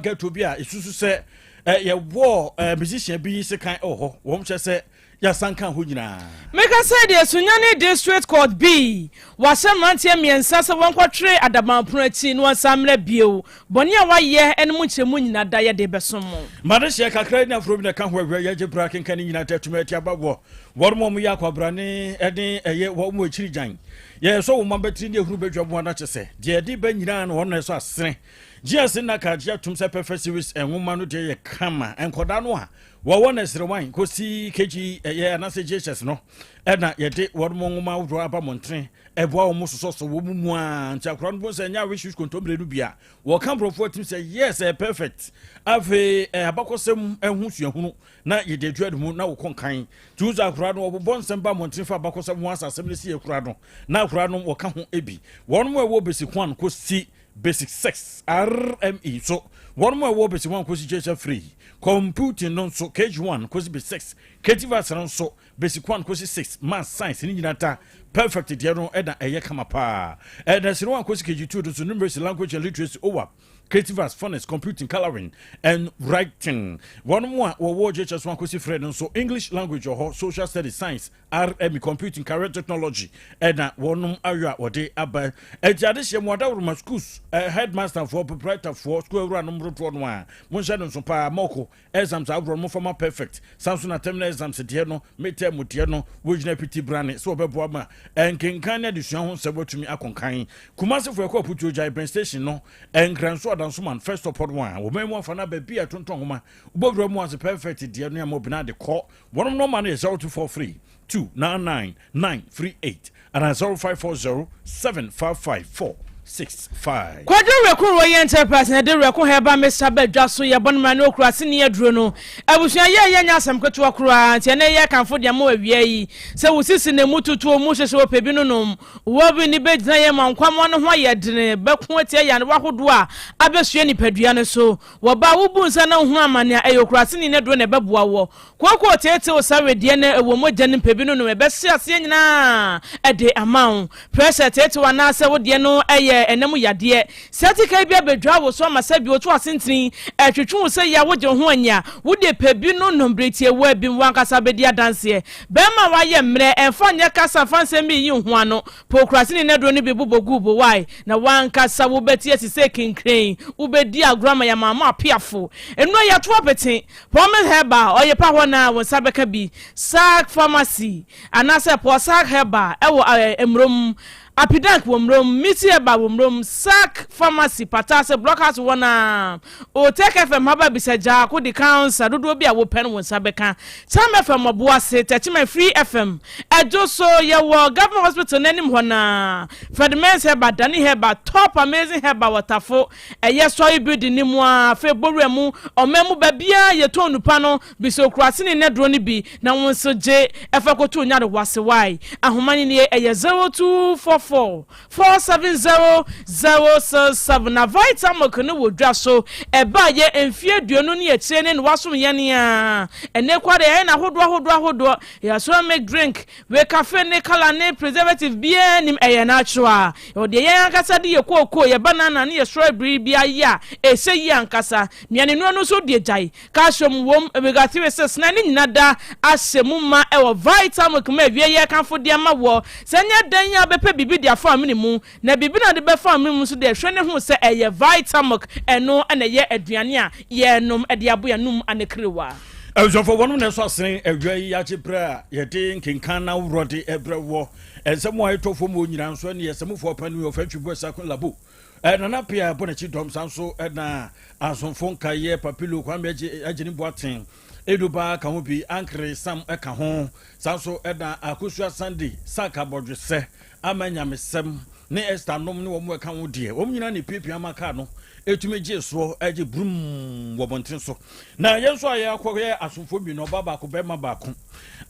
ghetto bi a ɛsusu sɛ yɛwɔ musician bi sekan wɔ hɔ. Wɔn kyerɛ sɛ yɛasanka hɔ nyinaa. Meka sɛ deɛ Sunyani District Court bi wahyɛ mmeranteɛ mmiɛnsa sɛ wɔnkɔtwere adabanpono akyi na wɔnsan mmerɛ bio. Bɔne a wɔayɛ no mu nkyerɛmu nyina da yɛde bɛsom mo. Madehyeɛ kakra ne aforo bi na ɛka ho awia yɛgye bra kenka ne nyinaa tɛtumi ati aba wɔ wɔn mu yɛ akwabrane ne ɛyɛ wɔn mu akyiri gyan. Yɛsɔ wɔn abatiri ne ehuru badwa mu anakyɛ sɛ deɛ ɛde ba nyinaa no wɔn na ɛsɔ asene. GS nna ka gye atom sɛ Perfect Series nwoma no deɛ yɛ kama. Nkɔdaa no a wɔwɔ nursery 1 kɔsi KG ɛyɛ anaasɛ JHS no ɛna yɛde wɔn mo nwoma ahodoɔ aba mmɔntene ɛboa wɔn sosɔsɔ wɔn mu mu a nti akora no bo sɛ ɛnyɛ awish kontommire no bi a wɔka borɔfoɔ atim sɛ yes, ɛyɛ perfect. Afei abakɔsɛm ɛho suahunu na yɛde adua ne mu na wɔkɔ nkan nti wo sɛ akora no wɔbobɔ nsɛm ba mmɔntene fa abakɔsɛm ho asasɛm no si akora no na akora no wɔka ho bi. Wɔn mo ɛwɔ basic 1 kɔsi basic 6 RME so, wɔn mo ɛwɔ basic 1 kɔsi kyerɛkyerɛ free computing no nso KG1 kɔsi basic 6, creative arts no nso basic 1 kɔsi 6, math, science ne nyinaa ta perfect deɛ no ɛna ɛyɛ kama paa. Ɛna sini 1 kɔsi KG2 no so numeracy, language and literacy, OWA, creative arts, phonics, computing, coloring and writing. Wɔn mu a wɔwɔ JHS 1 kɔsi frɛ no nso English language wɔ hɔ, social studies, science, RME, computing, career technology ɛna wɔnom ayɔ a wɔde aba. Ɛti adehyɛ mu adaworoma schools headmaster foɔ, proprietor foɔ, school awura nom dodoɔ no a monhyɛ no nso paa. Mɔko exams ahodoɔ no mofama perfect san so na terminal exams deɛ no, midterm deɛ no, wɔgyina piti brane sɛ wɔbɛboa ma ɛnkenkan ne adesua ho nsɛm watumi akɔnkan. Kumasefoɔ ɛkɔ Aputuo Gyae Ben station no, Ɛnkranso Adansoman first stop no a wɔman mu afa no baabi a tontɔn nwoma wobɛwura mu ase perfect deɛ no ama obina de kɔ. Wɔnom nɔma no yɛ 0243 299 938 and 0540 755 465. Kwadwo Werɛko Royal Enterprise na ɛde Werɛko Herbal Mixture bɛdwa so. Yɛbɔ no ma ne okura se ne aduro no abusua yɛ yɛnyɛ asɛm ketewa koraa. Nti ɛnɛ yɛ kamfo deɛ ma awia yi sɛ wo sisi na mu tutuo mu hyehyɛ wɔ pɛ bi no nom wɔ bi ne bɛgyina yɛ ma nkwammoa no ho ayɛ dene bɛko atia yanewa ahodoɔ a abɛsua nipadua no so. Wɔba wobu nsa na wohunu amane a ɛyɛ okura se ne aduro na ɛbɛboa wɔ kooko teetew sa wedeɛ no ɛwɔ mogya no mpɛ bi no nom ɛbɛhye aseɛ nyinaa ɛde ama wo. Pressure teetew anaasɛ wodeɛ no ɛyɛ ɛnam yadeɛ sɛtika bi abɛdwa wo so ama sɛ bi woto asentene ɛtwetwe wo sɛ yɛ wogye ho anya wode pɛ bi no nom bere tie wo abi wankasa bɛdi adanseɛ. Bɛrima wayɛ mmerɛ ɛmfa nyɛ kasa fa nsɛm bi yi ho ano pokrase ne naduro no bi bobɔ gu bo wae na wankasa wobɛti asi sɛ kinkren wobɛdi agorɔ ama yɛmaama apeafo nnuro yɛto apete. Promise Herbal ɔyɛ pa hɔ na wo nsa bɛka bi. Sac Pharmacy anaasɛ Pɔsac Herbal ɛwɔ Mmurom Apidank wɔ Mmurom, Miti Herbal wɔ Mmurom, Sac Pharmacy Pataase Block House wɔ na Otek FM haba bisa gyaako de kansa dodoɔ bi a wopɛ no wo nsa bɛka. Cham FM Ɔboase, Tɛkyima Free FM ɛdwo so yɛwɔ Government Hospital n'anim hɔ na Fredmens Herbal, Dani Herbal, Top Amazing Herbal wɔtafo ɛyɛ sɔre building ne mu a afei bowura mu ɔman mu baabiara yɛtɔn nupa no bisa okurase ne nnɛduro no bi na wɔn nso gye ɛfa koto nyare wase wae. Ahoma no nie, ɛyɛ 0244 470 067. Na Vitamilk no wɔ dwa so ɛbaa yɛ mfie 20 ne akyire ne na wasom yɛn a ɛnɛ kwa de ɛyɛ na ahodoɔ ahodoɔ ahodoɔ yɛaso milk drink wei cafe ne colour ne preservative biara nim, ɛyɛ natural. Ɔdeɛ yɛn ankasa de yɛ kookoo, yɛ banana ne yɛ strawberry bi ayɛ a ɛsɛ yi ankasa. Nnuane nnuro no nso deɛ gyae calcium wom, omega 3 6 na ne nyina da ahyɛ mu ma ɛwɔ Vitamilk ma awie yɛ kamfo de ama wɔ sɛ nyɛ dan yi a bɛpɛ biribi de afa amene mu na biribi na de bɛfa amene mu nso deɛ hwɛ ne ho sɛ ɛyɛ Vitamilk. Ɛno ɛna ɛyɛ aduane a yɛnom ɛde abo yɛnom anekerewa. Abusuafo, wɔnom na ɛsɔ asene awia yi akye berɛ a yɛde nkenkan na worɔ de ɛbrɛ wɔ ɛnsɛm a ɛtɔ fam wɔ nyinaa nso ɛne yɛsɛmufoɔ pa no ɔfa ntwibu ɛsako labo Nana Pia bɔ n'akyi dɔm san so ɛna asomfo nkayɛ Papilo Kwame agye ne Boaten Eduba ka ho bi Ankere Sam ɛka ho san so ɛna Akosua Sunday Saka Bɔdwesɛ ama nyamesɛm ne Esther nom ne wɔn ɛka ho deɛ wɔn nyinaa ne piapia ama kaa no ɛtumi gye soɔ ɛgye brum wɔ bɔnten so. Na yɛn nso a yɛakɔ yɛ asomfoɔ mmienu, ɔbaa baako, bɛrima baako,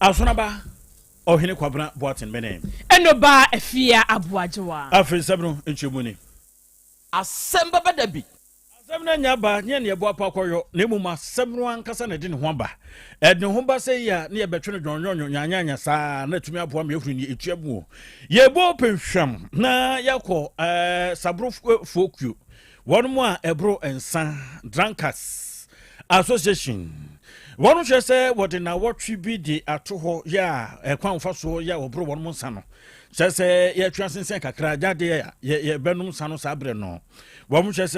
Asonaba Ɔhene Kwabena Boaten mene. Ɛno Afia Aboagyewa. Afei nsɛm no nkyɛmu ni. Asɛm bɛbɛ da bi. Asɛm no anya ba nyɛ ne ɛboa pa akɔyɔ na mmom asɛm no ankasa na ɛde ne ho aba. Ɛde ne ho ba sɛ yi a ne yɛbɛtwe no dwɔnwɔnwɔ nyanyanyan saa na atumi aboa ma yɛhunu ne ɛtua mu o. Yɛbɔ pɛnhwam na yɛakɔ saborofoɔ kuo. Wɔn a ɛboro nsa, Drunkards Association, wɔn kyerɛ sɛ wɔde nnawɔtwe bi de ato hɔ yɛ a ɛkwan fa soɔ yɛ a wɔboro wɔn nsa no, kyerɛ sɛ yɛtwe asensɛn kakra gyadeɛ a yɛbɛnom nsa no saa berɛ no. Wɔn kyerɛ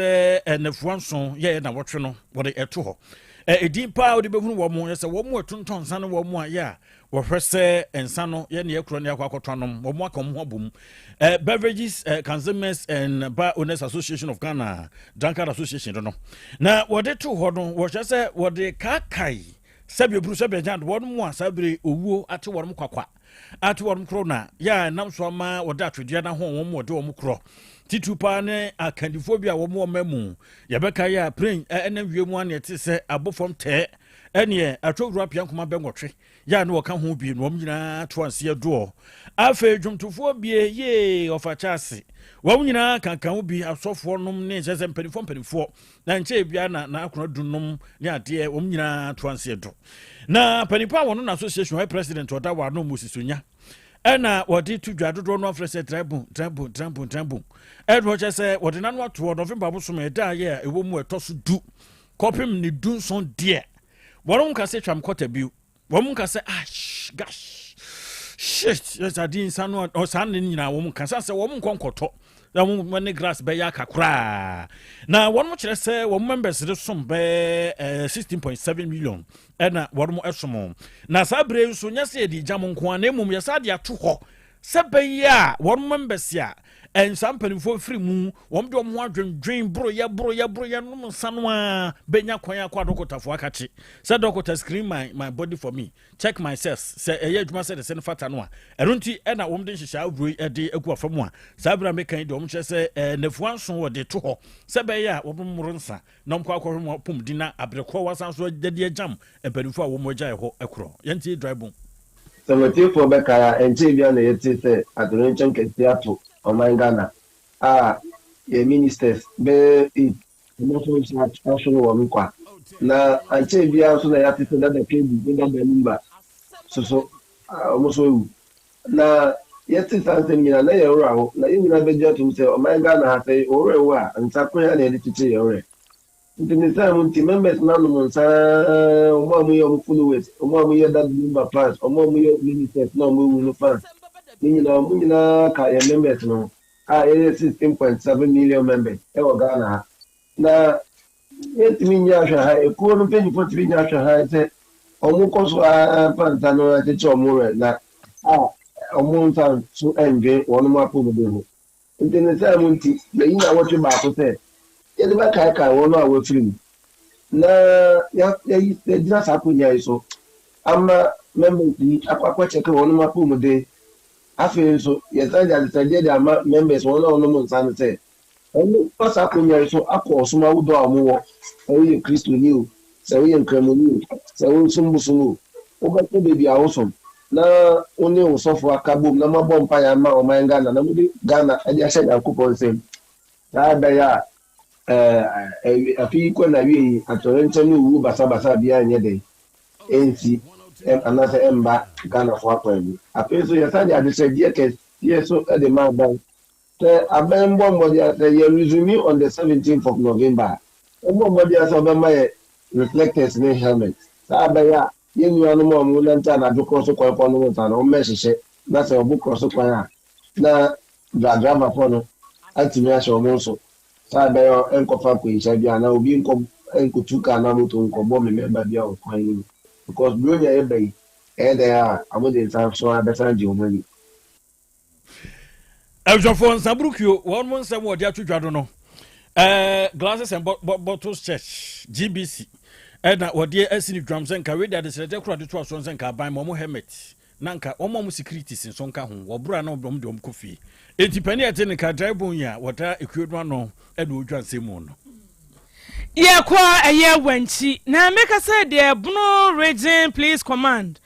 sɛ nnafua 7 yɛ nnawɔtwe no wɔde ɛto hɔ. Ɛdin paa wɔde bɛhunu wɔn yɛ sɛ wɔn a ɛtontɔn nsa no, wɔn a yɛ a wɔhwɛ sɛ nsa no yɛ ne yɛkorɔ ne akɔ akɔtɔ anom, wɔn aka wɔn ho abom, Beverages Consumers and Bar Owners Association of Ghana, Drunkard Association no, na wɔde to hɔ no, wɔhyɛ sɛ wɔde kaakae sɛbi oburu sɛbi agyan wɔn mu a saa bere owuo ate wɔn kwakwa ate wɔn korɔ, na yɛ a nam so ama wɔde atwedeɛ no ho wɔn wɔde wɔn korɔ titu paa ne akandifoɔ bi a wɔn wɔ mu. Yɛbɛka yɛ a plane ɛnam wiem a neɛ te sɛ abɔ fam tɛɛ ɛneɛ atwowura apia nkoma bɛ 8 yɛ a ne wɔka ho bi na wɔn nyinaa to aseɛ doɔ. Afei dwomtofoɔ bie yee ɔfa kyɛ ase, wɔn nyinaa kankan ho bi, asɔfoɔ nom ne kyɛ sɛ mpanimfoɔ mpanimfoɔ na nkyɛn bia na n'akona du nom ne adeɛ, wɔn nyinaa to aseɛ do. Na mpanimfoɔ a wɔn no association ɔyɛ president ɔda wɔ ano Moses Onya ɛna wɔde to dwa dodoɔ no afrɛ sɛ drybon drybon drybon drybon, ɛna wɔkyɛ sɛ wɔde n'ano atoɔ November abosom ɛda ayɛ a ɛwɔ mu ɛtɔ so 10 kɔpem ne 17 deɛ, wɔn nka sɛ twam kɔta bio, wɔn nka sɛ ah gosh shit yɛ ade nsa no ɔsaa ne nyinaa, wɔn nka sɛ wɔn nkɔ nkɔtɔ na wɔn ne grass bɛyɛ aka koraa. Na wɔn kyerɛ sɛ wɔn members de som bɛɛ 16.7 million ɛna wɔn som. Na saa bere nso nyɛ sɛ yɛde gya mo nko ara, na mmom yɛsa de ato hɔ sɛ bɛyɛ a wɔn members a nsa mpanimfoɔ firi mu, wɔn de wɔn ho adwendwen boroyɛ boroyɛ boroyɛ nom nsa no a, bɛnya kwan akɔ adɔkotafoɔ akakye sɛ, "Dɔkota, screen my body for me, check my cells," sɛ ɛyɛ adwuma sɛ de sɛ no fata no a. Ɛno nti ɛna wɔn de nhyehyɛ ahorow yi de agu afa mu a saa abira meka yi deɛ, wɔn kyerɛ sɛ nnafua 7 wɔde to hɔ sɛ bɛyɛ a wɔn mmoro nsa na wɔn kɔ akɔhwɛ wɔn apɔmuden na abere wasan so de agyam mpanimfoɔ a wɔn agya ɛhɔ korɔ. Yɛntie dry bone. Sɛ matiefoɔ bɛkae a, ɛnkyɛe biara na yɛtee sɛ atoyerɛnkyɛm kɛseɛ ato ɔman Ghana a yɛn ministers bɛyɛ eight wɔn nso nsa ahwere wɔn nkwa. Na ankyɛe biara nso na yɛate sɛ Dada Kebu ne Dada Lumba soso wɔn nso awu. Na yɛte saa nsɛm nyinaa na yɛn werɛ aho, na yɛn nyinaa bɛgye atom sɛ ɔman Ghana ha, sɛ wo werɛ ho a, nsa kwan a na yɛde kyekyere yɛn werɛ. Nti ne saa mu nti members no anom nsa, wɔn a wɔyɛ wɔn followers, wɔn a wɔyɛ Dada Lumba fans, wɔn a wɔyɛ ministers na wɔn awu no fans ne nyinaa, wɔn nyinaa ka yɛn members no ho a yɛyɛ 16.7 million members ɛwɔ Ghana ha. Na yɛntumi nyɛ ahwɛ ha, ekuo no mpanyinfoɔ ntumi nyɛ ahwɛ ha sɛ wɔn kɔ so ara fa nsa no akyekyere wɔn werɛ na a wɔn nsa so ndwe wɔn apɔmuden ho. Nti ne saa mu nti yɛyi na wɔtwe baako sɛ yɛde bɛkaekae wɔn a wɔafiri mu, na yɛgyina saa akonnwa yi so ama members yi akɔ akɔkyɛke wɔn apɔmuden. Afei nso yɛsan de adesrɛdeɛ de ama members, wɔn a wɔnom nsa no, sɛ wɔn fa saa akonnwa yi so akɔ ɔsom ahodoɔ a wɔwɔ, sɛ woyɛ Kristoni o, sɛ woyɛ Nkramoni o, sɛ wosom bosom o, wobɛkɔ baabi a wosom na wo ne wo sɔfo aka bom na moabɔ mpaeɛ ama ɔman Ghana na mode Ghana de ahyɛ Nyankopɔn nsam, saa ɛbɛyɛ a afe yi kɔ na wie yi, atɔrɛnkyɛm ne owuo basabasa biara nyɛ den ɛnsi anaasɛ ɛmba Ghanafoɔ akwan mu. Afei nso yɛsan de adesrɛdeɛ kɛseɛ so de ma aban sɛ aban mbɔ mmɔden a sɛ yɛ resume on the 17th of November a, ɔmmɔ mmɔden a sɛ ɔbɛma yɛ reflectors ne helmet, saa abɛyɛ a yɛn nuanom a wɔn nante anadwo korɔ so kwan kɔ nom nsa no, wɔn mmɛhyehyɛ na sɛ ɔbo korɔ so kwan a, na driverfoɔ no atumi ahyɛ wɔn nso, saa ɛbɛyɛ nkɔfa akwanhyia bi anaa obi nkɔ nkotu kaa na moto nkɔbɔ me member bi a wɔ kwan no mu, because buronya yɛ ba yi, ɛyɛ dɛn a wɔde nsa so a bɛsan gye wɔn ani. Abusuafoɔ nsaburukuo, wɔn mo nsɛm wɔde ato dwa do no, Glasses and Bottles Church, GBC, ɛna wɔde asi ne dwam sɛ nka wei de adesrɛdeɛ koro ade to asoɔ sɛ nka aban ma ɔmo helmet na nka wɔn a wɔn securities nso nka ho wɔboro a na wɔn de wɔn kɔ fie. Eti panyin a ɛte ne ka dry bone yi a wɔda ekuo no ano ɛna odwa nsɛm mu no. Yɛkɔ ɛyɛ Wankyi na meka sɛ deɛ Bono Region Police Command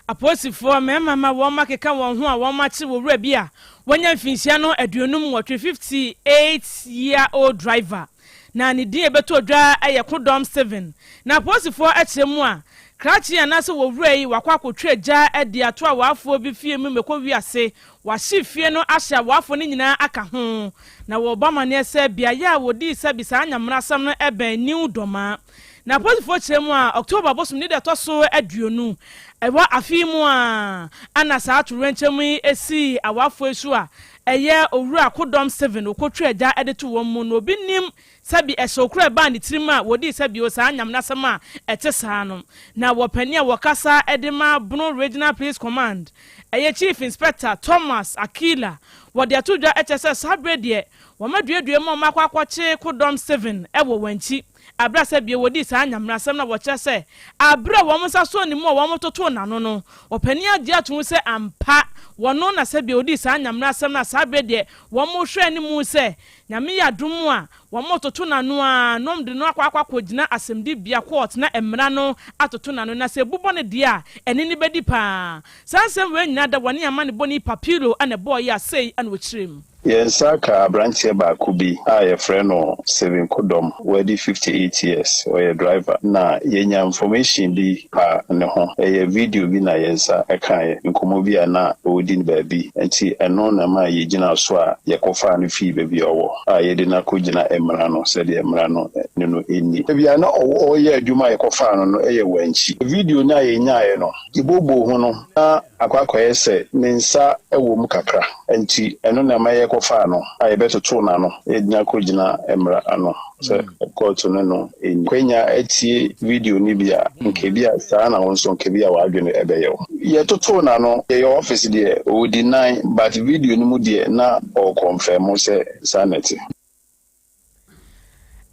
apolisifoɔ mmarima ma wɔn akeka wɔn ho a wɔn akye wɔ wura bi a wɔanya mfinhyia no 58, 58 year old driver, na ne din a ɛbɛtɔ dwa yɛ Kodɔm Seven. Na apolisifoɔ akyerɛ mu a Krakye anaasɛ wɔwura yi wakɔ akɔtwa gya de ato awaafoɔ bi fie mu mɛkɔ wiase. Wahye fie no ahye awaafoɔ no nyinaa aka ho. Na wɔrebɔ amaneɛ sɛ beaeɛ a wɔdii sɛbi saa nyamerasɛm no bɛn New Dormaa. Na apolisifoɔ kyerɛ mu a, October bosom ne da ɛtɔ so 20 wɔ afe yi mu a ana saa atowerɛnkyɛm yi sii awaafoɔ yi so a ɛyɛ Owura Kodɔm Stephen Okotwa gya de to wɔn mu na obi nnim Sɛbi ɛhyew koro a ɛbaa ne tirim a wɔdii sɛ bio saa nyamenasɛm a ɛte saa no. Na wɔ panin a wɔkasa de ma Bono Regional Police Command, ɛyɛ Chief Inspector Thomas Akila, wɔde ato dwa kyerɛ sɛ saa berɛ deɛ wɔaduadua mu a wɔakɔ akɔkye Kodɔm Stephen wɔ wɔn akyi aberɛ a sɛ bio wɔdii saa nyamenasɛm no a wɔkyerɛ sɛ aberɛ a wɔn nsa sɔɔ ne mu a wɔtotoo n'ano no ɔpanin agye atom sɛ ampa wɔno na sɛ bio wɔdii saa nyamenasɛm no a saa berɛ deɛ wɔhwɛ anim sɛ Nyame yɛ adom a, wɔtoto n'ano ara na wɔde no akɔ akɔ akɔgyina asɛmdibea, court, na mmara no atoto n'ano, na sɛ ebu bɔ no deɛ a, ɛne no bɛdi paa. Saa nsɛm wei nyinaa da wɔne amanebɔni Papilo na ɛbɔeɛ a sei na ɔkyerɛ mu. Yɛn nsa aka aberanteɛ baako bi a yɛfrɛ no Stephen Kodɔm, wadi 58 years, ɔyɛ driver, na yɛnya information bi fa ne ho, ɛyɛ video bi na yɛn nsa kaeɛ, nkɔmmɔ bi a na ɔredi no baabi, nti ɛno na ɛmaa yɛgyinaa so a yɛkɔfaa no fii baabi a ɔwɔ a yɛde no akɔgyina mmara no sɛdeɛ mmara no ne no nni. Baabi a na ɔwɔ reyɛ adwuma a yɛkɔfaa no no yɛ Wankyi. Video no a yɛnyaeɛ no, yɛbooboo ho no, na akɔ akɔyɛ sɛ ne nsa wɔ mu kakra, nti ɛno na ɛma yɛkɔfaa no a yɛbɛtotoo n'ano, yɛde no akɔgyina mmara ano sɛ kɔɔto ne no nni. Kwanya atie video no bi a, nka bi a saa na wo nso nka bi a w'adwene ɛbɛyɛ wo. Yɛtotoo n'ano, yɛyɛ office deɛ ɔwɔ deny but video no mu deɛ na ɔɔkɔnfɛmo sɛ saa na ɛte.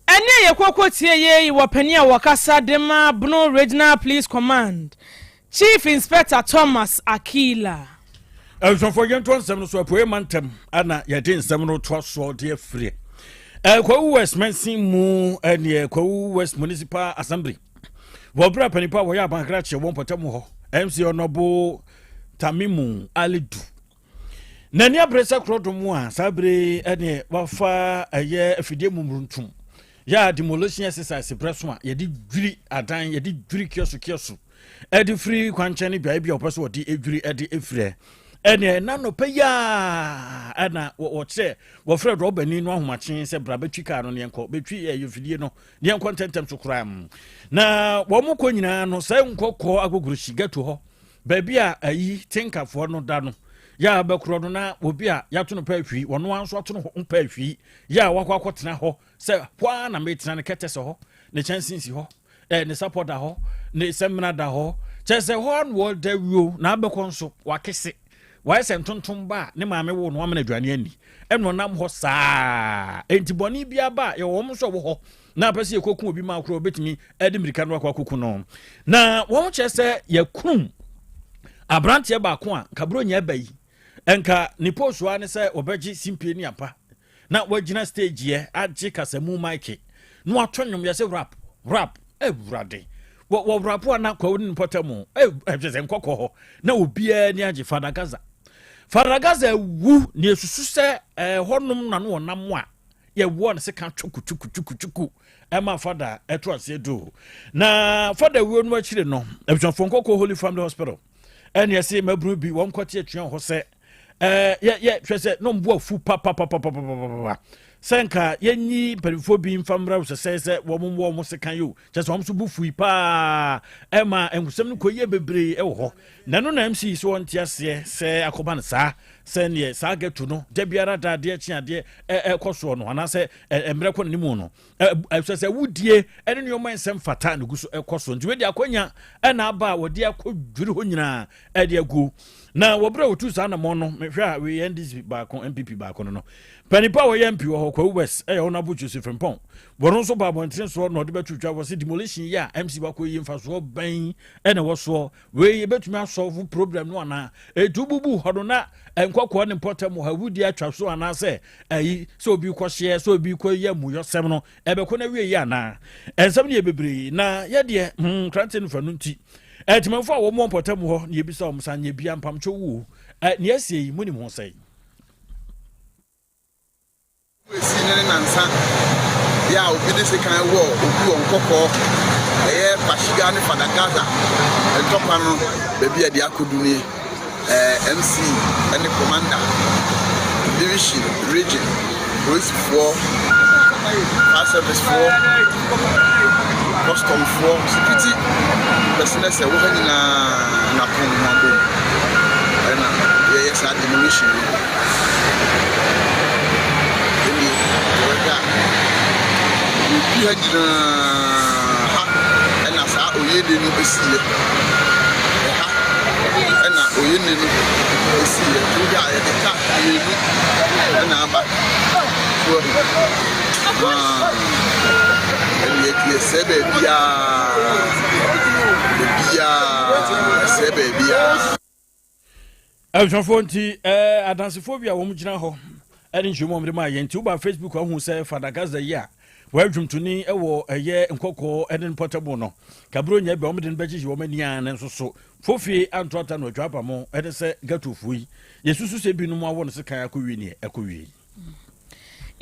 Ɛnne a yɛkɔ tie yei wɔ panin a wɔkasa de ma Bono Regional Police Command, Chief Inspector Thomas Akila. Abusuafoɔ yɛntoa nsɛm no so. Apueɛ mantam ana yɛde nsɛm no toa soɔ de afiri Kwawu West mansin mu ɛneɛ Kwawu West Municipal Assembly wɔ berɛ a panipa a wɔyɛ abankrakyeɛ wɔ mpɔtam hɔ MC Ɔnɔbo Tamimu Alidu n'ani abere sɛ korɔdom a saa bere ɛneɛ wafa ɛyɛ afidie mu muruntum yɛ a demolition exercise berɛ so a yɛde dwiri adan, yɛde dwiri kiɔso kiɔso ɛde firi kwankyɛn ne beaeɛ bi a wɔpɛ so wɔde dwiri ɛde efirɛ. Ɛneɛ ɛna nɔpɛ yi a ɛna wɔkyerɛ wɔfrɛ rɔbani no ahomakye sɛ bra bɛtwi kaa no ne yɛnkɔ bɛtwi ɛyɛ fidie no ne yɛnkɔ ntɛntɛm so koraa. Na wɔn kɔ nyinaa no sɛ nkɔkɔɔ Agbogbloshie ghetto hɔ baabi a ayi tenkafoɔ no da no yɛ a bɛkorɔ no na obi a yɛato no pɛ ahwii wɔn nso ato no ho pɛ ahwii yɛ a wakɔ akɔtena hɔ sɛ hɔ ara na metena no kɛtɛ sɛ hɔ ne kyɛnse si hɔ ne sapɔ da hɔ ne sɛmina da hɔ kyerɛ sɛ hɔ ara na wɔda wio na abɛkɔ nso wakese wayɛ sɛ ntontom ba a ne maame wo no amena aduane ani ɛna ɔnam hɔ saa. Enti bɔne bi aba a yɛwɔ wɔn nso wɔ hɔ na apɛ sɛ yɛkɔku obi ma akorɔ obɛtumi de mmirika no akɔ akɔku no. Na wɔn kyerɛ sɛ yɛkum aberanteɛ baako a nkaburo nyɛ ba yi nka ne posoa ne sɛ wɔbɛgye simpie ne apa na wagyina stage yɛ agye kasamu mic na wato nnwom yɛ sɛ rap rap. Awurade, wɔ wɔ rap a na Kwawu ne mpɔtam mu ɛhwɛ sɛ nkɔkɔ hɔ na obiara ni agye. Fada Gaza, Fada Gaza awu na esusu sɛ ɛhɔnom na no ɔnam a yɛwɔ no seka twuku twuku twuku twuku ɛma fada ɛto aseɛ do. Na fada wuo no akyire no, abusuafoɔ nkɔkɔ Holy Family Hospital ɛne ɛse mabunu bi wɔn kɔte atua hɔ sɛ yɛ yɛ hwɛ sɛ na ɔmbo afu papapapapapapa sɛ nka yɛnyi mpanimfoɔ bi mfa mmra sɛ sɛ sɛ wɔn wɔ wɔn sekan yi o kyɛ sɛ wɔn nso bo fui paa ɛma nkusɛm no kɔ yie bebree ɛwɔ hɔ. Na ɛno na MC sɛ wɔn te aseɛ sɛ akɔba no saa sɛ neɛ saa ghetto no da biara da adeɛ kye adeɛ ɛkɔ soɔ no anaasɛ mmerɛ kɔ n'anim no ɛsɛ sɛ wudie ɛne nneɛma nsɛm fata na gu so ɛkɔ so. Nti wei de akɔnya ɛna aba a wɔde akɔ dwiri hɔ nyinaa ɛde agu. Na wɔberɛ a wɔtu saa namɔ no mehwɛ a wei NDC baako NPP baako no panipa a wɔyɛ MP wɔ hɔ Kwawu West ɛyɛ Honorable Joseph Frimpong. Wɔno nso ba abɔntene soɔ na ɔde bɛto dwa wɔ sɛ demolition yi a MC wakɔ yi mfasoɔ bɛn ɛna ɛwɔ soɔ? Wei yɛbɛtumi asɔlvo problem no anaa? Ɛtu bubu hɔ no na nkɔkɔɔ ne mpɔtam wɔ ha wudi atwa so anaasɛ ayi sɛ obi kɔhyeɛ sɛ obi kɔ yɛ amuyɔsɛm no ɛbɛkɔ no awie yi anaa? Ɛnsɛm no yɛ bebree na yɛdeɛ nkrante no fa no nti ɛtimanfo a wɔn mpɔtam hɔ na yɛbisa wɔn sa nyɛ bia mpamkyɛ wuo nea asie yi munim ho sɛn? Esi ne ne nansa yɛ a obi de sekan wɔ obi wɔ Nkɔkɔɔ. Ɛyɛ Kwashiga ne Fada Gaza ntɔkwa no baabi a ɛde akɔdu nie. Ɛɛ MC ne Commander, Division, Region, Polisifoɔ, Fire Service foɔ, Custom foɔ, Security personnel sɛ wɔ ha nyinaa na pɔn ho abom ɛna yɛyɛ saa demolition no. Ɛnni yɛbɛhwɛ a yɛdi ha nyinaa ha ɛna saa oyene no esiiɛ. Ɛha ɛna oyene no esiiɛ. Wohwɛ a yɛde kaa mmienu ɛna aba so ahu. Ɛne yɛsɛe baabiara, baabiara, sɛe baabiara. Abusuafoɔ nti eh, adansefoɔ bi a wɔn gyina hɔ ɛne nkyerɛmu a wɔde maa yɛn nti woba Facebook ahu sɛ Fada Gaza yi a wɔyɛ dwomtoni wɔ ɛyɛ nkɔkɔɔ ɛne mpɔtamu no kaburo nyɛ bɛ wɔn de no bɛgyegye wɔn ani a ne nso so fofie anto ata no atwa apa mo ɛne sɛ gatofoɔ yi yɛsusu sɛ binom awɔ no sekan akɔwie neɛ ɛkɔwie.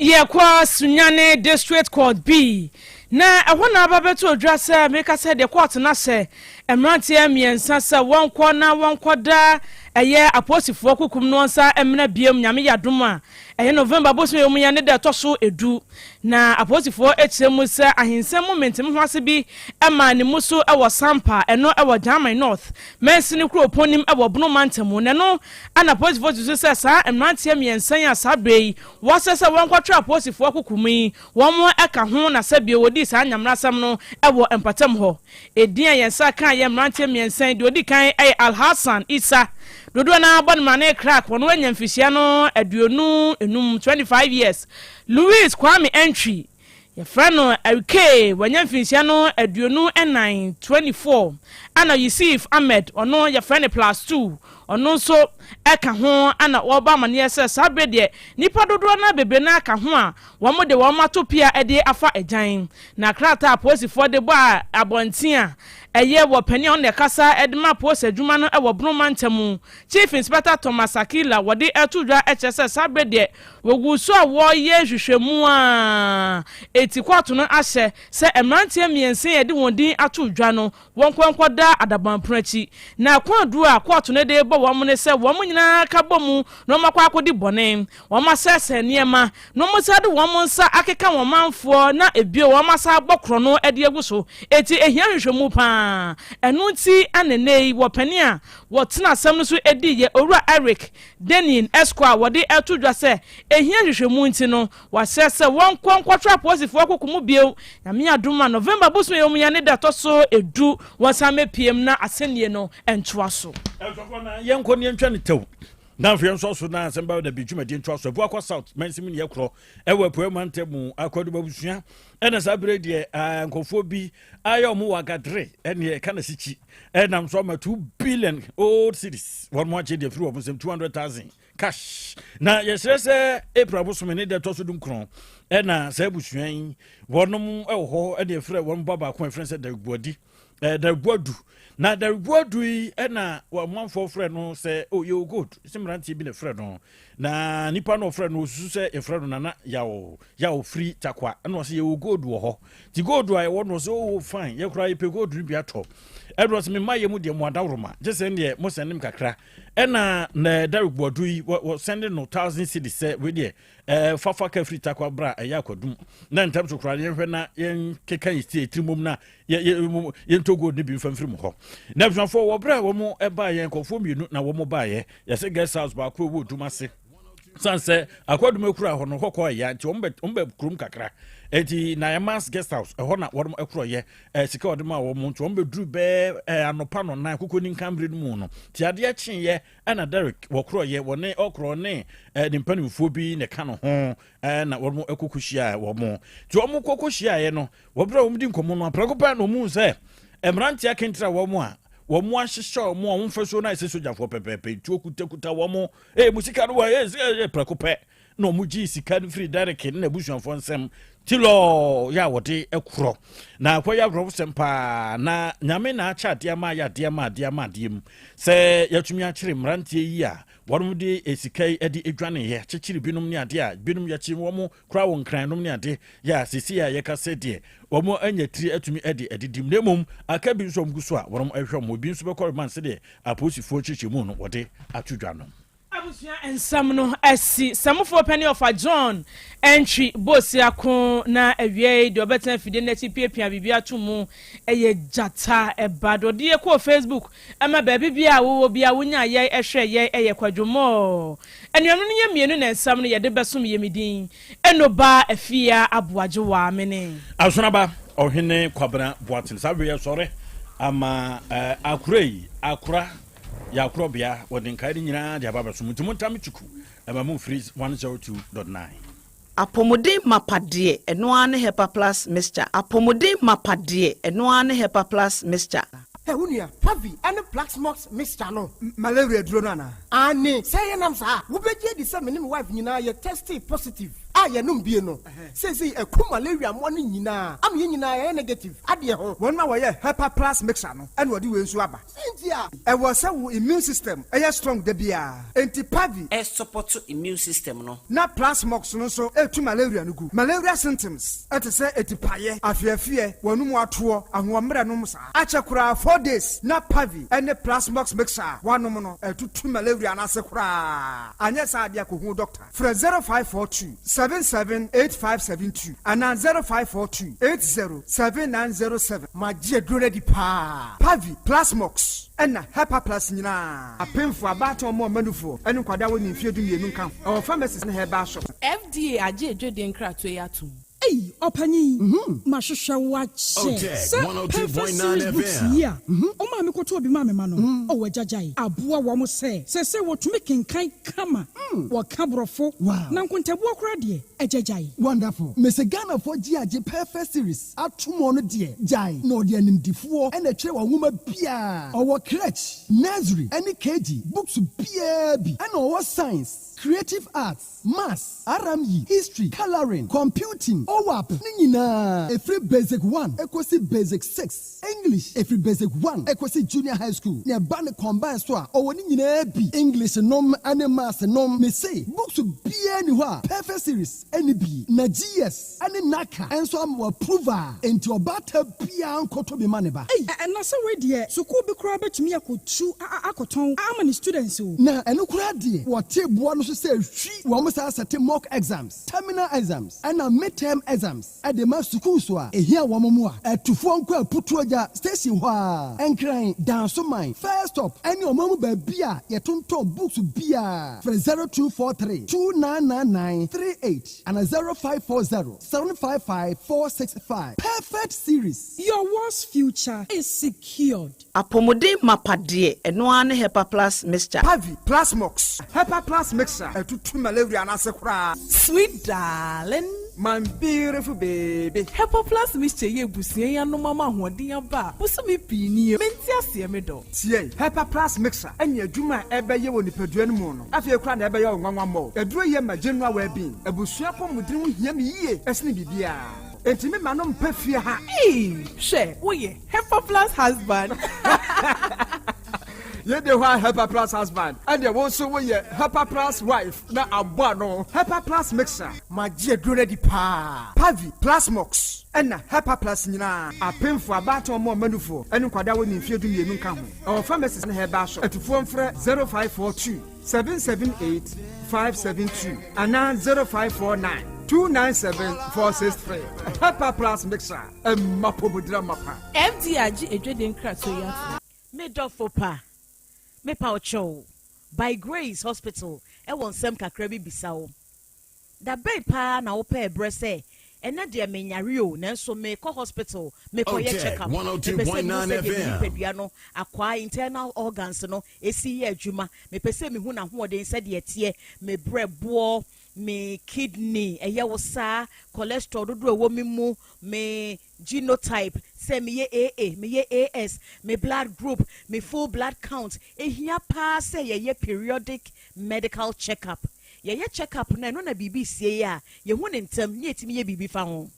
Yɛkɔ Sunyani District Court bi, na ɛhɔ na aba bɛto dwa sɛ meka sɛ deɛ court no ahyɛ mmeranteɛ mmiɛnsa sɛ wɔnkɔ na wɔnkɔda ɛyɛ apolisifoɔ kukum no nsa mmena biam. Nyame yɛ adom a, ɛyɛ November bosome yi mu yɛ ne da ɛtɔ so 10. Na apolisifoɔ kyerɛ mu sɛ ahensɛm mu menteme ho ase bi maa ne mu so wɔ Sampa, ɛno wɔ German North mansini kuropɔn nim wɔ Bono mantam mu. Na ɛno na apolisifoɔ susu sɛ saa mmeranteɛ mmiɛnsa yi a saa berɛ yi wɔasɛ sɛ wɔnkɔtra apolisifoɔ koko mu yi, wɔn ka ho na sɛbio wɔdii saa nyamerasɛm no wɔ mpɔtam hɔ. Edin a yɛn nsa kaa yɛ mmeranteɛ mmiɛnsa yi, deɛ ɔdi kan yɛ Alhassan Issah, dodoɔ no ara bɔ no mmrane Crack, ɔno anya mfirihyia no 25, 25 years, Louis Kwame Antwi, Yɛfrɛ no Erikay, wanya mfinhyia no 24, 24, ɛna Yusif Ahmed, ɔno yɛfrɛ no Plus Two, ɔno nso ka ho ɛna wɔrebɔ amaneɛ sɛ saa berɛ deɛ nnipa dodoɔ no ara bebree no ara ka ho a wɔde wɔn ato pia de afa agyan. Na krataa a apolisifoɔ de bɔɔ abɔnten a ɛyɛ wɔ panin a ɔno na ɛkasa de ma apolisi adwuma no wɔ Bono mantam mu, Chief Inspector Thomas Akila, wɔde reto dwa kyerɛ sɛ saa berɛ deɛ Wɔgu so a wɔreyɛ nhwehwɛmu a enti kɔɔto no ahyɛ sɛ mmeranteɛ mmiɛnsa yi a yɛde wɔn din ato dwa no wɔnkɔ nkɔda adabanpono akyi. Na kwaadu a kɔɔto no de rebɔ wɔn ne sɛ wɔn nyinaa ka bɔ mu na wɔakɔ akɔdi bɔne, wɔasɛesɛe nneɛma, na wɔsan de wɔn nsa akeka wɔn manfoɔ na bio wɔasan abɔ korɔno de agu so. Enti ɛhia nhwehwɛmu pa ara. Ɛno nti na nnɛ yi wɔpanin a wɔtena asɛm no so diiɛ, Owura Eric Denin Esquire a wɔde reto dwa sɛ ehia nhwehwɛmu nti no, wɔahyɛ sɛ wɔnkɔ nkɔtra apolisifoɔ koko mu bio. Nyame adom a, November bosome yi mu ne da ɛtɔ so du wɔnsan mmɛpiem na asɛnnie no ntoa so. Ɛsɔfoɔ na yɛnkɔ ne yɛntwa no tɛw na afei yɛnsɔ so na asɛm ba da bi dwumadie ntoa so. Abuakwa South mansin mu ne yɛkorɔ ɛwɔ Apueɛ mantam mu Akwaduba abusua ɛna saa berɛ deɛ nkurɔfoɔ bi ayɛ ɔmo wɔ agadere ɛne ɛka na sikyi ɛnam so ama 2 billion old cities wɔn mo akyɛ deɛ firi wɔn nsɛm 200,000 cash. Na yɛsrɛ sɛ April bosome ne deɛ ɛtɔ so 19 ɛna saa abusua yi wɔnom ɛwɔ hɔ ɛne ɛfrɛ wɔn ba baako ɛfrɛ sɛ Dariguadi, Dariguadu. Na Dariguadu yi ɛna wɔn manfoɔ frɛ no sɛ oh yɛ gold sɛ mmeranteɛ bi na ɛfrɛ no, na nipa no ɔfrɛ no osusu sɛ yɛfrɛ no Nana Yaw Yaw firi Takwa, ɛna ɔsɛ yɛwɔ gold wɔ hɔ, ti gold a ɛwɔ no ɔsɛ oh fine, yɛ koraa yɛpɛ gold no bi atɔ. Ɛna ɔsɛ mema yɛ mu deɛ mo adaworoma gye sɛ deɛ mo sɛnde m kakra. Ɛna na Derek Boadu yi wɔ sɛnde no 1,000 cedis sɛ wei deɛ fafa ka firi Takwa bra ɛyɛ akwadum na ntɛm so koraa yɛnhwɛ na yɛnkeka yɛ tie tiri mom na yɛntɔ gold no bi mfa mfiri mu hɔ. Na abusuafoɔ wɔ berɛ a wɔn baeɛ, nkurɔfoɔ mmienu na wɔn baeɛ, yɛsɛ guest house baako ɛwɔ odum ase san sɛ akwadum akura hɔ no hɔ kɔ ɛya nti wɔn bɛ wɔn bɛ kurom kakra nti na ɛmas guest house ɛhɔ na wɔn ɛkorɔ yɛ sika wɔde ma wɔn nti wɔn bɛ duru bɛɛ anɔpa no nan koko ne nkanbere no mu no ti adeɛ kyeeɛ ɛna Derek wɔkorɔ yɛ wɔne ɔkorɔ ne ne mpanimfoɔ bi na ɛka no ho ɛna wɔn ɛkoko hyia wɔn nti wɔn koko hyia yɛ no. Wɔ bere a wɔredi nkɔmmɔ no, prɛko pɛ na wɔhuu sɛ mmerante akentra wɔn a wɔahyehyɛ wɔn a wɔn mfasuo no ayɛ sɛ sogyafoɔ pɛpɛɛpɛ, tuo kutakuta wɔn. Ee, mo sika no wɔ ee, sika ee, prɛko pɛ. na wɔn gyee sika no firi Derek ne n'abusuafoɔ nsam tilɔɔ yɛ a wɔde korɔ. Na akɔyɛ awerɛhosɛm paa na Nyame na akyɛ adeɛ ama ayɛ adeɛ ama adeɛ ama adeɛ mu sɛ yɛatumi akyere mmeranteɛ yi a wɔnom de sika yi de dwaneeɛ kyekyere binom ne adeɛ a binom yɛkye wɔn koraa wɔ nkran nom ne ade yɛ a seesei a yɛka sɛ deɛ wɔn anya tiri atumi de adidim na mmom aka bi nso wɔn gu so a wɔnom hwɛ wɔn ebi nso bɛkɔ remand sɛdeɛ apolisifoɔ nkyerɛkyerɛmu no wɔde ato dwa no. Abusua nsɛm no asi. Samufoɔ panin ɔfa John Antwi Bosiako na awiei deɛ ɔbɛtena afidie no akyi piapia biribi ato mu yɛ Gyata Ba. Deɛ ɔde yɛ kɔɔ Facebook ma baabi biara a wowɔ biara wonyaa yɛn hwɛɛ yɛn yɛ Kwadwo Moore. Anuanom no yɛ mmienu na nsɛm no yɛde bɛsom yɛ me din Enoba Afia Aboagyewa mene. Asonaba Ɔhene Kwabena Boateng saa bere yɛsɔre ama akora yi akora yɛ akorɔbea wɔde nkae no nyinaa de aba abɛsom nti montaa me kyuku ɛma mo mfiri 102.9. Apɔmuden mapa deɛ, ɛno ara ne Hepa Plus Mixture. Apɔmuden mapa deɛ, ɛno ara ne Hepa Plus Mixture. Hɛ wo nua, Pavi ne Plaxmox mixture no. Malaria aduro no anaa? Aane, sɛ yɛnam saa a, wobɛgye adi sɛ me ne me wife nyinaa yɛ testee positive a yɛnom bie no. Seesei aku malaria mmoa no nyinaa ama yɛn nyinaa yɛayɛ negative adeɛ ho. Wɔn a wɔyɛ Hepa Plus mixture no na wɔde wei nso aba. Sɛ nti a. Ɛwɔ sɛ wo immune system yɛ strong da biara, enti Pavi. Ɛsupɔto immune system no. Na Plasmox no nso tu malaria no gu. Malaria symptoms te sɛ atipaeɛ, afeafeɛ, w'anum atoɔ, ahoɔmmerɛ nom saa. Akyɛ koraa 4 days na Pavi ne Plasmox mixture a woanom no atutu malaria no ase koraa. Anyɛ saa deɛ kɔhu doctor. Frɛ 0542 778572 anaa 0542 807907. Magye aduro no adi paa. Pavi, Plasmox ɛna Hepa Plus nyinaa. Apemfoɔ, abaatan, ɔmo ɔmanufoɔ ne nkwadaa a wɔnni mfeɛ 12 nka ho. Ɛwɔ pharmacies ne herbal shops. FDA agye adwadie nkratoɔ yi atom. Ei, ɔpanyin, mahwehwɛ wo akyɛ. Sɛ Perfect Series Books yi a ɔmaa me kɔtɔɔ bi maa me ma no, ɔwɔ agyagyae aboa wɔn sɛ seesei wɔtumi kenkan kama, wɔka Borɔfo, na nkontabuo koraa deɛ, agyagyae. Wonderful. Mese Ghanafoɔ gye agye Perfect Series ato mu, ɔno deɛ gyae na ɔde animdifoɔ ɛna ɛtwerɛ wɔn nwoma biara. Ɔwɔ crèche, nursery ɛne KG books biara bi, ɛna ɔwɔ science, creative arts, maths, RME, history, colouring, computing, OWAP ne nyinaa, ɛfiri basic 1 ɛkɔsi basic 6, English ɛfiri basic 1 ɛkɔsi junior high school, na ɛba ne combine so a, ɔwɔ ne nyinaa bi, English nom ne maths nom. Mese books biara ni hɔ a Perfect Series ɛne bi, na GS ɛne NaCCA ɛnso ama wɔ approval, enti ɔbaata biara nkɔtɔ bi ma ne ba. Ei, ɛna sɛ wei deɛ, sukuu bi koraa bɛtumi akɔtu akɔtɔn ama ne students o. Na ɛno koraa deɛ, wɔte boa no so sɛ hwi wɔn saa sɛte mock exams, terminal exams ɛna midterm exams ɛde ma sukuu so a ehia wɔn mu a ɛtufoɔ nkɔ Aputu Agya station hɔ a Nkran Dansoman first stop ɛne ɔman mu baabi a yɛtontɔn books biara. Frɛ 0243 299938 ana 0540 755 465. Perfect Series. Your world's future is secured. Apɔmuden mapa deɛ, ɛno ara ne Hepa Plus Mixture. Pavi, Plasmox, Hepa Plus mixture ɛtutu malaria no ase koraa. Sweet darling. My beautiful baby. Hepa Plus Mixture yɛ abusua yi anom ama ahoɔden aba a bosome pii nie. Mente aseɛ, me dɔ. Tie, Hepa Plus mixture ɛne adwuma a ɛbɛyɛ wɔ nipadua no mu no, afei koraa na ɛbɛyɛ wo nwanwa mmɔ. Aduro yɛ ma general well-being. Abusua pɔmuden ho hia me yie ɛsene biribiara. Enti me ma no mpɛ fie ha. Ee, hwɛ, woyɛ Hepa Plus husband. Yɛde hɔ a Hepa Plus husband, ɛdeɛ wo nso woyɛ Hepa Plus wife na abɔ ano. Hepa Plus mixture. Magye aduro no adi paa. Pavi, Plasmox ɛna Hepa Plus nyinaa. Apemfoɔ, abaatan, ɔmo ɔmanufoɔ ɛne nkwadaa wɔ ne mfeɛ 12 nka ho. Ɛwɔ pharmacies ne herbal shop. Atufoɔ mfrɛ 0542 778 572 anaa 0549 297 463. Hepa Plus mixture, ɛmma pomodira mapa. FDA agye adwadie nkratoɔ yi atom. Me dɔfo pa, mepa wo kyɛw, By Grace Hospital ɛwɔ nsɛm kakra bi bisa wo. Da bɛn paa na wopɛɛ berɛ sɛ ɛnɛ deɛ menyare o, nanso mekɔ hospital mekɔyɛ check up, mepɛ sɛ mehu sɛdeɛ me nipadua no akwaa, internal organs no, ɛsi yɛ adwuma, mepɛ sɛ mehu n'ahoɔden sɛdeɛ ɛteɛ, me brɛboɔ, me kidney, ɛyɛ wo saa, cholesterol dodoɔ ɛwɔ me mu, me genotype, sɛ meyɛ AA, meyɛ AS, me blood group, me full blood count? Ehia paa sɛ yɛyɛ periodic medical check up. Yɛyɛ check up no a, ɛno na biribi resie a, yɛhu no ntɛm na yɛtumi yɛ biribi fa ho.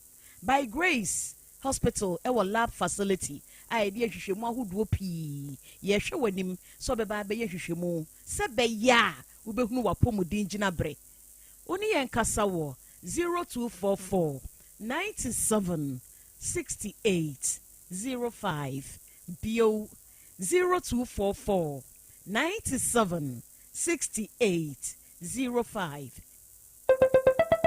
By Grace Hospital wɔ lab facility a yɛde yɛ nhwehwɛmu ahodoɔ pii. Yɛrehwɛ w'anim sɛ wobɛba abɛyɛ nhwehwɛmu sɛ ɛbɛyɛ a wobɛhunu w'apɔmuden gyinaberɛ. Wo ne yɛn nkasa wɔ 0244 97 68 05, bio 0244 97 68 05.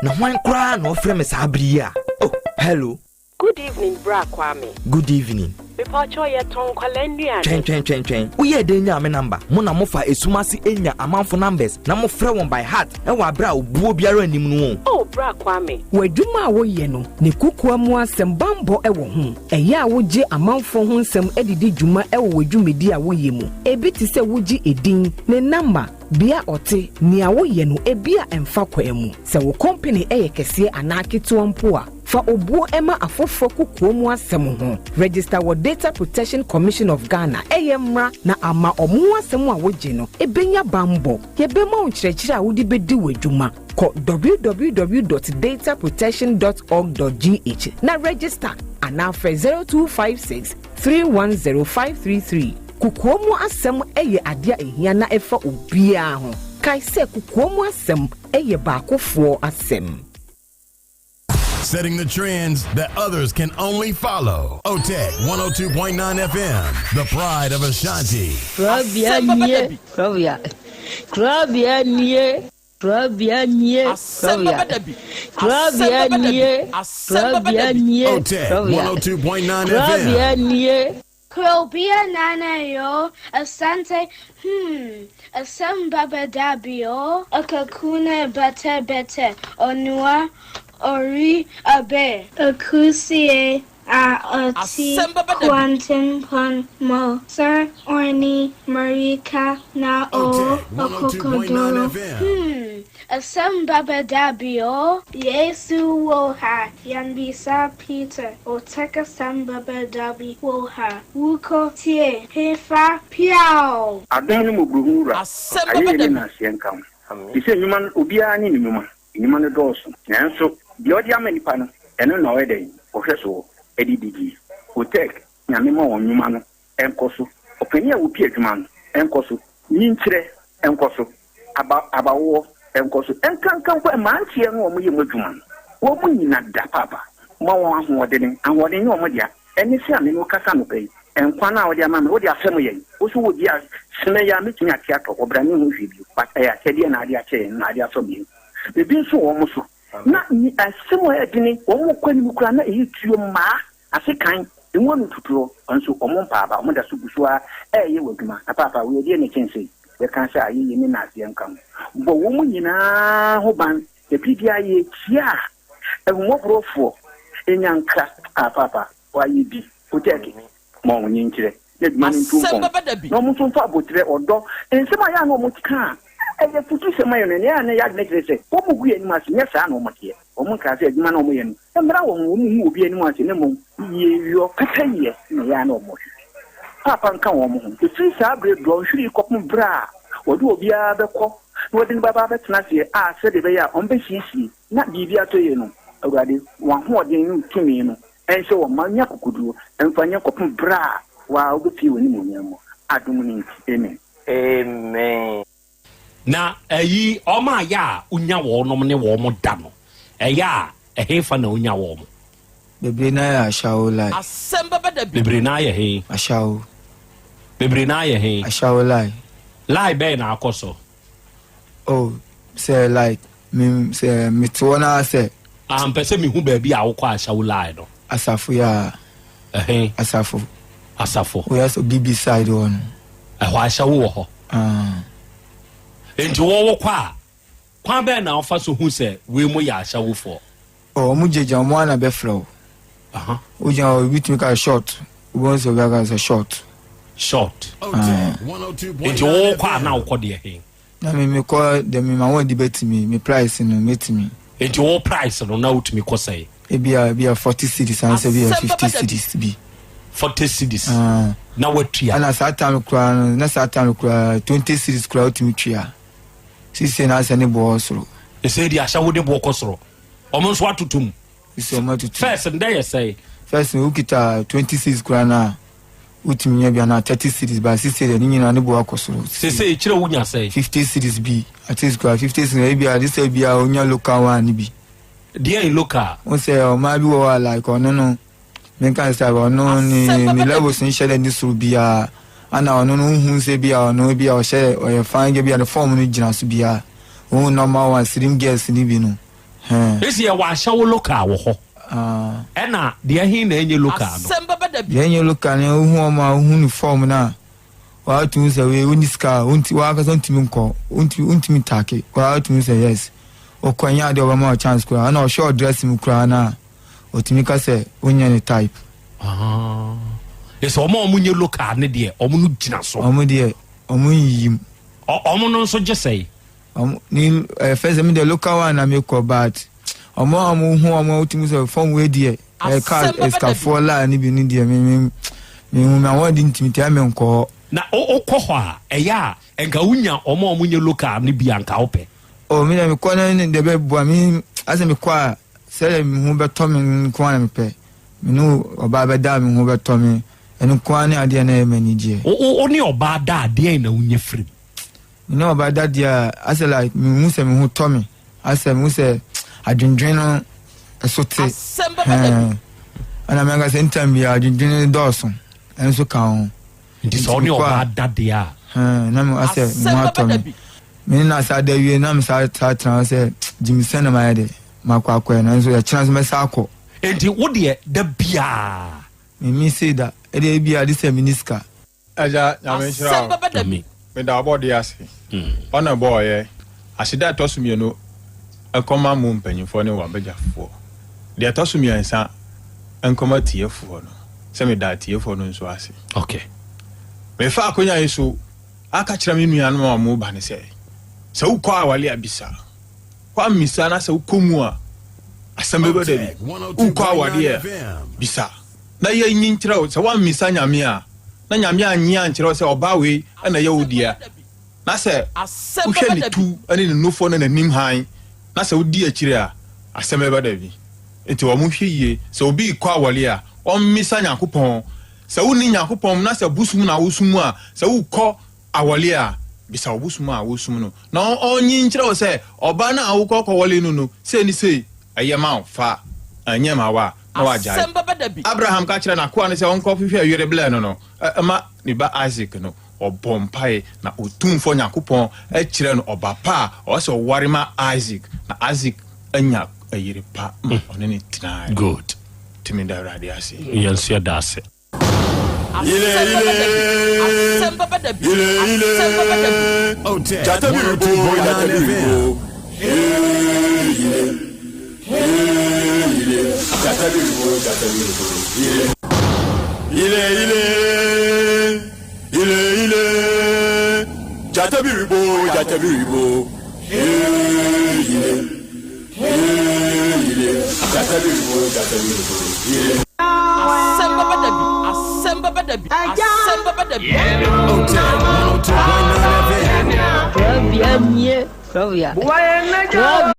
Na hwan koraa na ɔfrɛ me saa bere yi a? Oh, hello. Good evening bra Kwame. Good evening. Mepakyɛw yɛ tɔn nkwadaa nnuane. Twɛn twɛn twɛn twɛn. Woyɛɛ dɛn nyaa me number? Mo na mofa esum ase nya amanfo numbers na mofrɛ wɔn by heart wɔ abere a obuo biara nnim no o. Oh bra Kwame. W'adwuma a woyɛ no ne kokoa mu asɛm bammɔ wɔ ho. Ɛyɛ a wogye amanfoɔ ho nsɛm de di dwuma wɔ w'adwumadi a woyɛ mu. Ebi te sɛ wogye edin, ne namba, bea ɔte, nea woyɛ no ebia ɛmfa kwan mu. Sɛ wo kɔmpene yɛ kɛseɛ anaa ketewa mpo a, fa obuo ma afoforɔ kokoa mu asɛm ho. Register wɔ Data Protection Commission of Ghana, ɛyɛ mmra na ama wɔn ho asɛm a wogye no bɛnya bammɔ. Yɛbɛma wo nkyerɛkyerɛ a wode bɛdi w'adwuma. Kɔ www dot dataprotection dot org dot gh na register anaa frɛ 0256 310 533. Kokoa mu asɛm yɛ adeɛ a ɛhia na ɛfa obiara ho. Kae sɛ kokoa mu asɛm yɛ baakofoɔ asɛm. Setting the trends that others can only follow. OTEC 102.9 FM, the pride of Ashanti. Kurabea nie, kurabea, kurabea nie, kurabea nie, kurabea, kurabea nie, kurabea nie, OTEC kurabea, 102.9 kurabea FM. nie. Krobea Nana yo, Asante hmm, Asem baba dabi o, Akakuna bete bete, Onua ori abe. Akusie a ɔte Asɛm bɛba da bi. Kwantempɔn mu, Sir Orni Marika na o OTEC 102.9 Okokodoro FM. hmm, Asɛm baba dabi o, Yesu wɔ ha, Yɛnbisa Peter, Otec asɛm baba dabi wɔ ha, Wokɔ tie hefa piaw! Adom ne mmɔborɔhunu Wura, Asɛm bɛba ayɛyie da ne bi. nnaaseɛ nka wo. Te sɛ nnwuma no, obiara ne ne nnwuma. Nnwuma no dɔɔso, nanso deɛ ɔde ama nnipa no, ɛno na ɔyɛ dɛn? Ɔhwɛ soɔ de didie. Otec, Nyame ma wɔn nnwuma no nkɔ so. Ɔpanin a ɔpi adwuma no nkɔ so. Nyinkyerɛ nkɔ so. Aba, abawoɔ nkɔ so. Nkanka mpo mmeranteɛ no a wɔyɛ mu adwuma no, wɔn nyina da paapa. Ma wɔn ahoɔdene. Ahoɔden nyɛ wɔn dea. Ɛne sɛ a me ne wo kasa anɔpa yi, nkwa no a wode ama me, wode afɛm yɛn. Wo nso wɔ bi a, sene yi a mɛtumi ate atɔ hɔ, bra menhu hwee bio. But ɛyɛ akyɛdeɛ na ade akyɛ yɛn, na ade afɛm yɛn. Ebi nso wɔ wɔn so. Na ni asɛm a ɛyɛ dene, wɔn kɔ anim koraa na ɛyɛ tuo mmaa, ase kan, emu ano tutuo, nso wɔn mpa aba, wɔn da so gu so ara ɛreyɛ wɔ adwuma. Na paapa, wei ɛdeɛn na ɛkyɛn sei? Yɛka sɛ ayɛyie ne nnaseɛ nka ho. Bɔ wɔn nyinaa ho ban, na biribiara yɛkyia a, ahummɔborɔfoɔ nya nkra. Ah, paapa, wɔayɛ bi, Otɛɛke, ma wɔn nkyerɛ na adwuma no ntu Asɛm mpɔn, bɛba da bi. na wɔn nso mfa aboterɛ, ɔdɔ, nsɛm a ɛyɛ a na wɔka a ɛyɛ afutusɛm ma yɛn no, ɛnna ɛyɛ a na ɛyɛ adwene kyerɛ sɛ wɔgu yɛn anim ase. Nyɛ saa na wɔteɛ. Wɔnkaa sɛ adwuma no a wɔyɛ no mmra wɔn ho, wɔnhu obi anim ase, na mmom yieyɔ, pɛpɛyɛ na ɛyɛ a na wɔhwehwɛ. Paapa nka wɔn ho. Ɛfiri saa berɛ dɔnhwere yi kɔpem berɛ a wɔde obiara bɛkɔ na wɔde no bɛba abɛtena aseɛ a sɛdeɛ ɛbɛyɛ a wɔbɛsiesie na biribi atɔ yie no, Awurade, w'ahoɔden ne wo tumi no nhyɛ wɔn ma nya akokoduro mfa nyɛ kɔpem berɛ a wo ara wobɛpue w'animuonyam mu, adom no nti, amen. Amen. Na ɛyi wɔn a yɛ a wonya wɔnom ne wɔn da no, ɛyɛ a ɛhefa na wonya wɔn? Bebree naa yɛ ashawo lie. Asɛm bɛba da bi. Bebree naa yɛ he? Ashawo. Bebree naa yɛ he? Ashawo lie. Lie bɛn na akɔ so? Oh, sɛ like me sɛ mete hɔ naa sɛ. Ah, mpɛ sɛ mehu baabi a wokɔ ashawo lie no. Asafo yɛ a. Ɛhe? Asafo. Asafo. Woyɛ sɛ BB side hɔ no. Ɛhɔ ashawo wɔ hɔ. Ah. Enti wɔwɔ kɔ a, kwan bɛn na wofa so hu sɛ wei mo yɛ ashawofoɔ? Oh, wɔn gyinagyina wɔn ara na bɛfrɛ wo. Aha. Wogyina hɔ, obi tumi ka short. Wobɛhu sɛ obi aka sɛ short. Short. Ah. Enti wowɔ kɔ a na wokɔ deɛ he? Na me mekɔ deɛ me ma wɔn di bɛtumi, me price no mɛtumi. Enti wo price no na wotumi kɔ sɛn? Ebia ebia 40 cedis anaasɛ ebia Asɛm 50 bɛba da bi. cedis bi. 40 cedis Ah. na watua. Ɛna saa time koraa no, na saa time koraa 20 cedis koraa wotumi tua. Sisi na asɛ ne boɔ wɔ soro. Ɛsɛ di ahyɛwo de boɔ kɔ soro. Ɔmo nso atoto mu. Sisi ɔmo atoto. First ndɛ yɛ sɛe. First no wokita 20 cedis koraa na wotumi nya bi anaa 30 cedis ba sisi deɛ ne nyinaa ne boɔ akɔ soro. Sese kyerɛ wonya sɛe. 50 cedis bi at least koraa 50 cedis ebi a de sɛ bi a wonya local one ne bi. Deɛ yɛ local. Wo sɛ ɔmaa bi wɔ hɔ a like ɔno no menka sɛ ɔno ne ne levels nhyɛ dɛ ne soro biara ana ɔno no wohu sɛ bi a ɔno bi a ɔhyɛ ɔyɛ fine girl bi a ne form no gyina so biara wohu normal one slim girls ne bi no hɛn. Esi yɛ wɔ ahyɛwo local wɔ hɔ. Ɛna deɛ he na ɛnyɛ local no. Deɛ ɛnyɛ local no wohu ɔmo a wohu ne form no a wɔatumi sɛ wei wonni sika a wonti wankasa wontumi nkɔ wontumi wontumi ntake koraa wotumi sɛ yes wokɔ ɛnyɛ adeɛ ɔbɛma wo chance koraa ɛna ɔhwɛ ɔdress mu koraa no a ɔtumi ka sɛ wonyɛ ne type. Ɛsɛ ɔmo a ɔmo nyɛ local ne deɛ ɔmo no gyina so. Ɔmo deɛ ɔmo nyiyim. Ɔmo no nso gye sɛe. Ɔmo ne ɛɛ fɛsɛ mi deɛ local one na mi kɔ but ɔmo a ɔmo hu ɔmo a wotumi sɛ fɔm wei deɛ ɛka esikafoɔ laa ne bi ne deɛ mi mi mi hu mi ahoɔden ntumi tia mi nkɔ hɔ. Na wokɔ hɔ a ɛyɛ a nka wonya ɔmo a ɔmo nyɛ local ne bi a nka wopɛ. O mi deɛ mi kɔ ne ne deɛ bɛ bua mi asɛ mi kɔ a sɛdeɛ mi ho bɛtɔ mi nko ara na mi pɛ mi ne ɔbaa bɛda a mi ho bɛtɔ mi ɛno nko ara ne adeɛ na ɛyɛ m'ani gyeɛ. Wo ne ɔbaa da a deɛn na wonya firi mu? Me ne ɔbaa da deɛ a asɛ like mehu sɛ me ho tɔ me asɛ mehu sɛ adwendwen no ɛso te hɛn ɛna me ankasa ntam bi adwendwen no dɔɔso ɛnso ka ho nti sɛ ɔne ɔbaa da deɛ a hɛn na me asɛ me ho atɔ me me ne na asa da wie na me saa saa tena hɔ sɛ gyimisɛn na mayɛ de makɔ akɔɛ nanso ɛkyena nso mɛsa akɔ. Nti wo deɛ da biaa. Me me sei da ɛdeɛ ebi a de sɛ me ni sika. Agya Nyame nhyira wo. Meda ɔbɔdeɛ ase. Ɔna ɛbɔɔ yɛ. Aseda a ɛtɔ so mienu nkɔma mo mpanyinfoɔ ne w'abagyafoɔ. Deɛ ɛtɔ so miɛnsa nkɔma atiefoɔ no, sɛ meda atiefoɔ no nso ase. Okay. Mefa akonya yi so aka kyerɛ me nuanom a wɔn ba no sɛ, sɛ wokɔ awale a bisa. Woammisa na sɛ wokɔ mu a, asɛm bɛba da bi. Wokɔ awadeɛ a, bisa. Na yɛnyi nkyerɛ wo, sɛ woammisa Nyame a, na Nyame annye ankyerɛ wo sɛ ɔbaa wei na ɛyɛ wo dea, na sɛ wohwɛ ne tu ne ne nufoɔ ne n'anim hann, na sɛ wodi akyire a, asɛm bɛba da bi. Enti wɔnhwɛ yie, sɛ obi rekɔ awɔre a, ɔmmisa Nyankopɔn. Sɛ wonni Nyankopɔn mu na sɛ bosom na wosom a, sɛ wokɔ awɔre a, bisa wo bosom a wosom no, na ɔnyi nkyerɛ wo sɛ ɔbaa no a wokɔ kɔwɔre no no, sei ne sei, ɛyɛ ma wo, fa, ɛnyɛ ma wo a, na wagyae. Abraham ka kyerɛɛ n'akoa no sɛ ɔnkɔhwehwɛ yere brɛ no no ma ne ba Isak no, ɔbɔɔ mpae, na Otumfoɔ Nyankopɔn kyerɛɛ no ɔba pa a ɔwɔ sɛ ɔware ma Isak, na Isak anya yere pa ma ɔne no tenae. Good. Nti meda Awurade ase. Yɛn nso yɛda ase. Otec 102.9 FM. Asɛm bɛba da bi, asɛm bɛba da bi, asɛm bɛba da bi. Otec 102.9 FM. Krabea nie, krabea. Krabea.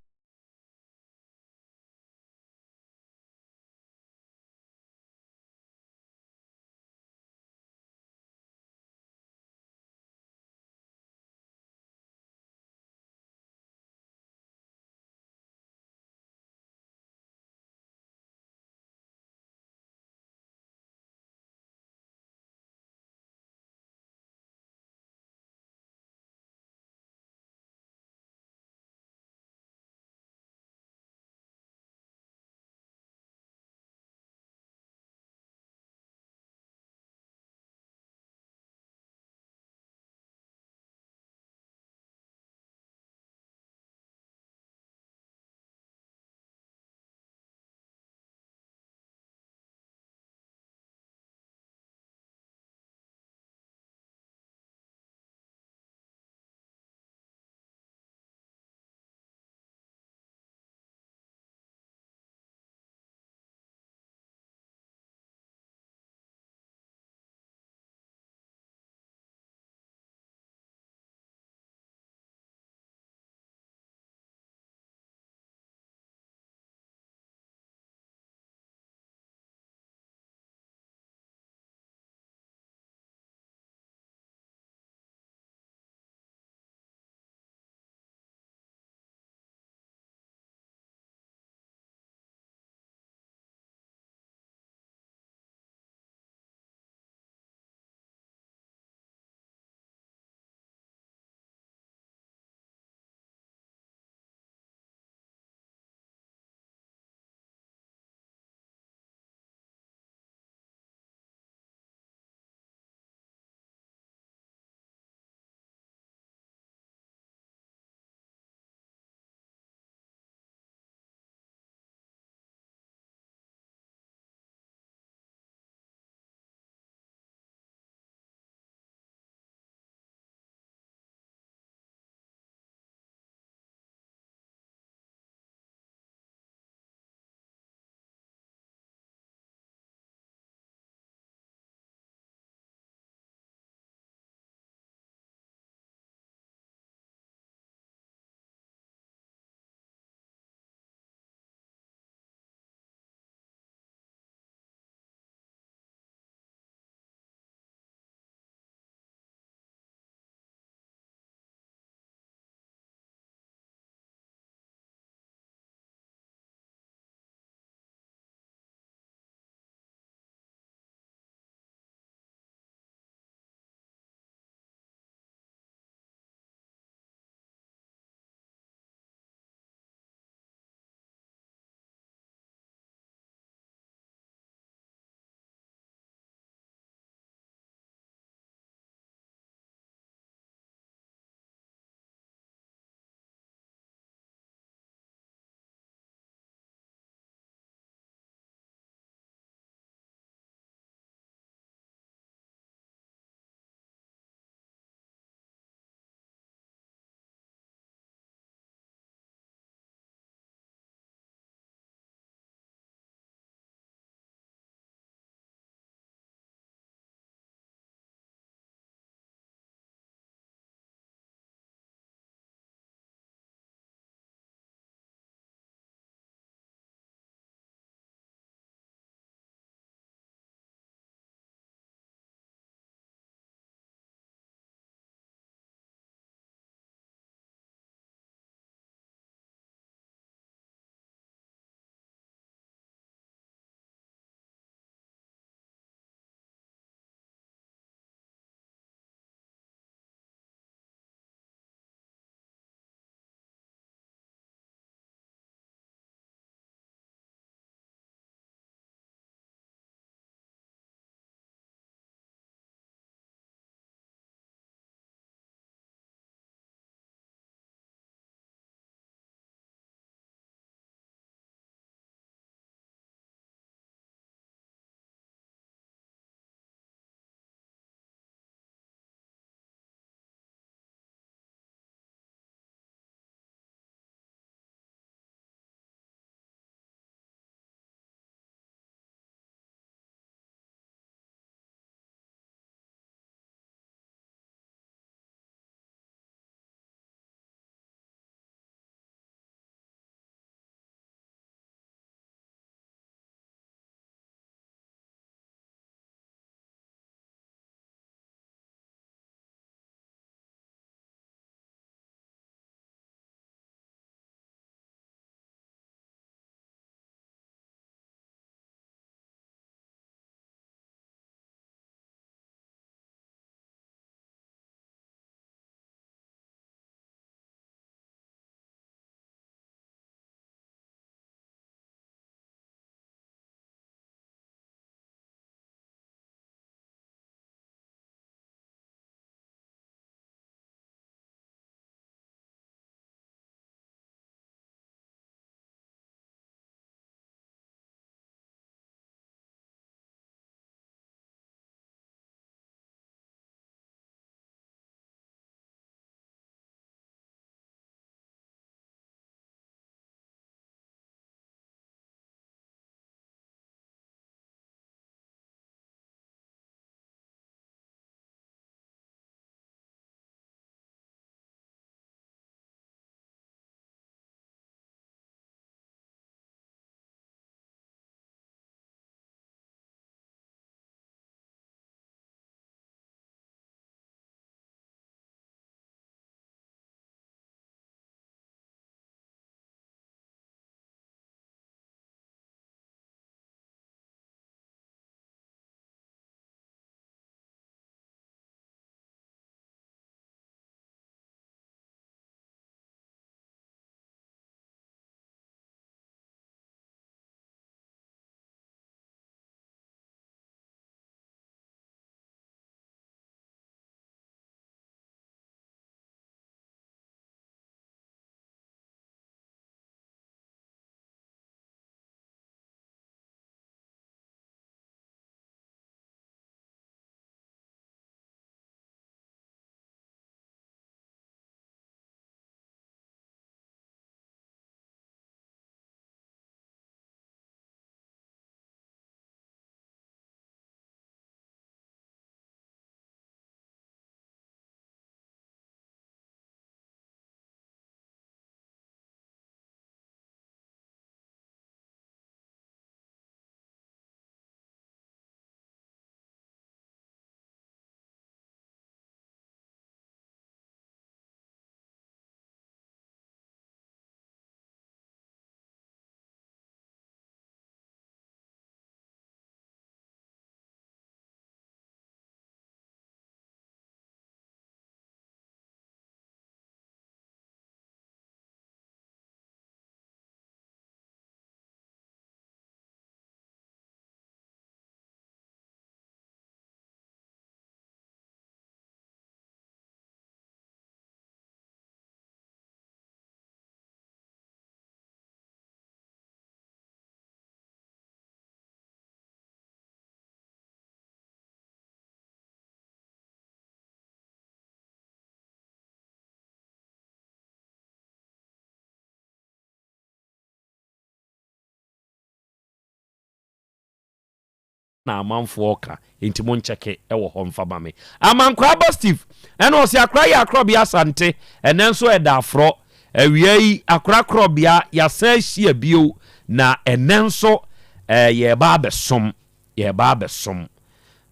na amanfoɔ ka nti mo nkyɛke wɔ hɔ mfa ma me. Amankwaa ba Steve ɛna ɔse akora yɛ akorɔbea Asante ɛnɛ nso ɛda aforɔ awia yi akora korɔbea yasan ahyia bio na ɛnɛ nso eh, yɛreba abɛsom yɛreba abɛsom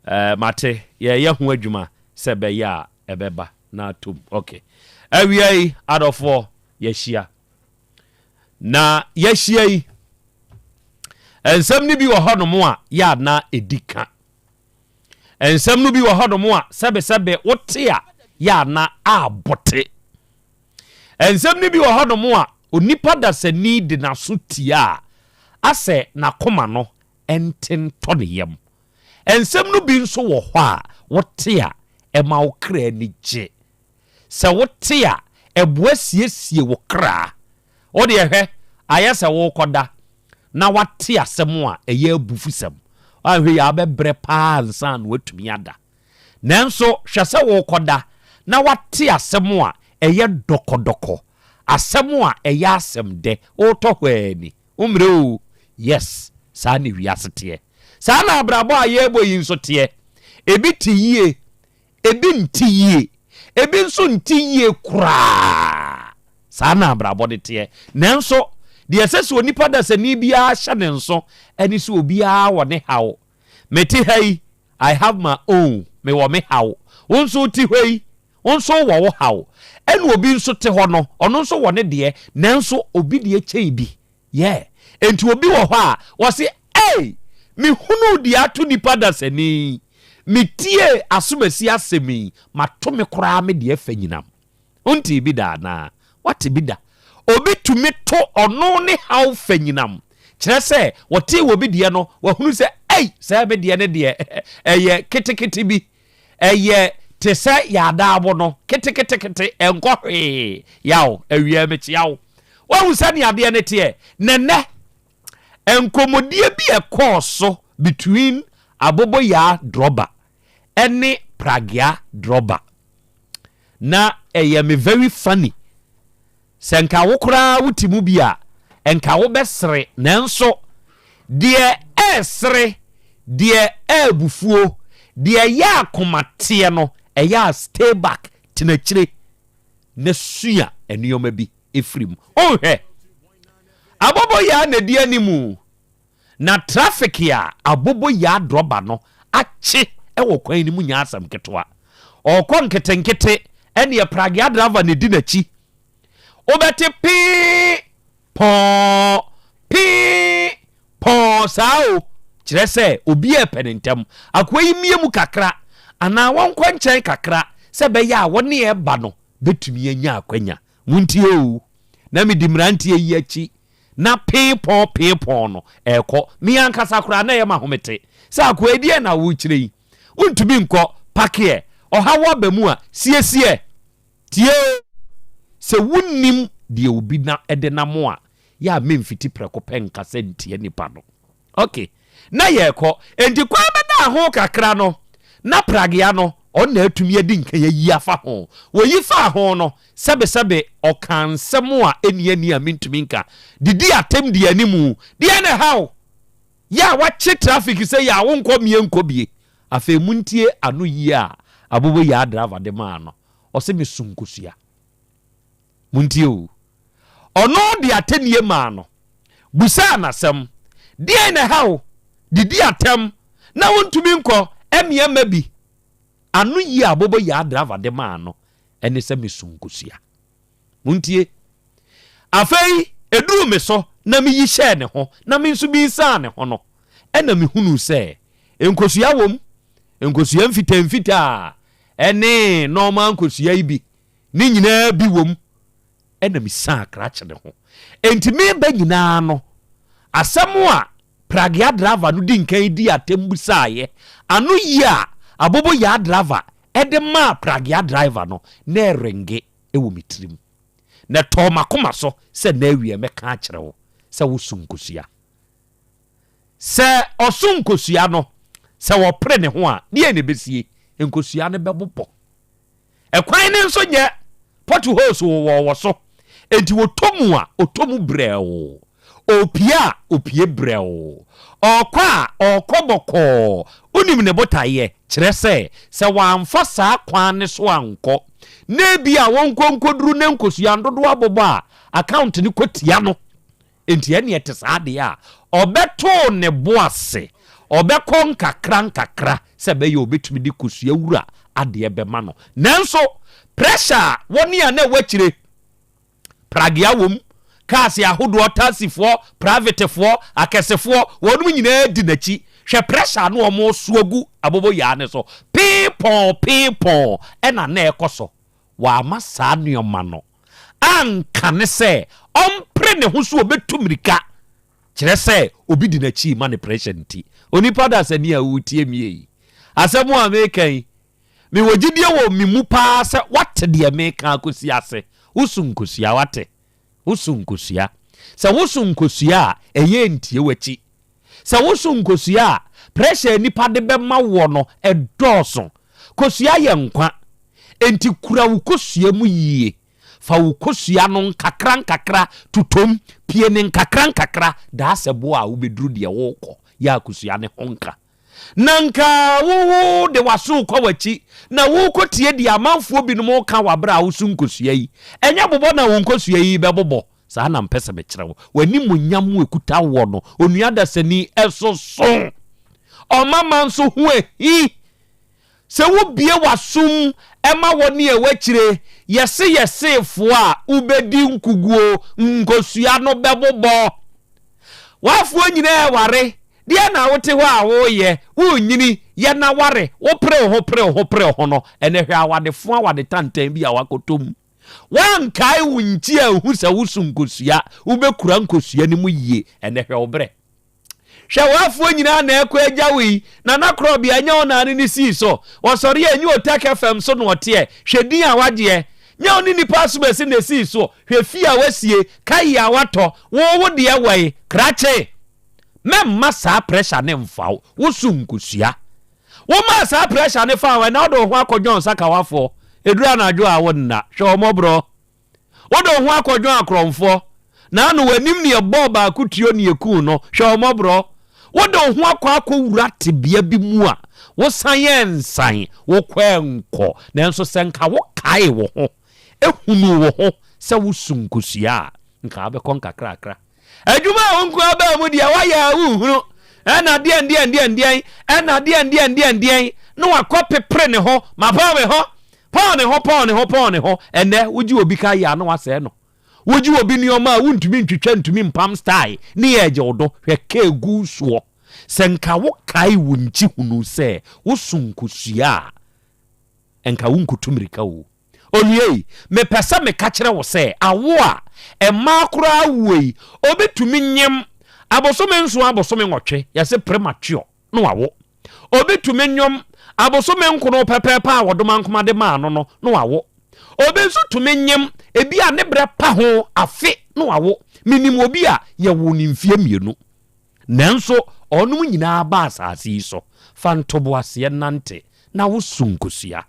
eh, mate yɛreyɛ ho adwuma sɛ ɛbɛyɛ a ɛbɛba na atom ok awia yi adɔfoɔ yɛahyia Na yɛahyia yi, nsɛm no bi wɔ hɔnom a yɛ a na ɛdi ka. Nsɛm no bi wɔ hɔnom a sɛbesɛbe wote a yɛ a na abote. Nsɛm no bi wɔ hɔnom a onipa dasani de n'aso tie a asɛ n'akoma no nte ntɔ ne yam. Nsɛm no bi nso wɔ hɔ a wote a ɛma wo kra ani gye. Sɛ wote a, ɛboa siesie wo kra. Wo deɛ hwɛ, ayɛ sɛ worekɔda na woate asɛm a ɛyɛ abufusɛm. Woanhwɛ yie a, wobɛbrɛ paa ansa na woatumi ada. Nanso hwɛ sɛ worekɔda na woate asɛm a ɛyɛ dɔkɔdɔkɔ, asɛm a ɛyɛ asɛm dɛ, woretɔ hɔ ara ni. Wommrɛ oo. Yes, saa na wiase teɛ. Saa na abrabɔ a yɛrebɔ yi nso teɛ. Ebi te yie, Ebi nte yie, ebi nso nte yie koraa. Saa na abrabɔ no teɛ. Nanso, deɛ ɛsɛ sɛ onipa dasani biara hyɛ ne nso ne sɛ obiara wɔ ne haw. Mete ha yi, I have my own, mewɔ me haw. Wo nso wote hɔ yi, wo nso wowɔ wo haw. Ɛna obi nso te hɔ no, ɔno nso wɔ ne deɛ, nanso obi deɛ kyɛn bi. Yeah. Enti obi wɔ hɔ a, ɔse, Ei! Mehunuu deɛ ato nipa dasani yi. Metiee asomasi asɛm yi, mato me koraa me deɛ fanyinam. Wontee bi da anaa? Woate bi da? Obi tumi to ɔno ne haw fanyinam. Kyerɛ sɛ, ɔtee obi deɛ no, wahunu sɛ, Ei! Sɛ me deɛ ne deɛ, ɛyɛ ketekete bi. Ɛyɛ te sɛ yaadaabo no, keteketekete, ɛnkɔ hwee. Yaw, awia mekyea wo. Woahu sɛnea adeɛ no teɛ? Na nnɛ, nkɔmmɔdie bi a ɛkɔɔ so between Aboboyaa drɔba ne Pragea drɔba. Na ɛyɛ me very funny. Sɛ nka wo koraa wote mu bi a, nka wobɛsere, nanso deɛ ɛresere, deɛ ɛrebufuo, deɛ ɛyɛ akomateɛ no, ɛyɛ a stay back, tena akyire na sua nneɛma bi firi mu. Wonhwɛ, aboboyaa na ɛdi anim. Na traffic a aboboyaa drɔba no akye wɔ kwan no mu nyɛ asɛm ketewa. Ɔrekɔ nketenkete ɛneɛ pragea driver na ɛdi n'akyi. Wobɛte pee pɔɔ pee pɔɔ saa o, kyerɛ sɛ obi repɛ ne ntɛm. Akoa yi mmie mu kakra anaa wɔnkɔ nkyɛn kakra sɛ ɛbɛyɛ a wɔne ɛreba no bɛtumi anya akwanya. Montie o, na medi mmeranteɛ yi akyi na peepɔn peepɔn no ɛrekɔ. Me ankasa koraa na ɛyɛ m'ahomete sɛ akoa yi deɛn na worekyerɛ yi? Wontumi nkɔ, pakeɛ, ɔhaw aba mu a, siesie. Tie o, sɛ wonnim deɛ obi na de nam a, yɛ a memfiti prɛko pɛ nkasa ntia nipa no. Ok, na yɛrekɔ. Enti kwan bɛdaa ho kakra no, na pragea no, ɔno na atumi adi nkan ayi afa ho. Wɔyi faa ho no, sɛbesɛbe ɔkaa nsɛm a ɛnni ani a mentumi nka, didii atɛm dii animu. Deɛn na ɛha wo? Yɛ a woakye traffic sei a wonkɔ mmie nkɔ bie. Afei montie ano yie a Aboboyaa driver de maa no. Ɔse meso nkosua. Montie o. Ɔno de atɛnnie maa no, busaa no asɛm, Deɛn na ɛha wo? Didi atɛm na wontumi nkɔ mmea mma bi. Ano yie a Aboboyaa driver de maa no ne sɛ meso nkosua. Montie. Afei ɛduruu me so na meyi hyɛɛ ne ho na me nso mensiaa ne ho no, ɛna mehunuu sɛ nkosua wom, nkosua mfitaa mfitaa ne nɔɔma nkosua yi bi. Ne nyinaa bi wom, ɛna mesiaa krakye no ho. Enti mereba nyinaa no, asɛm a pragea driver no di nkan dii atɛm bisaeɛ, ano yie a aboboyaa driver de maa pragea driver no, na ɛrenge wɔ me tirim. Na ɛtɔɔ m'akoma so sɛ nnɛ awia mɛka akyerɛ wo sɛ woso nkosua. Sɛ ɔso nkosua no, sɛ ɔpere ne ho a, deɛn na ɛbɛsie? Nkosua no bɛbobɔ. Ɛkwan no nso nyɛ potholes wowɔ wɔ so, enti wɔtɔ mu a, ɔtɔ mu brɛoo. Ɔrepue a, ɔpue brɛoo. Ɔrekɔ a, ɔrekɔ bɔkɔɔ. Wonim ne botaeɛ? Kyerɛ sɛ, sɛ wamfa saa kwan no so ankɔ, na ebia wɔnkɔ nkɔduru na nkosua dodoɔ abobɔ a, account no kɔtia no. Enti ɛnneɛ ɛte saa deɛ a, ɔbɛto ne bo ase, ɔbɛkɔ nkakrankakra sɛ ɛbɛyɛ a ɔbɛtumi de kosua wura adeɛ bɛma no. Nanso, pressure a wɔne a na ɛwɔ akyire, pragea wom, cars ahodoɔ, taxifoɔ, privatefoɔ, akɛsefoɔ, wɔnom nyinaa di n'akyi. Hwɛ pressure a na wɔresoa gu aboboyaa no so, pee pɔn, pee pɔn, ɛna na ɛrekɔ so. Wamma saa nneɛma no anka ne sɛ ɔmpere ne ho so ɔbɛtu mmirika, kyerɛ sɛ obi di n'akyi rema no pressure nti. Onipa dasani a woretie me yi, asɛm a mereka yi, mewɔ gyidie wɔ me mu paa sɛ woate deɛ mereka akɔsi ase. Woso nkosua, woate? Woso nkosua. Sɛ woso nkosua a, ɛyɛ ntie w'akyi. Sɛ woso nkosua a, pressure a nnipa de bɛma woɔ no, ɛdɔɔso. Kosua yɛ nkwa. Enti kura wo kosua mu yie. Fa wo kosua no nkakrankakra totom, pue no nkakrankakra, daa sɛ boɔ a wobɛduru deɛ worekɔ yɛ a kosua no ho nka. Na nka wo wode w'aso rekɔ w'akyi na worekɔtie deɛ amanfoɔ binom reka wɔ aberɛ a woso nkosua yi. Ɛnyɛ bobɔ na wo nkosua yi bɛbobɔ. Saa na mpɛ sɛ mekyerɛ wo. W'animuonyam a ɛkuta woɔ no, onua dasani, ɛsoso. Ɔmama nso ho ahi. Sɛ wobue w'asom ma wɔne ɛwɔ akyire, yɛse yɛseefoɔ a, wobɛdi nkuguo, nkosua no bɛbobɔ. W'afoɔ nyinaa ɛware, deɛ na wote hɔ a woreyɛ, worenyini, yɛ na ware, wopere wo ho pere wo ho pere wo ho no, ɛnɛ hwɛ awadefo awade tantan bi a wakɔtɔ mu. Woankae wo nkyi anhu sɛ woso nkosua, wobɛkura nkosua no mu yie, ɛnɛ hwɛ wo berɛ. Hwɛ w'afoɔ nyinaa na ɛkɔ agya wo yi, Nana Korɔbea ɛnyɛ wo na ne ne sii so, ɔsɔre a ɛnyɛ Otak FM so na ɔteɛ, hwɛ din a wagyeɛ, nyɛ wo ne nipa asomasi na ɛsii so, hwɛ fie a wasie, kayi a watɔ, wo wo deɛ wɛn, krakye. Mɛmma saa pressure ne mfa wo, wo so nkosua. Womaa saa pressure ne faa wo, ɛnɛ wode wo ho akɔdwɔn sakawafoɔ, ɛduru anadwo a wo nna, hwɛ ɔmɔborɔ. Wode wo ho akɔdwɔn akorɔmfoɔ, na ano w'anim ne ɛbɔɔ baako tuo ne ɛkuu no, hwɛ ɔmɔborɔ. Wode wo ho akɔ akɔwura tebea bi mu a, wosan ɛnsan, wokɔ ɛnkɔ, nanso sɛ nka wokaee wo ho, hunuu wo ho sɛ wosu nkosua a, nka wobɛkɔ nkakrakra. Adwuma a wo nko ara baa mu deɛ woayɛ a wonhunu, ɛna deɛn deɛn deɛn deɛn, ɛna deɛn deɛn deɛn deɛn, na wakɔ pepere ne ho, mapɔn me ho, pɔn ne ho, pɔn ne ho, pɔn ne ho. Ɛnɛ wogye obi ka yɛ a na wasɛe no. Wogye obi nneɛma a wontumi ntwitwa ntumi mpam style ne yɛ agye wo do, hwɛ ka egu soɔ. Sɛ nka wokae wo nkyi hunu sɛ woso nkosua a, nka wonkutu mmirika o. Onua yi, mepɛ sɛ meka kyerɛ wo sɛ awo a mmaa koraa woɔ yi, obi tumi nyem abosome nson abosome nwɔtwe, yɛse premature, na wawo. Obi tumi nyom abosome nkono pɛpɛɛpɛ a wɔdomankoma de maa no no, na wawo. Obi nso tumi nyem ebi a ne berɛ pa ho afe na wawo. Menim obi a yɛwoo no mfeɛ mmienu. Nanso ɔnom nyinaa ba asase yi so, fa ntoboaseɛ nante na wo so nkosua.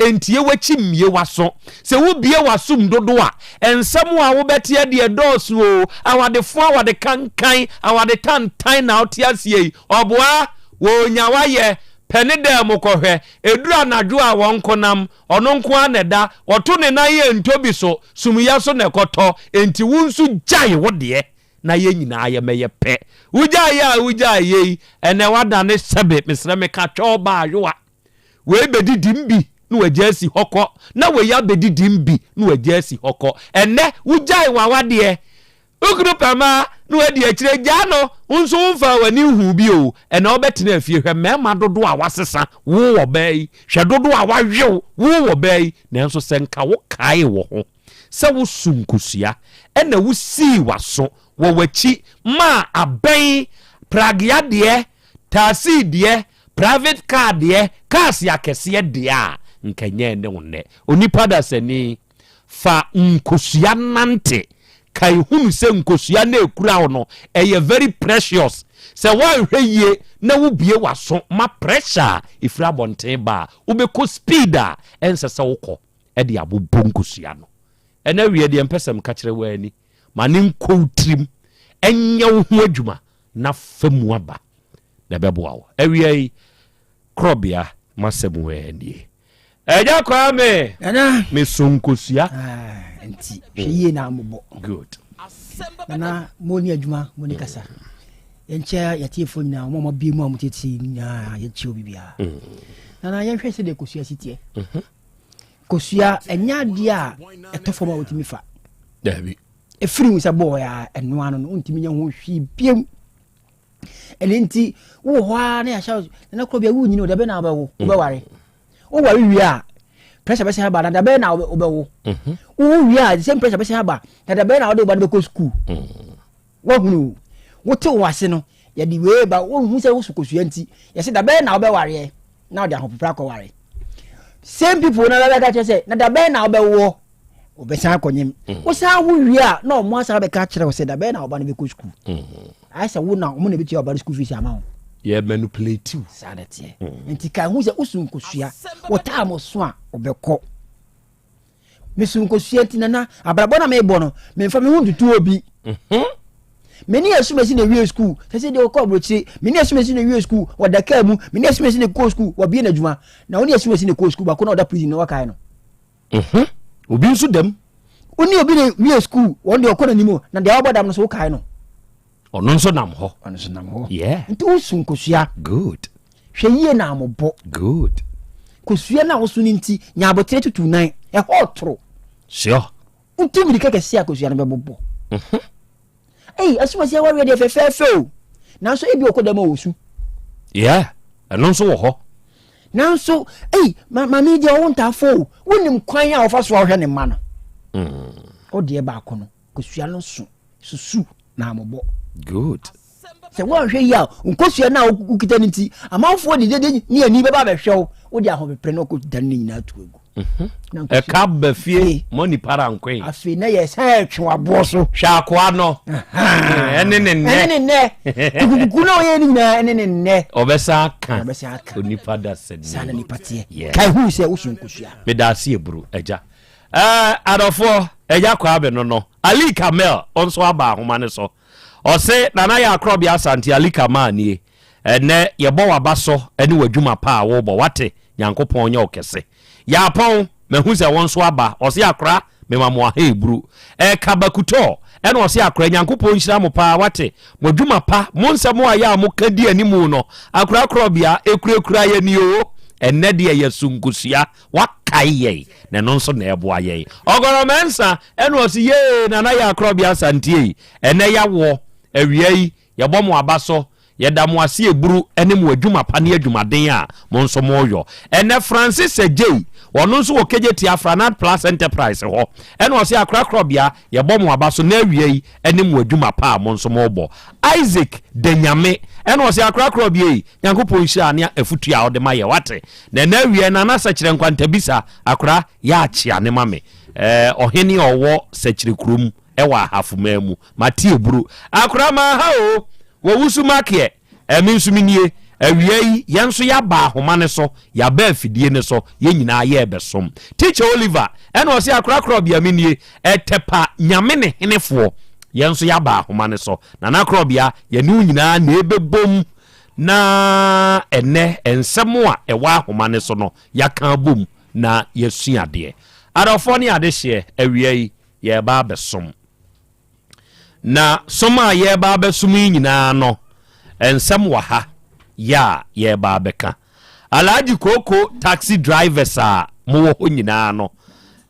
Ntie w'akyi mmue w'aso. Sɛ wobue w'asom dodo a, nsɛm a wobɛteɛ deɛ dɔɔso oo, awadefo awade kankan, awade tantan na wote aseɛ yi, ɔboa, wɔnya wayɛ, pɛ ne dan mu kɔhwɛ, ɛduru anadwo a wɔnkonam, ɔno nko ara na ɛda, ɔto ne nan yɛ ntɔ bi so, sumyɛ so na ɛkɔtɔ, enti wo nso gyae wo deɛ na yɛn nyinaa yɛmmɛyɛ pɛ. Wogyae yɛ a wogyae yɛ yi, ɛnɛ woadane sɛbe, mesrɛ meka twɛ ɔbaa ayowa. Wei bɛdidim bi na wagya asi hɔ kɔ, na wei abɛdidim bi na wagya asi hɔ kɔ. Ɛnnɛ, wogyae w'awadeɛ, wo kunu pɛ mmaa na wadi akyire, gyaa no, wo nso womfaa w'ani nhuu bi o. Ɛnnɛ wobɛtena afie, hwɛ mmarima dodoɔ a wɔasesa wo wɔ baa yi, hwɛ dodoɔ a wɔawe wo wo wɔ baa yi, nanso sɛ nka wokaee wo ho sɛ woso nkosua ɛna wosii w'aso wɔ w'akyi maa abɛn pragea deɛ, taasii deɛ, Private car deɛ, cars akɛseɛ deɛ a, nka ɛnyɛ ɛne wo nnɛ. Onipa dasani, fa nkosua nante. Kae hunu sɛ nkosua no a ɛkura wo no, ɛyɛ very precious. Sɛ woanhwɛ yie na wobue w'aso ma pressure a ɛfiri abɔnten ba a, wobɛkɔ speed a ɛnsɛ sɛ wokɔ de abobɔ nkosua no. Ɛnɛ awie deɛ mpɛ sɛ meka kyerɛ wo ara ni, ma no nkɔ wo tirim. Ɛnyɛ wo ho adwuma na fa mu aba na ɛbɛboa wo. Awia yi, korɔbea m'asɛm ɛ nie. Agya Kwame, Nana. Meso nkosua. Ah, nti hwɛ yie na mobɔ. Good. Nana, mo ni adwuma, mo ni kasa. Yɛnkyɛ yɛtiefoɔ nyinaa, wɔn a wɔabie mu a wɔtietie nyinaa, yɛnkyɛ obi biara. Nana, yɛnhwɛ sɛdeɛ kosua si teɛ. Mhm. Kosua, ɛnyɛ adeɛ a ɛtɔ fam a wɔtumi fa. Daabi. Ɛfiri wo sɛ bɔɔ a ɛnoa no no, wontumi nyɛ ho hwee biam. Ɛno nti wowɔ hɔ ara na yɛahyɛ nana korɔ bia wonyini o dabɛn na wobɛwo mm. wobɛware woware wie a pressure bɛsɛ aba na dabɛn na wobɛwo mhm. wowo wie a the same pressure bɛsɛ aba na dabɛn na wode wo ba no bɛkɔ sukuu mm. woahunu wote wo ase no yɛde wei ba wohu sɛ woso kosua nti yɛsɛ dabɛn na wobɛwareɛ na wode ahopepra akɔware same people na bɛbɛka kyerɛ sɛ na dabɛn na wobɛwoɔ Wɔbɛsan akɔnyem. Mm. Wosan wo wie a na ɔmo asan bɛka akyerɛ wo sɛ da bɛyɛ na ɔba no bɛkɔ sukuu. Mm. Ayɛ sɛ wo na ɔmo na ɛbɛtua ɔba no sukuu fees ama wo. Yɛ manipulate wo. Saa na ɛteɛ. Mm. Nti ka ho sɛ wosu nkosua, wɔtaa mo so a ɔbɛkɔ. Mesu nkosua nti nana abrabɔ na mebɔ no memfa me ho ntutu obi. Mm-hmm. Me ne asumasi na ewie sukuu sɛ sɛ deɛ ɔkɔ aburokyire me ne asumasi na ewie sukuu wɔda kaa mu me ne asumasi na ekɔ sukuu wɔbie n'adwuma na wo ne asumasi na ekɔ sukuu baako na ɔda prison na wɔkae no. Mhm. Obi nso dam. Wo ne obi na wie sukuu, wɔn deɛ ɔkɔ n'anim o, na deɛ wabɔ dam no so wokae no. Ɔno nso nam hɔ. Ɔno nso nam hɔ. Yeah. Nti wosu nkosua. Good. Hwɛ yie na amobɔ. Good. Kosua no a woso no nti, nya abotere tutu nan. Ɛhɔ ɔtoro. Sure. Wotu mmirika kɛseɛ a kosua no bɛbobɔ. Mhm. Ei, asumasi awareɛ deɛ fɛfɛɛfɛ o. Nanso ebi ɔkɔ dɛm a ɔsu. Yeah, ɛno nso wɔ hɔ. Nanso, ei, maame deɛ ɔwo ntaafo o. Wonim kwan a ɔfa so a ɔhwɛ ne mma no. Mm. Ɔdeɛ baako no, kosua no so, susu na amobɔ. Good. Sɛ woanhwɛ yi a, nkosua no a wokita no nti, amanfoɔ de dede ne ani bɛba abɛhwɛ wo. Wode ahopepere no ɔkɔ dane ne nyinaa to agu. Mhm. Ɛka ba fie mɔni para nkoe. Afei na yɛ sɛ ɛtwe waboɔ so. Hwɛ akoa no. Ɛne ne nnɛ. Ɛne ne nnɛ. Kukukuku na ɔyɛ ne nyinaa ɛne ne nnɛ. Ɔbɛsa aka. Ɔbɛsa aka. Onipa da sɛ Saa na nipa teɛ. Kae hu sɛ woso nkosua. Meda ase eburu agya. Ɛɛ adɔfoɔ agya Kwame no no Ali Kamel ɔnso aba ahoma no so. Ɔse Nana yɛ akorɔbea Asante Ali Kamal nie. Ɛnnɛ yɛbɔ w'aba so ne w'adwuma pa a wobɔ wate Nyankopɔn nyɛ wo kɛse. Yaapɔn, mahu sɛ wo nso aba Ɔse akora mema mo aha eburu. Ɛka bakutɔɔ ɛna ɔse akora Nyankopɔn nhyira mo paa wate Mo adwuma pa, mo nsɛm a yɛ a moka di animu no akora korɔbea ekurakura yɛn ni oo Ɛnnɛ deɛ yɛso nkosua wakae yɛn na ɛno nso na ɛboa yɛn. Ɔgɔrɔ Mɛnsa ɛna ɔse yee Nana Yaa Korɔbea Asante ei ɛnɛ yawoɔ awia yi Yɛbɔ mo aba so. Yɛda mo ase eburu ne mo adwuma pa ne adwumaden a mo nso moyɔ. Ɛnnɛ Francis Adjei, ɔno nso wɔ Kejetia Franad Plus Enterprise hɔ, ɛna ɔse Akorakorabea, yɛbɔ mo aba so na awia yi ne mo adwuma pa a mo nso mobɔ. Isaac Danyame, ɛna ɔse Akorakorabea yi, Nyankopɔn nhyira ne afutuo a wode ma yɛ, wate? Na ɛnnɛ awia yi, Nana Sɛkyerɛ Nkwantabisa, Akora, yɛ akyea ne ma me. Ɛɛ, ɔhene a ɔwɔ Sɛkyerɛ kurom wɔ Ahafo man mu. Mate aburo. Akora maha o, wɔwusu makeɛ, eh, me nso menie. Awia yi, yɛn nso yɛaba ahoma no so, yɛaba afidie no so, yɛn nyinaa yɛrebɛsom. Teacher Oliver, ɛna ɔse akora korɔbea menie, ɛtɛpa nyame ne henefoɔ, yɛn nso yɛaba ahoma no so. Nana korɔbea, yɛne wo nyinaa na ɛbɛbom na ɛnɛ nsɛm a ɛwɔ ahoma no so no, yɛaka abom na yɛasua adeɛ. Adɔfoɔ ne adehyeɛ, awia yi, yɛreba abɛsom. Na som a yɛreba abɛsom yi nyinaa no, nsɛm wɔ ha yɛ a yɛreba abɛka. Alhaji Kooko taxi drivers a mowɔ hɔ nyinaa no,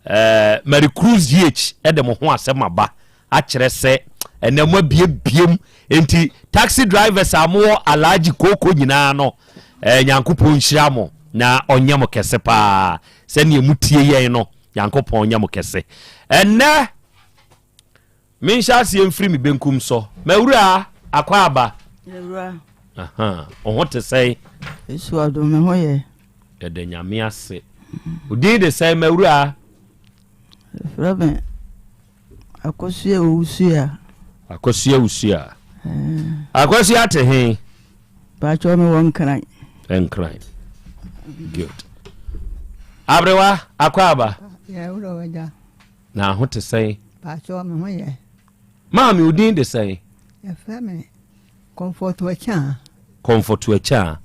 eh, Mary Cruz GH de mo ho asɛm aba akyerɛ sɛ ɛnɛ mo abiebiem nti taxi drivers a mowɔ Alhaji Kooko nyinaa no, eh, Nyankopɔn nhyira mo na ɔnyɛ mo kɛse paa sɛdeɛ motie yɛn no. Nyankopɔn nyɛ mo kɛse. Ɛnnɛ, menhyɛ aseɛ mfiri me benkum so. M'awura, akwaaba. Awura. Aha, wo ho te sɛn? Yesu adom, me ho yɛ. Yɛda Nyame ase. Wo din de sɛn, m'awura? Yɛfrɛ me Akosua Owusua. Akosua Owusua. Akosua te he? Paatwɔ me wɔ Nkran. Nkran. Good. Aberewa akɔ aba. Yɛ wura wagya. Na ho te sɛn? Paatwɔ me ho yɛ. Maame wo din de sɛn? Yɛfrɛ me Comfort Akyaa. Comfort Akyaa.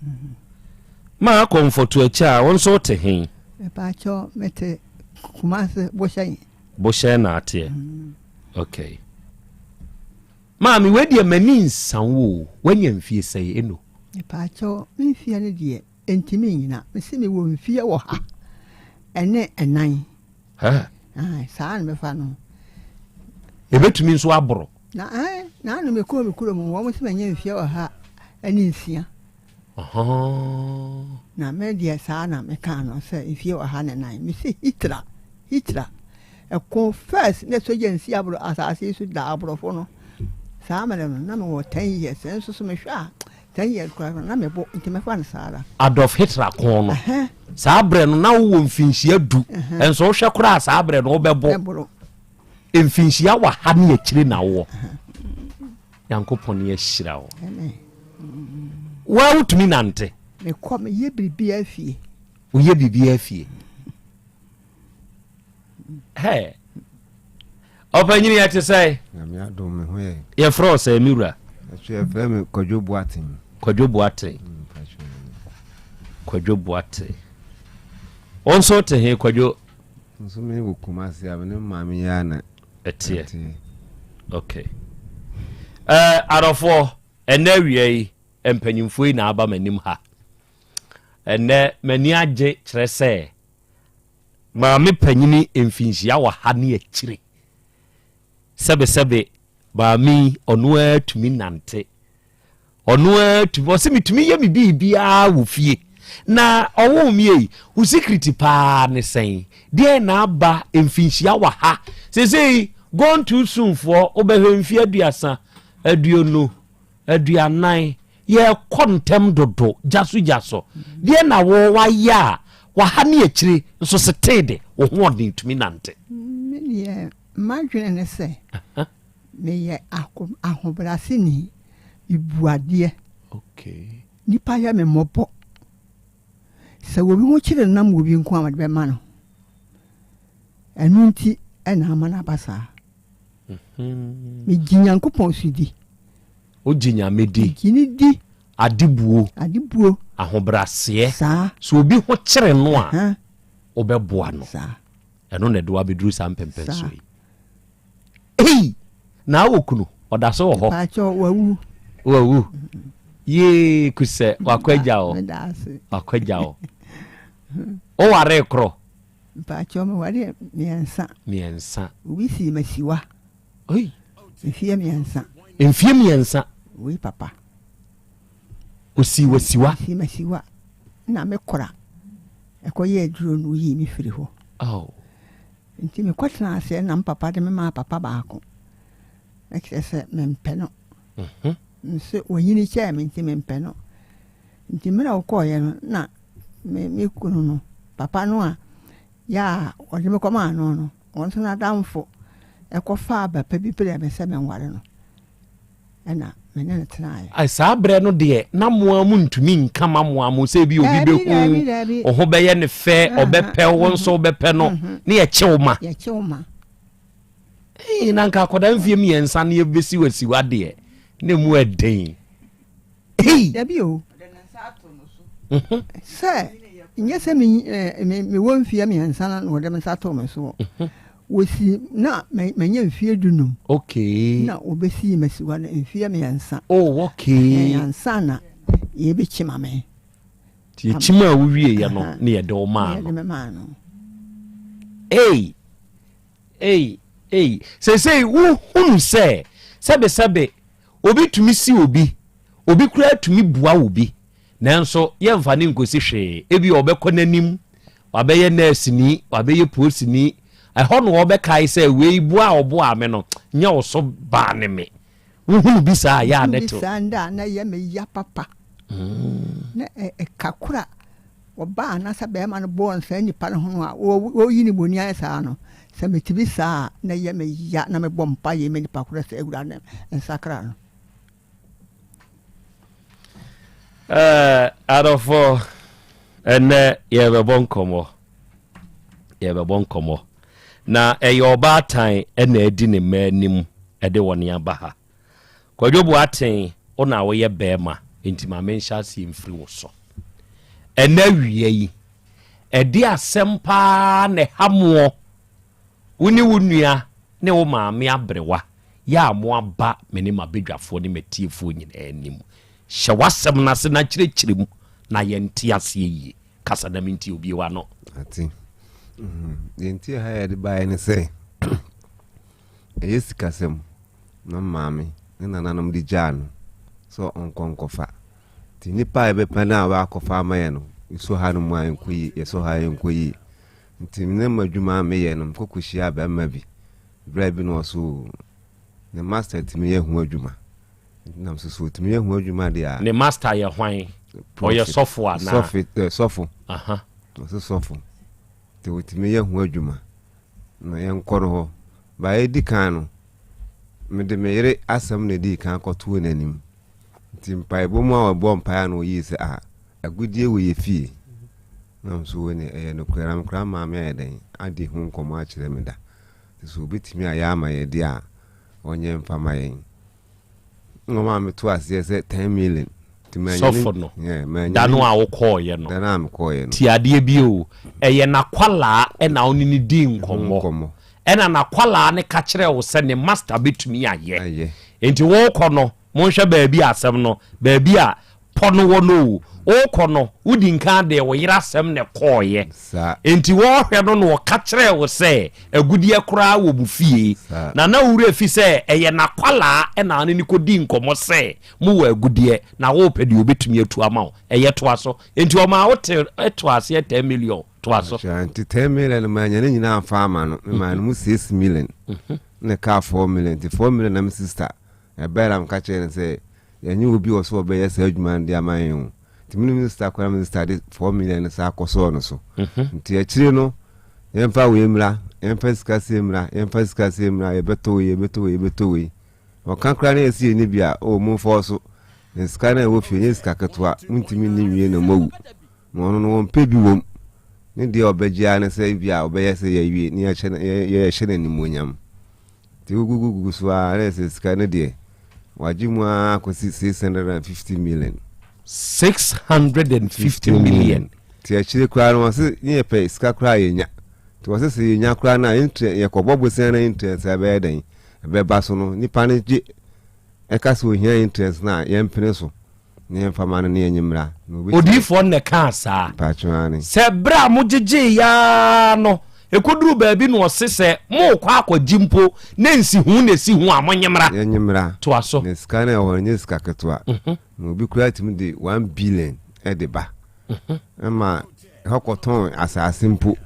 Maa Comfort Akyaa, wo nso wote he? Mepaakyɛw, mete Kumase Bohyɛn. Bohyɛn na ateɛ. Okay. Maame, wei deɛ m'ani nsa wo o. Woanya mfie sɛn eno? Mepaakyɛw, me mfeɛ no deɛ, ɛntumi nnyina. Mese mewɔ mfeɛ ɔha ɛne ɛnan. Hɛ? Ae, saa na mɛfa no. Ɛbɛtumi nso aboro. Na ae, na ano mekɔɔ me kurom, wɔn se manya mfeɛ 106. Na me deɛ saa na mekaa no sɛ mfeɛ 104. Mese Hitler, Hitler, ɛko first na sogya nsi aboro asase yi so da aborɔfo no. Saa mmerɛ no na mewɔ 10 years, nso so mehwɛ a 10 years koraa no na mebo nti mɛfa no saa ara. Adolf Hitler ko no, saa berɛ no na wowɔ mfinhyia du, nso wohwɛ koraa saa berɛ no wobɛbɔ mfinhyia wɔ ha ne akyire na wowɔ. Nyankopɔn ahyira wo. Woa wotumi nante? Mekɔ meyɛ biribiara fie. Woyɛ biribiara fie. Hey. Ɔpanyini yɛ te sɛ? Nyame adom me ho yɛ. Yɛfrɛ wo sɛ me wura? Ɛso yɛfrɛ me Kwadwo Boateng. Kwadwo Boateng. Mm, Kwadwo Boateng. Wo nso te he Kwadwo? Nso me wɔ Kumasi a me ne maame yɛ ana. Ɛteɛ. Okay. Eh, adɔfoɔ, ɛnɛ awia yi mpanyimfoɔ yi na aba m'anim ha. Ɛnɛ m'ani agye kyerɛ sɛ Maame panyini mfinhyia ɔha ne akyire. Sɛbesɛbe maame yi ɔno ara tumi nante. Ɔno ara tumi ɔsɛ metumi yɛ me biribiara wɔ fie. Na ɔwoo me yi, wo secret paa ne sɛn? Deɛ na aba mfinhyia wɔ ha. Seesei gone too soon foɔ wobɛhwɛ mfie 30, 20, 40 Yɛkɔ ntɛm dodo, gya so gya so. Deɛ na wo wayɛ a waha ne akyire nso setee de wo ho ɔden tumi nante. Me deɛ m'adwene ne sɛ meyɛ ahobrɛaseni, mebu adeɛ. Okay. Nipa yɛ me mmɔbɔ. Sɛ obi ho kyere no na mewɔ bi nko a mede bɛma no. Ɛno nti na ama no aba saa. Mhm. Megye Nyankopɔn so di. Wogye Nyame di. Megye no di. Adebuo. Adebuo. Ahobraseɛ. Saa. Sɛ obi ho kyere no a, wobɛboa no. Saa. Ɛno na ɛde wo abɛduru saa mpɛmpɛnsoɔ yi. Ei! Na awɔ kunu, ɔda so wɔ hɔ. Mpakyɛ wawu. Wawu. Yee kusɛ wakɔ agya o. Wakɔ agya o. Wowaree korɔ? Mpakyɛ meware mmiɛnsa. Mmiɛnsa. Obi sii masiwa. Oi. Mfie mmiɛnsa. Mfie mmiɛnsa. Wei papa. Osii wasiwa. Osii masiwa. Na me kora. Ɛkɔ yɛ aduro no yii me firi hɔ. Oh. Nti mekɔ tena aseɛ na papa de me maa papa baako. Na kyerɛ sɛ mempɛ no. Mhm. Nso wɔnyini kyɛɛ me nti mempɛ no. Nti mmerɛ a wokɔɔyɛ no na me me kunu no papa no a yɛ a wɔde me kɔmaa no no Ɔno nso n'adamfo kɔfaa ba pa bi brɛɛ me sɛ menware no, ɛnna me ne no tenaeɛ. Ai, saa berɛ no deɛ, na mo ara montumi nka ma mo ara mo sɛ bi obi bɛhu wo ho bɛyɛ ne fɛ, ɔbɛpɛ wo nso wobɛpɛ no, ne yɛkye wo ma. Yɛkye wo ma. Ee, na nka akwadaa mfie mmiɛnsa no yɛbɛsi wasiwa deɛ, na emu ɛden. Hey! Dabi o. Mhm. Sɛ nyɛ sɛ mewɔ mfeɛ mmiɛnsa na wɔde me nsa too me soɔ. Mhm. Wɔsi na manya mfeɛ dunum. Okay. Na wɔbɛsii masiwa no mfeɛ mmiɛnsa. Oh, okay. Ansa na yɛbɛkyima me. Nti yɛkyima a wowieɛ no ne yɛde wo maa no. Yɛde me maa no. Ei! Ei! Ei! Seesei wohunu sɛ sɛbesɛbe Obi tumi si obi, obi koraa tumi bua obi, nanso yɛmfa no nkosi hwee. Ebia ɔbɛkɔ n'anim, wabɛyɛ nɛɛseni, wabɛyɛ polisini. Ɛhɔ na ɔbɛkae sɛ, wei boa a ɔboaa me no, nyɛ wo so baa ne me. Wohunu bi saa a, yɛ a ne tew. Bi saa ndɛ a na ɛyɛ me ya papa. Na ɛka koro a ɔbaa anaasɛ bɛrima no bɔɔ saa nipa no ho no a ɔreyi ne bɔni ayɛ saa no, sɛ mete bi saa a, na ɛyɛ me ya na mebɔ mpaeɛ ma nipa korɔ sɛ Awurade nsakra no. Eh, adɔfoɔ, ɛnɛ yɛbɛbɔ nkɔmmɔ. Yɛbɛbɔ nkɔmmɔ. Na ɛyɛ ɔbaatan ɛna adi ne mma anim ɛde wɔn aba ha. Kwadwo Boateng, wo na woyɛ bɛɛma, enti ma menhyɛ aseɛ mfiri wo so. Ɛnɛ awia yi, ɛde asɛm paa na ɛha moɔ, wo ne wo nua ne wo maame aberewa yɛ a moaba me ne m'abadwafoɔ ne m'atiefoɔ nyinaa anim. Hyɛ w'asɛm no ase na kyerɛkyerɛ mu na yɛnte aseɛ yie. Kasa na mentie wo, bue w'ano. Ate. Deɛ nti a ha yɛde baeɛ ne sɛ, Ɛyɛ sikasɛm na maame ne nananom de gyaa no sɛ ɔnkɔ nkɔfa. Nti nnipa a yɛbɛpɛ no a wɔakɔfa ama yɛn no, yɛsɔ ha no mu a ɛnkɔ yie, yɛsɔ ha a ɛnkɔ yie. Nti me ne m'adwuma a meyɛ no, mekɔ kɔhyiaa barima bi. Berɛ bi na ɔso ne master tumi yɛ ho adwuma. Nti nam so so ɔtumi yɛ ho adwuma deɛ a. Ne master yɛ hwan? Ɔyɛ sɔfo anaa? Sɔfo, eh, sɔfo. Aha. Ɔso sɔfo. Nti ɔtumi yɛ ho adwuma. Na yɛnkɔ no hɔ. Ba edi kan no, mede me yere asɛm na edii kan kɔtoo n'anim. Nti mpaebɔ mu a ɔbɔɔ mpae a na oyii sɛ, Ah, agodie wɔ yɛ fie. Na nso wei ne ɛyɛ nokorɛ na me koraa maame ayɛ dɛn adi ho nkɔmmɔ akyerɛ me da. Nti sɛ obetumi ayɛ ama yɛn deɛ a, ɔnyɛ mfa ma yɛn. Na ɔmaa me to aseɛ sɛ 10 million. Nti manya ne- Sɔfo no, Yeah, manya da no ne- a wokɔɔeɛ no, Da no a mekɔɔeɛ no. tie adeɛ bi o, ɛyɛ n'akwalaa ɛna wo ne no dii nkɔmmɔ, Nkɔmmɔ. ɛna n'akwalaa no ka kyerɛɛ wo sɛ ne master bɛtumi ayɛ. Ayɛ. Enti worekɔ no, monhwɛ baabi a asɛm no, baabi a pɔ no wɔ no o, worekɔ no, wodi nkan de wo yere asɛm na ɛkɔeɛ. Saa. Enti wɔrehwɛ no na ɔka kyerɛɛ wo sɛ agudeɛ koraa wɔ mo fie. Saa. Na na wo werɛ fi sɛ ɛyɛ n'akwalaa na ɔne no kɔdii nkɔmmɔ sɛ mowɔ agudeɛ na worepɛ deɛ ɔbɛtumi atu ama wo. Ɛyɛ toa so. Enti ɔmaa wo te too aseɛ 10 million. Toa so. Akyɛ, nti 10 million no manya ne nyinaa amfa ama no. Memaa no mu 6 million. Na ɛkaa 4 million. Nti 4 million na me sister Ɛbae na meka kyerɛɛ no sɛ, Yɛnyɛ obi a ɔsɛ ɔbɛyɛ saa adwuma no de ama yɛn o. Nti me ne minista kɔe na minista de 4 million no saa kɔsɔɔ no so. Nti akyire no, yɛmfa wei mmra, yɛmfa sika sei mmra, yɛmfa sika sei mmra, yɛbɛtɔ wei, yɛbɛtɔ wei, yɛbɛtɔ wei. Ɔka koraa na yɛsi yɛnni bi a, oh, momfa ɔso. Na sika no a ɛwɔ fie, ɛnyɛ sika ketewa, montumi nni nwie na moawu. Na ɔno no, ɔmpɛ bi wom. Ne deɛ ɔbɛgye ara ne sɛ ebia ɔbɛyɛ sɛ yɛawie na yɛahyɛ no, yɛhyɛ no animuonyam. Nti wogugugugu so ara na ɛsɛ sika no deɛ wagye mu ara kɔsi 650 million. 650 million. Nti akyire koraa no wɔse ne yɛpɛ sika koraa yɛnya. Nti wɔse sɛ yɛnya koraa no a interest yɛkɔbɔ bosea na interest a ɛbɛyɛ dɛn ɛbɛba so no nipa no gye ɛka sɛ ohia interest no a yɛmpene so. Ne yɛmfa ma no ne yɛnye mmra. Na obetumi. Odiyifoɔ no na ɛkaa saa. Mpaakye aane. Sɛ berɛ a mogyegyeeɛ ara no, ɛkɔduruu baabi na ɔse sɛ morekɔ akɔgye mpo na nsiho na ɛsi ho a, monye mmra. Yɛnye mmra. Toa so. Na sika no a ɛwɔ hɔ no nyɛ sika ketewa. Na obi koraa tumi de 1 billion de ba. Ɛma ɛhɔ kɔtɔn asase mpo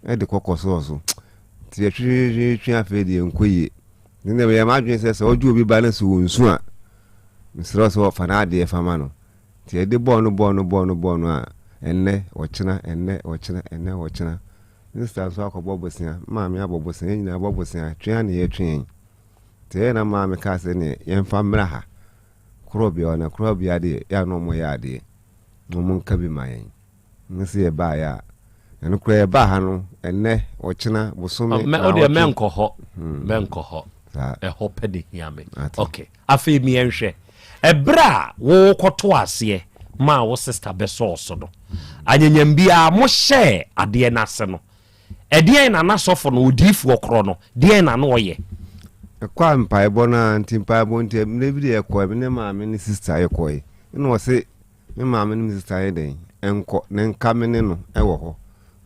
de kɔ kɔsɔɔ so. Nti yɛtwetwetwe afei deɛ ɛnkɔ yie. Nti na meyɛ m'adwene sɛ sɛ wogye obi ba no sɛ ɔnsu a, Mesrɛ wo sɛ fa n'adeɛ fa ma no. Nti yɛde bɔɔ no bɔɔ no bɔɔ no bɔɔ no a, ɛnnɛ, ɔkyena, ɛnnɛ, ɔkyena, ɛnnɛ, ɔkyena. Me sista nso akɔbɔ bosea, me maame abɔ bosea, yɛn nyinaa bɔ bosea, twe ara na yɛtwe yɛn. Nti ɛyɛ na maame kaa sɛ neɛ yɛmfa mmra ha, korɔbea hɔ, na korɔbea deɛ yɛ a na wɔyɛ adeɛ, na wɔnka bi ma yɛn. Ne sɛ yɛbaeɛ a, ɛno koraa yɛbaa ha no, ɛnnɛ, ɔkyena, bosome, Mɛ o deɛ naawɔtwe. mɛnkɔ hɔ, mɛnkɔ hɔ. Saa. Ɛhɔ pɛ na ehia me. Ate. Okay. Afei miɛnhwɛ. Ɛberɛ a wokɔto aseɛ maa wo sister bɛsɔɔ so no, anyanyam biara mohyɛɛ adeɛ no ase no, ɛdeɛn na na sɔfo no, odiyifoɔ korɔ no, deɛn na na ɔyɛ? Ɛkɔ a mpaebɔ no ara nti, mpaebɔ nti, mmerɛ bi deɛ yɛkɔɛ, me ne maame ne sister yɛkɔɛ, ɛna ɔse me maame ne me sister yɛ dɛn nkɔ ne nka me ne no wɔ hɔ,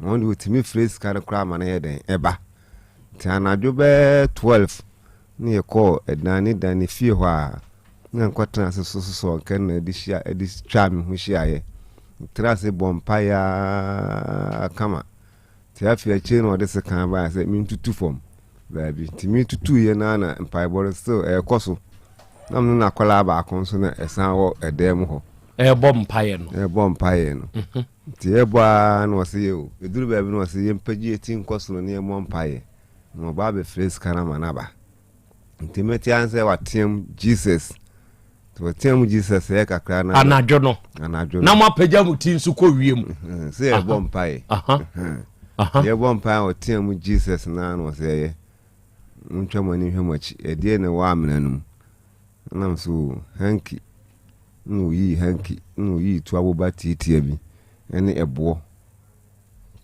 na ɔno deɛ ɔtumi frɛ sika no koraa ma no yɛ dɛn ɛba. Nti anadwo bɛyɛ 12 ne yɛkɔɔ ɛdan ne dan ne fie hɔ a, na nkɔtena ase so sosɔ nkɛ na ɛde hyia ɛde twaa me ho hyiaeɛ. Tena ase bɔ mpaeɛ ara kama. Nti afei akyire na ɔde sekan baeɛ sɛ mentutu fam baabi. Nti metutuiɛ no ara na mpaebɔ no still ɛrekɔ so. Na me ne n'akwadaa baako nso na ɛsan wɔ ɛdan mu hɔ. Ɛrebɔ mpaeɛ no. Ɛrebɔ mpaeɛ no. Nti yɛbɔ ara na ɔse yɛ o. Ɛduru baabi na ɔse yɛmpagye yɛn ti nkɔ soro na yɛmmɔ mpaeɛ. Na ɔba abɛfrɛ sika no ama no aba. Nti mete ara sɛ wateam Jesus. Nti ɔteam Jesus yɛ kakra na. Anadwo no. Anadwo no. Na moapagya mo ti nso kɔ wiem. Sɛ yɛbɔ mpaeɛ. Yɛbɔ mpaeɛ a ɔteam Jesus naa na ɔsɛ ɛyɛ. Montwa mo ani nhwɛ mo akyi. Ɛdeɛ na ɛwɔ amena no mu. Ɛnam so hanky na oyii hanky na oyii tuaboba tiatia bi ɛne ɛboɔ.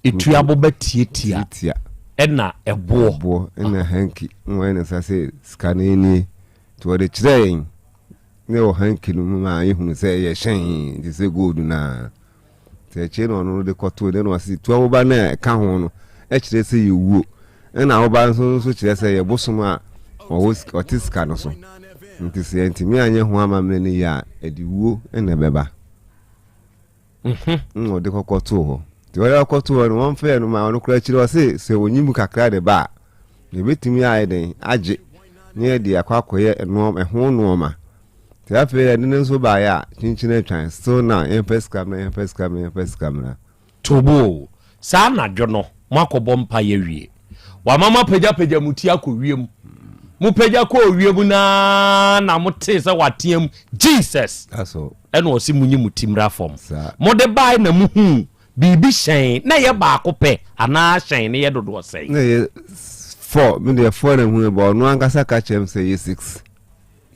Etuaboba tiatia tiatia ɛna ɛboɔ. Ɛboɔ ɛna hanky na wɔayɛ ne nsa sɛ sika no nie nti wɔde kyerɛɛ yɛn na ɛwɔ hanky no mu ma yɛhunu sɛ ɛyɛ hyɛn te sɛ gold no ara. Nti akyire na ɔno no de kɔtoo dɛ na ɔse tuaboba no a ɛka ho no kyerɛ sɛ yɛwuo ɛna aboba nso nso kyerɛ sɛ yɛ bosom a ɔwɔ ɔte sika no so nti sɛ yɛntumi anyɛ ho amammerɛ no yie a ɛde wuo na ɛbɛba. Mhm. Na ɔde kɔkɔtoo hɔ. Nti ɔde kɔkɔtoo hɔ no wɔmfrɛɛ no ma ɔno koraa akyire ɔse sɛ ɔnyi mu kakra de ba a yɛbɛtumi ayɛ dɛn agye na yɛde akɔ akɔyɛ nnoɔma ɛho nnoɔma. Nti afei ɛde no nso baeɛ a kyinkyin atwan still now yɛmfa sika mmra yɛmfa sika mmra yɛmfa sika mmra. Tobo, saa anadwo no moakɔbɔ mpaeɛ awie. Wama moapagyapagya mo ti akɔ wiem. Mopagya kɔɔ wiem no ara na motee sɛ wateam Jesus! Ɛna ɔse monyi mo ti mmra fam. Mode bae na mohuu biribi hyɛn, na ɛyɛ baako pɛ anaa hyɛn no yɛ dodoɔ sɛn? Na ɛyɛ four, me deɛ four na mehuiɛ but ɔno ankasa ka kyerɛɛ me sɛ ɛyɛ six.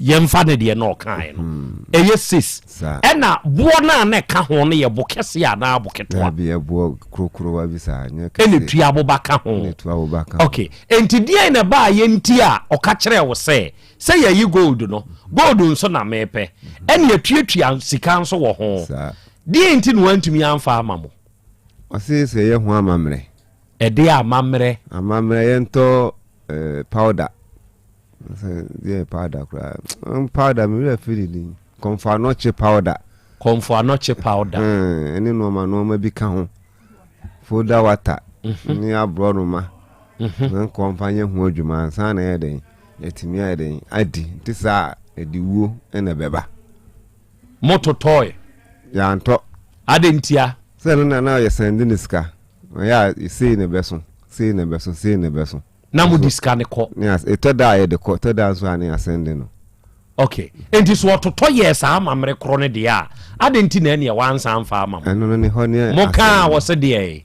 Yɛmfa no deɛ na ɔkaeɛ no, ɛyɛ sis. Ɛna boɔ no a na ɛka ho no yɛ bo kɛseɛ anaa bo ketewa? Daabi, ɛboɔ korokorowa bi saa, nyɛ kɛseɛ. Ɛna tua aboba ka ho. Ɛna tua aboba ka ho. Ok, enti deɛn na ɛbaeɛ nti a ɔka kyerɛɛ wo sɛ, sɛ yɛyi gold no, gold nso na mepɛ, ɛna yɛtuatua sika nso wɔ ho. Deɛn nti na wantumi amfa ama mo? Ɔse sɛ yɛyɛ ho amammerɛ. Ɛdeɛ amammerɛ? Amammerɛ, yɛntɔ eh, powder. Sɛ deɛ powder koraa mm, powder me werɛ firi ne din kɔmfo anɔkye powder. Kɔmfo anɔkye powder. Ɛne nneɛma nneɛma bi ka ho folda water mhm. ne aborɔnoma mhm. na nkɔmfa nyɛ ho adwuma ansa na ɛyɛ den yɛtumi ayɛ den adi nti saa ɛde wuo na ɛbɛba. Mototɔe. Yɛantɔ. Adɛn ntia? Sɛ no na na yɛ sɛnde ne sika ɔyɛ a sei na ɛbɛso sei na ɛbɛso sei na ɛbɛso. Na mo de sika no kɔ. Ne as etɔ da a yɛde kɔ, ɛtɔ da nso a ne asɛnde no. Ok, enti so ɔtotɔ yɛɛ saa amammerɛ korɔ no deɛ a, adɛn nti na ɛneɛ wansan amfa ama mo? Ɛno no ne hɔ ne Mo kaa a asɛm no. wɔse deɛn?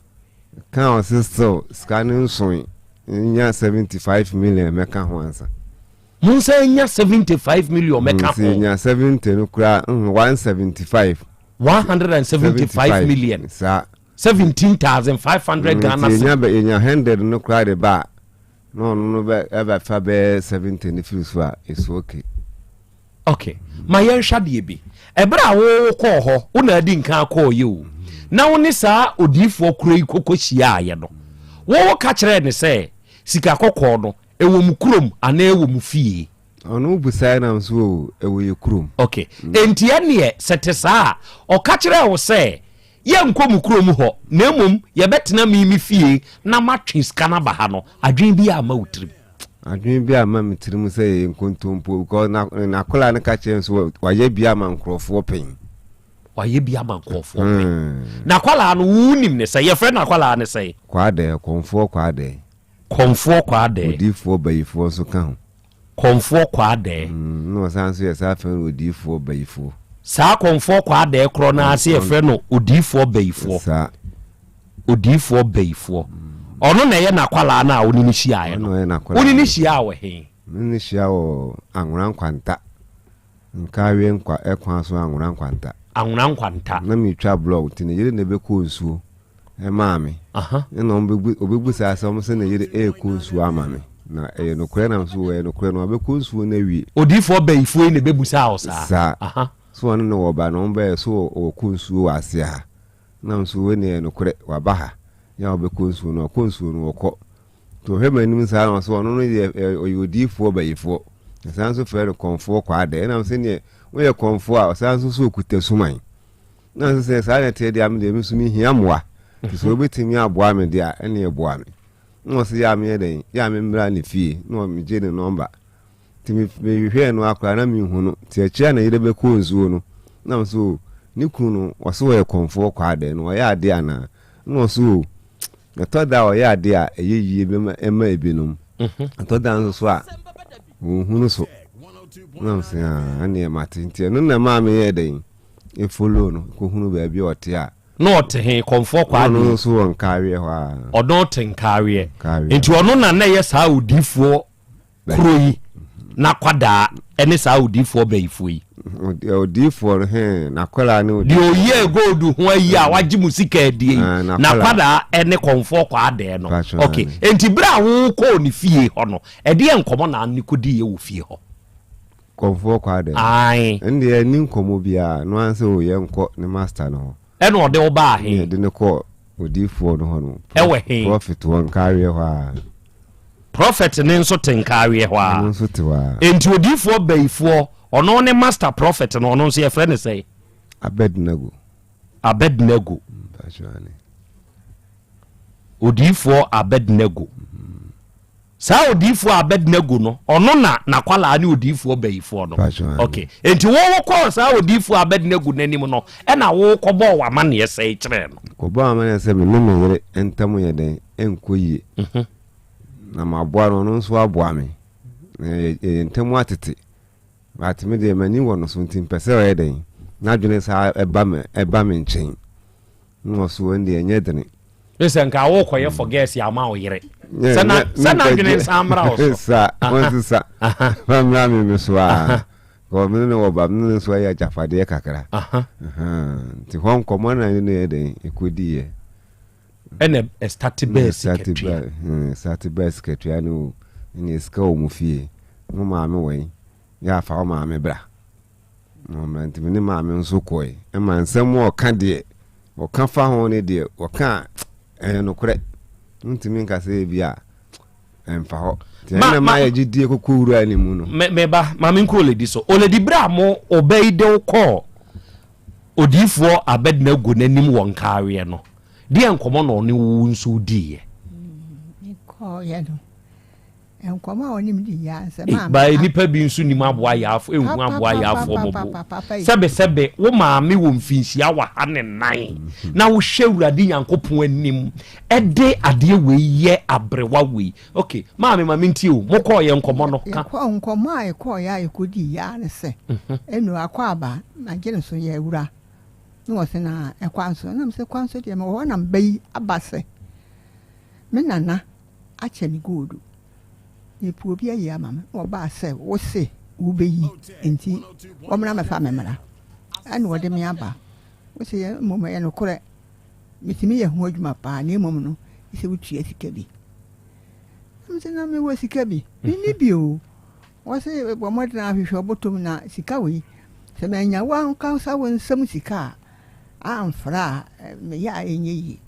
Kaa a wɔse still sika no nsoe, nya 75 million mɛka ho ansa. Monsan nya 75 million mɛka ho. Nti nya 70 no koraa, 175. 175 million. Saa. 17,500 mm, Ghana cedis. Yɛnya yɛnya 100 no koraa de ba a, na ɔno no bɛ ɛbɛfa bɛyɛ 70 no firi so a, it's okay. Okay, ma yɛnhwɛ adeɛ bi. Ɛberɛ a wokɔɔ hɔ, wo na adi nkan kɔɔ yɛ o, na wo ne saa odiyifoɔ korɔ yi kɔkɔ hyiaeɛ no, wo ka kyerɛɛ ne sɛ sika kɔkɔɔ no, ɛwɔ mu kurom anaa ɛwɔ mu fie? Ɔno wobusae nam so o, ɛwɔ yɛ kurom. Okay, enti ɛneɛ sɛ te saa a, ɔka kyerɛɛ wo sɛ Yɛrenkɔ mo kurom hɔ, na mmom yɛbɛtena me me fie na matwe sika no aba ha no, adwene biara amma wo tirim? Adwene biara amma me tirim sɛ ɛyɛ nkontompo because na n'akwadaa no ka kyerɛ me sɛ wayɛ bi ama nkurɔfoɔ pɛn. Wayɛ bi ama nkurɔfoɔ pɛn. Hmm. N'akwadaa no, wonim ne sɛ, yɛfrɛ n'akwadaa no sɛn? Kwaadɛɛ, Kɔmfoɔ Kwaadɛɛ. Kɔmfoɔ Kwaadɛɛ. Odiyifoɔ Bayifoɔ nso ka ho. Kɔmfoɔ Kwaadɛɛ. Mm, na ɔsan nso yɛ saa frɛ no Odiyifoɔ Bayifoɔ. Saa Kɔmfoɔ Kwaadɛɛ korɔ no ara se yɛfrɛ no Odiyifoɔ Bayifoɔ. Saa. Odiyifoɔ Bayifoɔ. Ɔno na ɛyɛ n'akwadaa no a wo ne no hyiaeɛ no. Ɔno na ɔyɛ n'akwadaa Wo ne no no. hyiaa wɔ he? Me ne no hyia wɔ Anwona Nkwanta. Nkawie nkwa ɛkwan so Anwona Nkwanta. Anwona Nkwanta. Na metwa blɔg nti ne yere na ɛbɛkɔ nsuo. maa me. Ɛna ɔbɛbu saa sɛ wɔn sɛ ne yere ɛrekɔ nsuo ama me. Na ɛyɛ nokorɛ nam so ɛyɛ nokorɛ no ɔbɛkɔ nsuo no awie. Odiyifoɔ bayifoɔ yi na ɛbɛbusaa wo saa? Saa. So ɔne no wɔ ba na wɔn bɛyɛ so ɔkɔ nsuo wɔ aseɛ ha. Nam so wei na ɛyɛ nokorɛ waba ha. Yɛ a ɔbɛkɔ nsuo no ɔkɔ nsuo no ɔkɔ. Nti ɔhwɛ m'anim saa na ɔsɛ ɔno no yɛ ɔyɛ odiyifoɔ bayifoɔ. Ɛsan nso frɛ no kɔmfoɔ kwaadɛ. Ɛnam sɛ neɛ woyɛ kɔmfoɔ a ɔsan nso so ɔkuta suman. Na nso sɛ saa na ɛteɛ deɛ a, me deɛ me nso mehia mmoa. Nti sɛ wobɛtumi aboa me deɛ a, ɛneɛ boa me. Na ɔse yɛ a menyɛ dɛn? Yɛ a memmra ne fie. Na megye ne nɔmba. Nti mehwehwɛɛ no ara koraa na menhu no. Nti akyire a ne yere bɛkɔɔ nsuo no, na me so ne kunu no, ɔse ɔyɛ kɔmfoɔ kwaadɛn no, ɔyɛ adeɛ anaa? Na ɔse o, ɛtɔ da a ɔyɛ adeɛ a ɛyɛ yie ma ebinom. Ɛtɔ da nso so a, wɔnhunu so. Na me se ah, ɛneɛ mate. Nti ɛno na ɛmaa meyɛɛ dɛn? Follow no kɔhunu baabi a ɔte a. Na ɔte he? Kɔmfoɔ Kwaa Ɔno nso wɔ Nkaaweɛ hɔ a. Ɔno te Nkaaweɛ. Nkaaweɛ. Nti ɔno na na ɛyɛ saa odiifoɔ koro yi. N'akwadaa ne saa odiyifoɔ bayifoɔ yi. Odiyifoɔ no hɛn n'akwadaa ne odiyifoɔ. Deɛ ɔyɛɛ gold ho ayi a wagye mu sika adie yi n'akwadaa ne kɔnfoɔ kwaadɛɛ no. Ok, enti berɛ a wokɔɔ ne fie hɔ no, ɛdeɛ nkɔmmɔ na ne kɔdiiɛ wɔ fie hɔ? Kɔnfoɔ kwaadɛɛ. Ae. Ɛndeɛ ɛni nkɔmmɔ biara, no ara sɛ o yɛnkɔ ne master no hɔ. Ɛna ɔde wo baa he? Ɛna yɛde no kɔɔ odiyifoɔ no hɔ no. Ɛwɔ he? Prɔfɛt hɔ, Nkaareɛ hɔ ara. Prɔfɛt no nso te Nkaareɛ hɔ ara. Ɔno nso te hɔ ara. Enti odiyifoɔ bayifoɔ, ɔno ne master prɔfɛt no, ɔno nso yɛfrɛ no sɛn? Abednego. Abednego. Mpakyɛ ane. Odiyifoɔ Abednego. Saa odiyifoɔ Abednego no, ɔno na n'akwadaa ne odiyifoɔ bayifoɔ no. Ok, enti wo wokɔɔ saa odiyifoɔ Abednego no anim no, ɛna wokɔbɔɔ w'amanneɛ sɛe kyerɛɛ no? Kɔbɔɔ amanneɛ sɛ me ne me yere ntam yɛ dɛn, ɛnkɔ yie. Mhm. Na maboa no, ɔno nso aboa me. Na yɛn ntam atete. But me deɛ m'ani wɔ no so nti mpɛ sɛ ɔyɛ dɛn, n'adwene saa ɛba me ɛba me nkyɛn. Na ɔso ɛn deɛ ɛnyɛ dene. Ne sɛ nka wokɔyɛ mm. forgɛs ama wo yere sɛ na sɛ n'adwene nsa mmra wo so. Sa wɔnsesa fa mmra me me so a kɔ me ne wɔ ba me ne nso ayɛ agyapadeɛ kakra. Nti hɔ nkɔmmɔ na ne ne yɛ dɛn ɛkɔdiiɛ. Ɛna ɛstate bɛɛ sikatua. Ɛstate bɛɛ sikatua no o ɛna sika wɔ mu fie mo maame wɔ yi yɛ afa wo maame bra. Na ɔmmra nti me ne maame nso kɔe. Ɛma nsɛm a ɔka deɛ, ɔka fa ho no deɛ, ɔka a, ɛyɛ nokorɛ. Wontumi nka sɛ ebi a ɛmfa hɔ. Nti ɛna ma yɛ gyidie kɔkɔ wura ne mu no. Me, me ba, ma menkɔ Oledi so. Oledi, berɛ a mo ɔba yi de wo kɔɔ odiyifoɔ Abednego n'anim wɔ nkaaweɛ no, deɛ nkɔmmɔ na ɔne wo nso diiɛ? Mekɔɔeɛ no, Nkɔmɔ a ɔne me di yɛ ansɛ maa me. Ba nipa bi nso nim aboa yaafo ehu aboa yaafoɔ mɔbo. Sɛbe sɛbe wo maame wɔ mfinhyia wɔ ha ne nan na wohwɛ awurade nyankopɔn anim ɛde adeɛ wei yɛ abrewa wei. Ok maame ma mentie o mo kɔɔ yɛ nkɔmɔ no ka. Yɛkɔɔ nkɔmɔ a yɛkɔɔ yɛ a yɛkɔdi yɛ ara ne sɛ ɛnu akɔ aba magye ne so yɛ awura ne wɔ se na ɛkwan so na mesɛ kwan so deɛ mewɔ hɔ na mba yi aba sɛ me nana akyɛ me gold. Mepɛ obi ayi ama me. Na ɔbaa sɛ wose wobɛyi nti wɔmmra mmɛfa me mmra. Ɛna ɔde me aba. Wose yɛ mmom ɛyɛ nokorɛ. Metumi yɛ ho adwuma paa na mmom no sɛ wotua sika bi. Na mese na mewɔ sika bi. Menni bi o. Wɔse bɔ mmɔden ahwehwɛ ɔbɔtɔm na sika wei sɛ manya wo ankasa wo nsam sika a amfra a meyɛ a ɛnyɛ yie.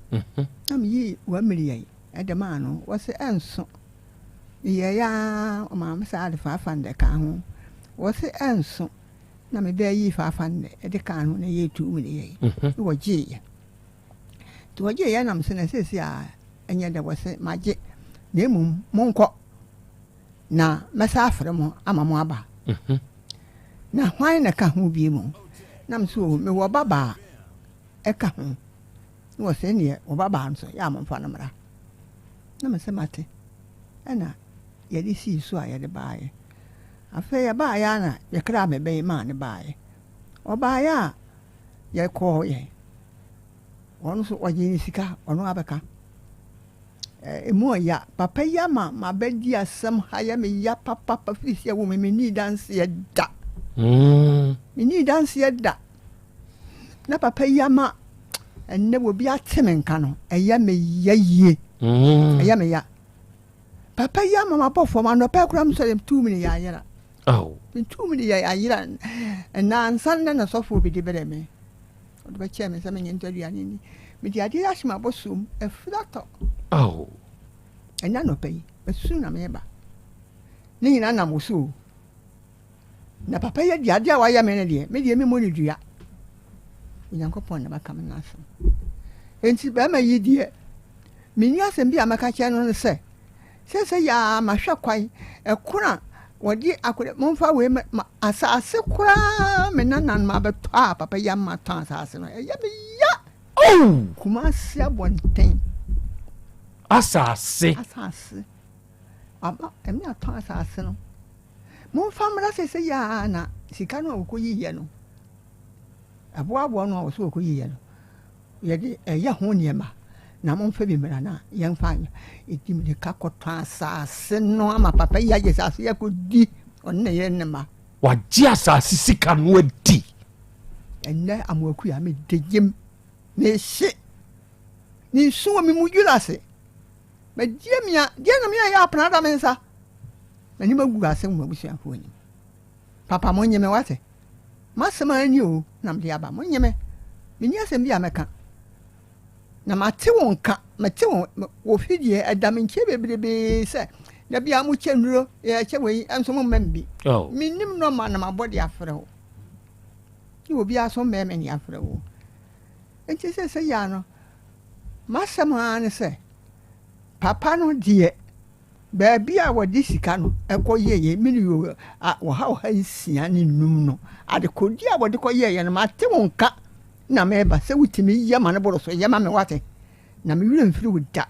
Na meyii 1 million. De maa no. Wɔse ɛnso. Meyɛeɛ ara ɔmaa me saa de 500 kaa ho. Wɔse ɛnso. Na me bɛɛ yii 500 de kaa ho na ɛyɛɛ 2 million. Mhm. Na wɔgyeeɛ. Nti wɔgyeeɛ na mese na seesei a ɛnyɛ dɛ wɔse magye na mmom monkɔ na mɛsa afrɛ mo ama mo aba. Mhm. Na hwan na ɛka ho bio mu? Na mese o mewɔ babaa ɛka ho. Na wɔse ɛneɛ wo babaa no so yɛ a momfa no mmra. Na mese mate. Ɛna yɛde sii so a yɛde baeɛ. Afei yɛbaeɛ a na yɛkraa me bɛn maa no baeɛ. Ɔbaeɛ a yɛkɔɔeɛ. Ɔno nso ɔgyee ne sika, ɔno abɛka. Ɛmu ɔya. Papa yi ama mabɛdi asɛm ha yɛ me ya papapa firi sɛ ɛwɔ me menii danseɛ da. Menii danseɛ da. Na papa yi ama ɛnnɛ obi ate me nka no, ɛyɛ me ya yie. Mm. Ɛyɛ me ya. Papa yi ama mabɔ fam anɔpa koraa mesɔre metu mene yɛ ayera. Oh. Metu mene yɛ ayera. Nnansa no na sɔfoɔ bi de brɛ me. Ɔde bɛkyɛɛ me sɛ menyɛ ntɔ aduane ni. Mede adeɛ ahyɛ m'abɔsoom, afiri atɔ. Oh. Ɛnnɛ anɔpa yi, masu na meba. Ne nyinaa nam wo so o. Na papa yi deɛ adeɛ a wayɛ me no deɛ, me deɛ memmɔ no dua. Onyankopɔn na bɛka me n'asɛm. Enti bɛrima yi deɛ, menni asɛm bi a mɛka kyerɛ no no sɛ, sɛsɛ yɛ a mahwɛ kwan, ɛko a wɔde akɔda, momfa wei ma asase koraa me nananom abɛtɔ a papa yi ama tɔn asase no, ɛyɛ me ya. Oh! Kumasi abɔnten. Asase. Asase. Aba, ɛmi atɔn asase no. Momfa mmra seesei ara na sika no a wɔkɔyiiɛ no, ɛboaboa no a wɔsɛ wɔkɔyiiɛ no, yɛde ɛyɛ ho nneɛma na momfa bi mmra na yɛmfa nyɛ. Ɛdi mmirika kɔtɔ asase no ama papa yi agye asase yi akɔdi. Ɔne ne yere ne mma. Wagye asase sika no adi. Ɛnnɛ Amoakua meda gyam, mehye, mensu wɔ me mu dwiri ase. Madi amia, deɛ na meyɛ yɛ apena da me nsa. M'anim agu ase wɔ m'abusuafoɔ anim. Papa monnye me wate. M'asɛm ara ni o na mede aba, monnye me. Menni asɛm bi a mɛka. Na mate wo nka, mete wo wo fidie ɛda me nkyɛn bebrebe sɛ da bia mo kyɛ nnuro yɛkyɛ wei nso mo mma me bi. Oh. Mennim nɔma na mabɔ de afrɛ wo. Ne obiara so mmɛn me de afrɛ wo. Nti sɛ sɛ yia no, m'asɛm ara ne sɛ papa no deɛ baabi a wɔde sika no ɛkɔ yɛyɛ miliyo 665 no adekodi a wɔde kɔ yɛyɛ no mate wo nka na mereba sɛ wotumi yɛ ma no boro so yɛ ma me wate na me werɛ mfiri wo da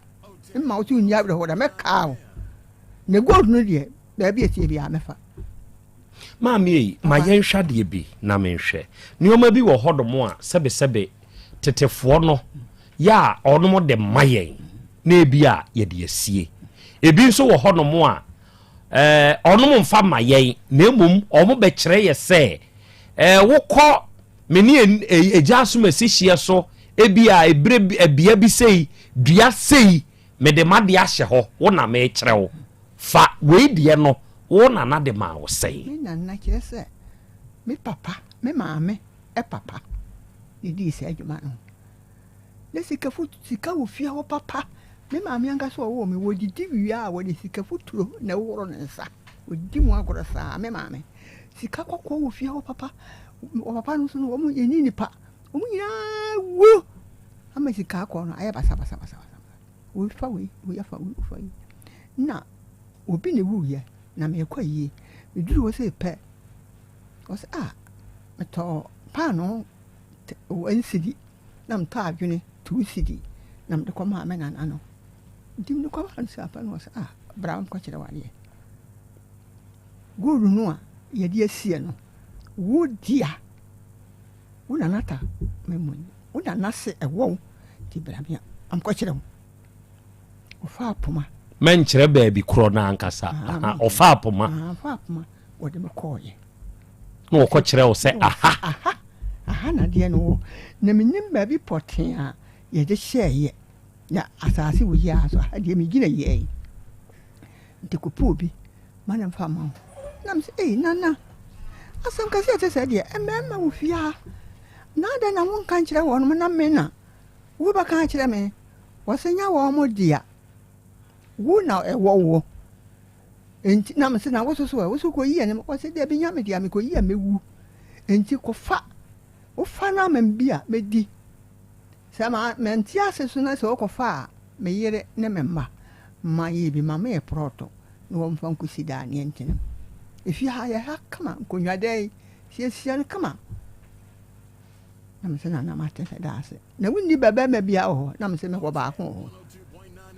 mma wo so nni awerɛhoɔ da mɛkaa wo na gold no deɛ baabi ɛteɛ biara mɛfa. Maame ei, ma yɛnhwɛ adeɛ bi na menhwɛ. Nneɛma bi wɔ hɔnom a sɛbesɛbe tetefoɔ no yɛ a wɔnom de ma yɛn na ebi a yɛde asie. Ebi nso wɔ hɔnom a ɛɛ wɔnom mfa ma yɛn na mmom wɔn bɛkyerɛ yɛ sɛ ɛɛ wokɔ Me ne Agya Asomasi hyeɛ so, ebia ebere bi, bea bi sei, dua sei, mede m'adeɛ ahyɛ hɔ, wo na merekyerɛ wo. Fa wei deɛ no, wo nana de maa wo sɛn? Me nana, kyerɛ sɛ, me papa, me maame papa na ɛdii saa adwuma no. Na sika fo, sika wɔ fie hɔ papa. Me maame ankasa ɔwoo me, wɔdidi wie a, wɔde sika futuro na ɛhohoro ne nsa. Wɔdi mu agorɔ saa, me maame. Sika kɔkɔɔ wɔ fie hɔ papa. Wɔ papa no nso no, wɔn yɛnni nipa. Wɔn nyinaa wu ama sika akɔ no ayɛ basabasabasa. Wei fa wei, wei afa wei, fa wei. Na obi na ewuiɛ na merekɔ ayie. Meduru hɔ sei pɛ, ɔsɛ ah, metɔɔ paanoo one cedi na metɔɔ adwene 2 cedi na mede kɔmaa me nana no. Nti mede kɔmaa no saa pɛ no ɔsɛ ah, bra nkɔkyerɛ wo adeɛ. Gold no a yɛde asie no, wo dea, wo nana ta me mu ni, wo nana se ɛwɔ wo, nti bra me a nkɔkyerɛ wo. Ɔfaa poma. Mɛnkyerɛ baabi korɔ no ankasa. Aha, ɔfaa poma. Aha, ɔfaa poma, wɔde me kɔɔeɛ. Na wɔkɔkyerɛ wo sɛ aha. Aha, aha na adeɛ no wɔ. Na menim baabi pɔtee a yɛde hyɛeɛ. Na asase wɔ yi ara so, aha deɛ megyina yi ara yi. Nti kɔpɛ obi ma no mfa mma wo. Na mese, ei Nana, asɛm kɛseɛ a ɛte sɛɛ deɛ, mmarima wɔ fie ha. Na adɛn na wonka nkyerɛ wɔnom na me na wobɛka akyerɛ me? Wɔse nyɛ wɔn dea, wo na ɛwɔ wo. Enti na mese, na wo so so ɛ, wo so kɔyi ɛne? Wɔse dabi nyɛ me dea, mekɔyi a mɛwu. Enti kɔfa, wofa no ama me bi a mɛdi. Sɛ mante ase so na sɛ wokɔfa a, me yere ne me mma ma yɛ bi ma meyɛ prɔto na wɔmfa nkɔsi daa ne yɛntena mu. Efie ha yɛ ha kama, nkonnwa dan yi, siesie no kama. Na mese nana mate sɛ da ase. Na wonni babarima biara wɔ hɔ. Na mese mewɔ baako wɔ hɔ.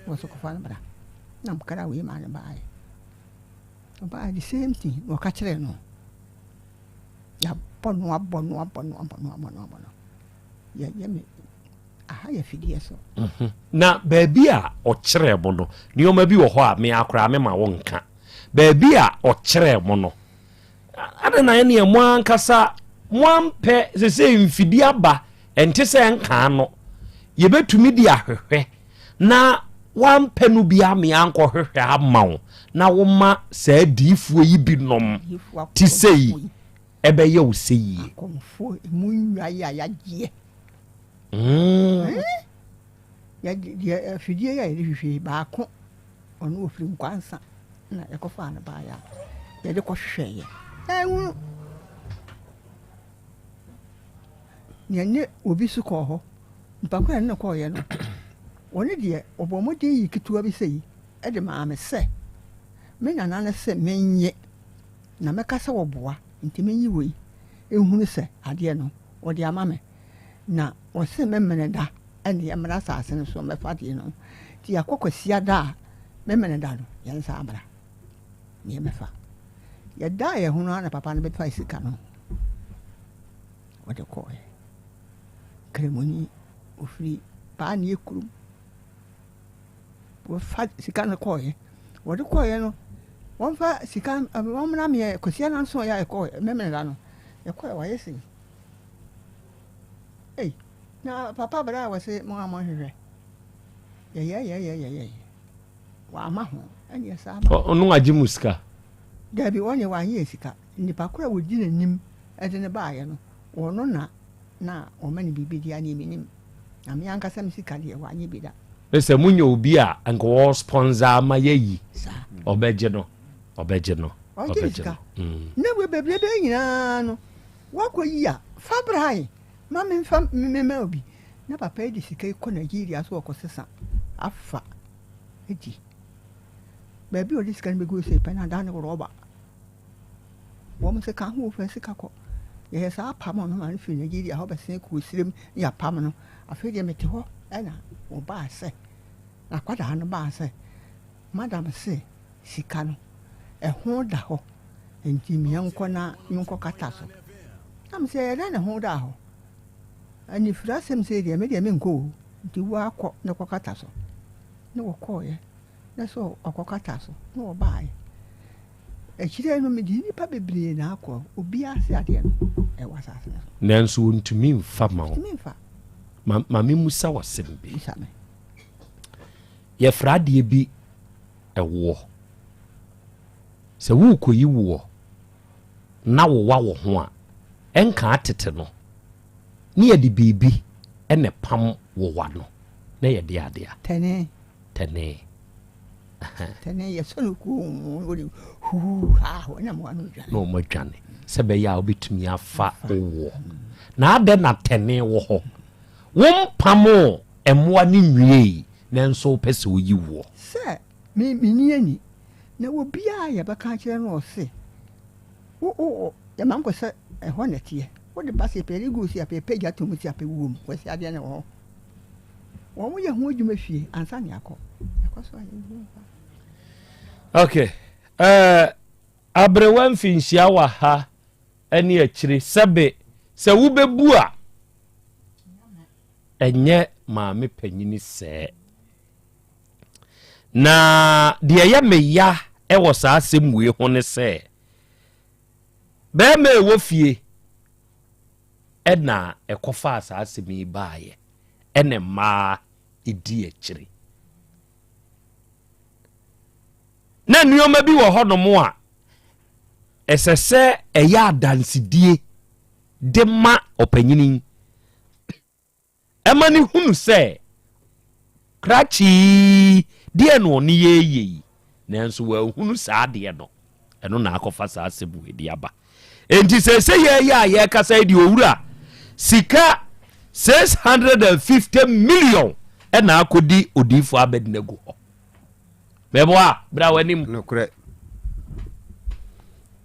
Wɔ so kɔfa no bra. Na mekra wei ma no baeɛ. Ɔbaa the same thing na ɔka kyerɛɛ no. Yɛabɔ no abɔ no abɔ no abɔ no abɔ no abɔ no. Yɛyɛ me aha yɛ fidie so. Mhm. Na baabi a ɔkyerɛɛ mo no, nneɛma bi wɔ hɔ a me akora me ma wo nka. Baabi a ɔkyerɛɛ mo no, adɛn na ɛneɛ mo ankasa mo ampɛ sɛ sɛ mfidie aba ɛnte sɛ nkaa no yɛbɛtumi de ahwehwɛ na wampɛ no bi ame ankɔhwehwɛ ama wo na woma saa diifoɔ yi bi nom te sɛ yi ɛbɛyɛ wo sɛ yie. Akɔmfoɔ emu nnwa yi a yɛagyeɛ. Yɛde deɛ afidie yi a yɛde hwehwɛ yi baako ɔno ɔfiri Nkwansa na yɛkɔfaa no baeɛ a yɛde kɔhwehwɛeɛ. Yɛanhunu. Yɛne obi so kɔɔ hɔ. Nipa ko a yɛne no kɔeɛ no, ɔno deɛ ɔbɔɔ mmɔden yii ketewa bi sei de maa me sɛ me nana no se menyɛ. Na mɛka sɛ wɔboa nti menyi wei nhunu sɛ adeɛ no wɔde ama me na wɔse Memeneda ne yɛmmra asase no so mmɛfa adeɛ no nti yɛakɔ Kwasiada a Memeneda no yɛnsan mmra na yɛmmɛfa. Yɛdaa yɛn ho no ara na papa no bɛfaa sika no wɔde kɔɔɛ. Kramoni ofiri Paanie kurom. Wɔfa sika no kɔɔeɛ. Wɔde kɔɔeɛ no. Wɔmfa sika wɔmmra meɛ Kwasia nanso yɛ a yɛkɔɔ Memeneda no yɛkɔɛ wayɛ sei. Ei na papa bra a wɔse mo a monhwehwɛ yɛyɛyɛyɛyɛyɛ wamma ho ɛneɛ saa ba. Ɔno agye mo sika? Dabi ɔne wanyɛ yɛ sika nipa koro a wɔdi n'anim de no baayɛ no ɔno na na wɔma no biribi deɛ aneɛ menim na me ankasa me sika deɛ wanyɛ bi da. Ne sɛ monya obi a nka wɔ sponsor ama yɛayi ɔbɛgye no ɔbɛgye no ɔgye ne sika na wei bebrebe nyinaa no wakɔ yi a fa bra yi ma memfa mema obi na papa yi de sika yi kɔ Nigeria so ɔkɔ sesa afa adi baabi a ɔde sika no bɛgu sɛ pɛ na ada ne rɔba Wɔn sɛ ka ho fa sika kɔ. Yɛyɛ saa apam no ma no firi Nigeria hɔ bɛsen kɔɔ Sirem ne yɛapam no. Afei deɛ mete hɔ ɛna wɔbaa sɛ, n'akwadaa no baa sɛ, madam se sika no ɛho da hɔ nti meɛnkɔ na menkɔ kata so. Na me sɛ ɛyɛ dɛn na ɛho da hɔ? Anifira asɛm sei deɛ me deɛ menkɔ o, nti woakɔ na kɔkata so. Ne wɔkɔɔeɛ na sɛ ɔkɔkata so na wɔbaeɛ. Akyire no, mede nnipa bebree na akɔ, obiara se adeɛ no ɛwɔ asase no so. Nanso wɔntumi mfa ma wo. Ntumi mfa. Ma, ma memmisa wo asɛm bi. Bisa me. Yɛfrɛ adeɛ bi ɛwoɔ. Sɛ worekɔyi woɔ na wowa wo ho a, ɛnkaa tete no, ne yɛde biribi na ɛpam wowa no, na yɛde adeɛ a. Tɛnee. Tɛnee. Tɛnee yɛsɔ no kuu wɔde huu ha hɔ na mmoa no dwane. Na wɔn adwane sɛ bɛyɛ a wobɛtumi afa woɔ. Na adɛn na tɛnee wɔ hɔ? Wompamoo mmoa no nwiei nanso wopɛ sɛ woyi woɔ. Sɛ me menni ani na obiara a yɛbɛka akyerɛ no ɔse wo wo yɛma nkɔ sɛ ɛhɔ na ɛteɛ wode ba sɛ yɛpɛ yɛde gu so yɛpɛ yɛpɛ gya to mu sɛ yɛpɛ wuom kwasi adeɛ na ɛwɔ hɔ. Wɔn yɛ ho adwuma fie ansa na yɛakɔ. Yɛkɔ so a yɛn ho Okay. Uh, aberewa mfinhyia wɔ ha ne akyire sɛbe sɛ wobɛbu a ɛnyɛ maame panyini sɛɛ na deɛ ɛyɛ me ya wɔ saa asɛm wei ho ne sɛ bɛrima ɛwɔ fie ɛna ɛkɔfaa saa asɛm yi baeɛ ɛna mmaa ɛdi akyire na nneɛma bi wɔ hɔnom a ɛsɛ sɛ ɛyɛ adansedie de ma ɔpanyini Ɛma no hunu sɛ krakye yi deɛ na ɔne yɛ reyɛ yi, nanso wanhunu saa adeɛ no. Ɛno na akɔfa saa asɛm wei de aba. Enti seesei yɛyɛ a yɛrekasa yi deɛ owura, sika 650 million ɛna akɔdi odiyifoɔ Abednego hɔ. Mɛboa, bra w'anim. Nokorɛ.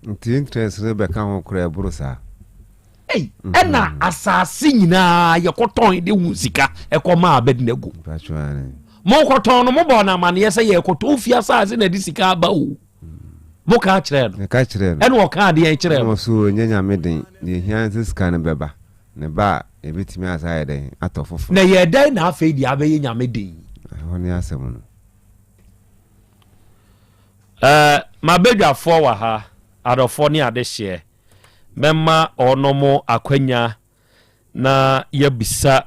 Nti interest no bɛka ho koraa ɛboro saa. Ei, ɛna asase nyinaa yɛkɔtɔn de hu sika ɛkɔmaa Abednego. Mokɔtɔn no mobɔɔ no amaneɛ sɛ yɛkɔtɔn fie asase na ɛde sika aba o. Moka kyerɛɛ no. Ɛka kyerɛɛ no. Ɛna ɔka adeɛ kyerɛɛ no. Ɛna ɔso nyɛ nyame den, deɛ ɛhia ne sɛ sika no bɛba. Ne ba a, yɛbɛtumi asa ayɛ dɛn atɔ foforɔ. Na ɛyɛ dɛn na afei deɛ abɛyɛ nyame den yi? Ɛhɔ ne asɛm no. Ɛɛ, m'abadwafoɔ wɔ ha, adɔfoɔ ne adehyeɛ. Mɛma wɔnom akwanya na yɛabisa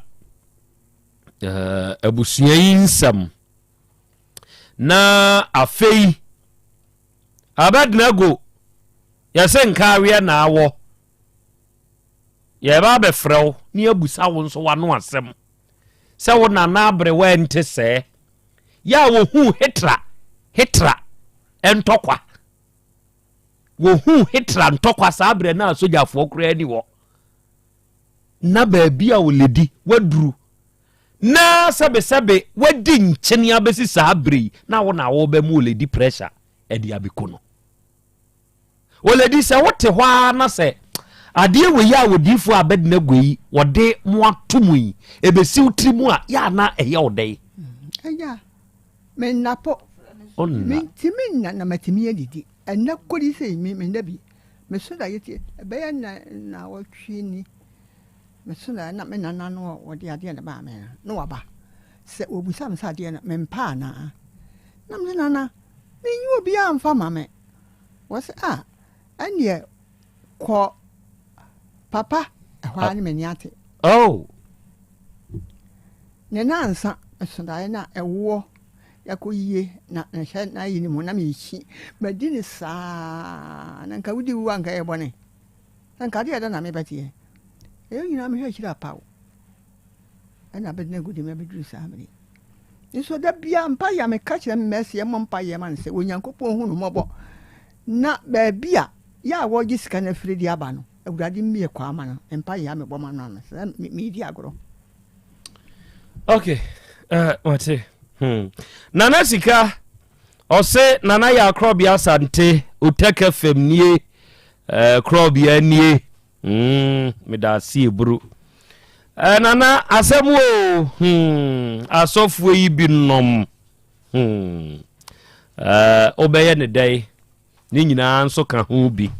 ɛɛ, abusua yi nsɛm. Na afei, Abednego, yɛse nka aweɛ na awɔ. Yɛreba abɛfrɛ wo na yɛabusa wo nso w'ano asɛm sɛ wo nana aberewa nte sɛɛ. Yɛ a wɔhuu Hitra, Hitra ntɔkwa. Wɔhuu Hitra ntɔkwa saa berɛ no a sogyafoɔ koraa ni hɔ. Na baabi a wɔledi waduru. Na sɛbesɛbe wadi nkyene abɛsi saa berɛ yi na wo na wobɛma wɔledi pressure ɛde abɛku no. Oledi, sɛ wote hɔ ara na sɛ adeɛ wei a odiyifoɔ Abednego yi wɔde mo ato mu yi ɛbɛsi wo tiri mu a, yɛ a na ɛyɛ wo dɛn? Agya, menna po. Ɔnna. Mentumi nna na matumi adidi. Ɛnnɛ kɔdi sei, me menna bi. Meso da yɛtie, ɛbɛyɛ nna nnawɔtwe ni. Meso da na me nana no a ɔde adeɛ no baa me no, na waba. Sɛ ɔbisa me sɛ adeɛ no mempɛ anaa? Na mese nana, menyi obiara mfa ma me. Wɔse ah ɛneɛ kɔ papa ɛhɔ ara ne m'ani ate. Oh. Ne nansa meso daeɛ na ɛwoɔ yɛakɔ yie na mehyɛ n'ayi no mu na mekyi madi ne saa na nka wodi wu a nka ɛyɛ bɔne na nka adeɛ ɛda na mebɛteɛ ɛyɛ nyinaa mehwɛ akyiri apaw ɛna abɛdena gu de me abɛduru saa mmerɛ Nso da biara mpaeɛ a meka kyerɛ me mɛsi yɛmmɔ mpaeɛ ma no sɛ Onyankopɔn hu no mmɔbɔ na baabi a yɛ a wɔregye sika no afiri de aba no Awurade mmie kwaa ma no mpaeɛ a mebɔ ma no ano sɛ meredi agorɔ. Okay, uh, wate. Hmm. Nana Sika, ɔse Nana yɛ akorɔbea Asante, Otɛkɛ fam nie, uh, korɔbea nie. Mm, meda ase eburu. Eh, nana asɛm o. Hmm, asɔfoɔ yi bi nom. Hmm. Eh, wobɛyɛ ne dɛn? Ne nyinaa nso ka ho bi.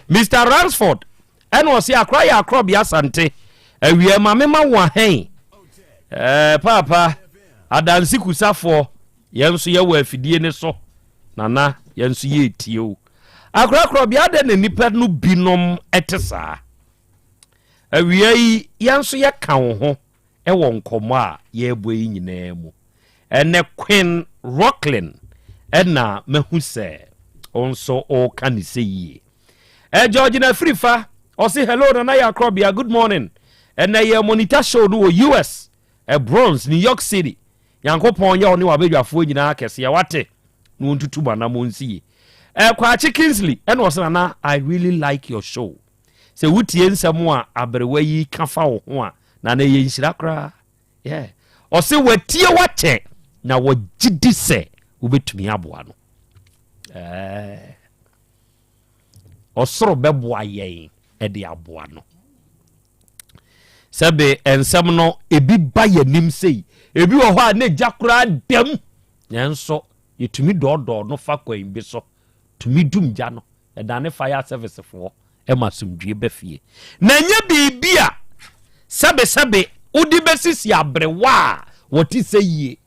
Mr. Ransford, ɛna ɔse akora yɛ akorɔbea asante. Awia ma mema wo ahɛn. Eh, paapa, adanse kusafoɔ, yɛn nso yɛwɔ afidie ne so. Nana, yɛn nso yɛretie o. Akorakorabea adɛn na nnipa no binom te saa? Awia yi, yɛn nso yɛka wo ho wɔ nkɔmmɔ a yɛrebɔ yi nyinaa mu. Ɛnɛ Queen Rocklin na mahu sɛ wo nso woka ne sɛ yie. Eh, Georgina Firifa, ɔse hello Nana Yakorɔbea, good morning. Ɛnɛ yɛ monitor show no wɔ US, eh, Bronx, New York City. Nyankopɔn nyɛ wo ne w'abadwafoɔ nyinaa kɛseɛ wate na wɔntutu mo anamɔ nsi yie. Eh, Kwakye Kingsley ɛna ɔsɛ nana I really like your show. Sɛ wotie nsɛm a aberewa yi ka fa wo ho a nana ɛyɛ nhyira koraa. Yeah. Ɔse watie wakyɛ na wɔgye di sɛ wobɛtumi aboa no. Eh. Ɔsoro bɛboa yɛn de aboa no. Sɛbe nsɛm no ebi ba yɛnim sei, ebi wɔ hɔ a na egya koraa dam, nanso yɛtumi dɔɔdɔɔ no fa kwan bi so tumi dum gya no, ɛdane fire service foɔ ɛma asomdwie ba fie. Na ɛnyɛ biribi a sɛbesɛbe wode bɛsisi aberewa a wɔte sɛ yie.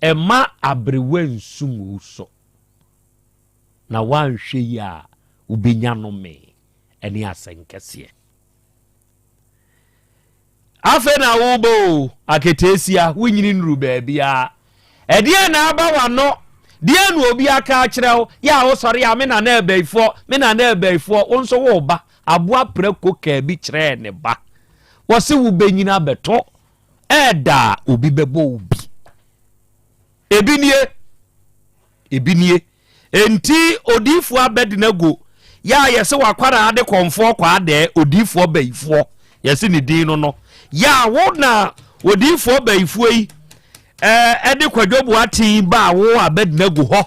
Ɛma aberewa nsum wo so. Na woanhwɛ yie a wobɛnya nomee ne asɛnkɛseɛ. Afei na woba o, aketeesia, wonyini nnuru baabiara. Ɛdeɛn na aba w'ano? Deɛn na obi aka akyerɛ wo? Yɛ a wosɔre a, me nana ɛbɛyifoɔ, me nana ɛbɛyifoɔ, wo nso woreba. Aboa prako kaa bi kyerɛɛ ne ba. Wɔse wobɛnyini abɛto, ɛɛda a obi bɛbɔ wo bi. Ebi nie. Ebi nie. Enti odiyifoɔ Abednego yɛ a yɛse wakwaraa de kɔmfoɔ kɔ adɛɛ odiyifoɔ bayifoɔ yɛse ne din no no yɛ a wo na odiyifoɔ bayifoɔ yi ɛde Kwadwo Boateng baa wo Abednego hɔ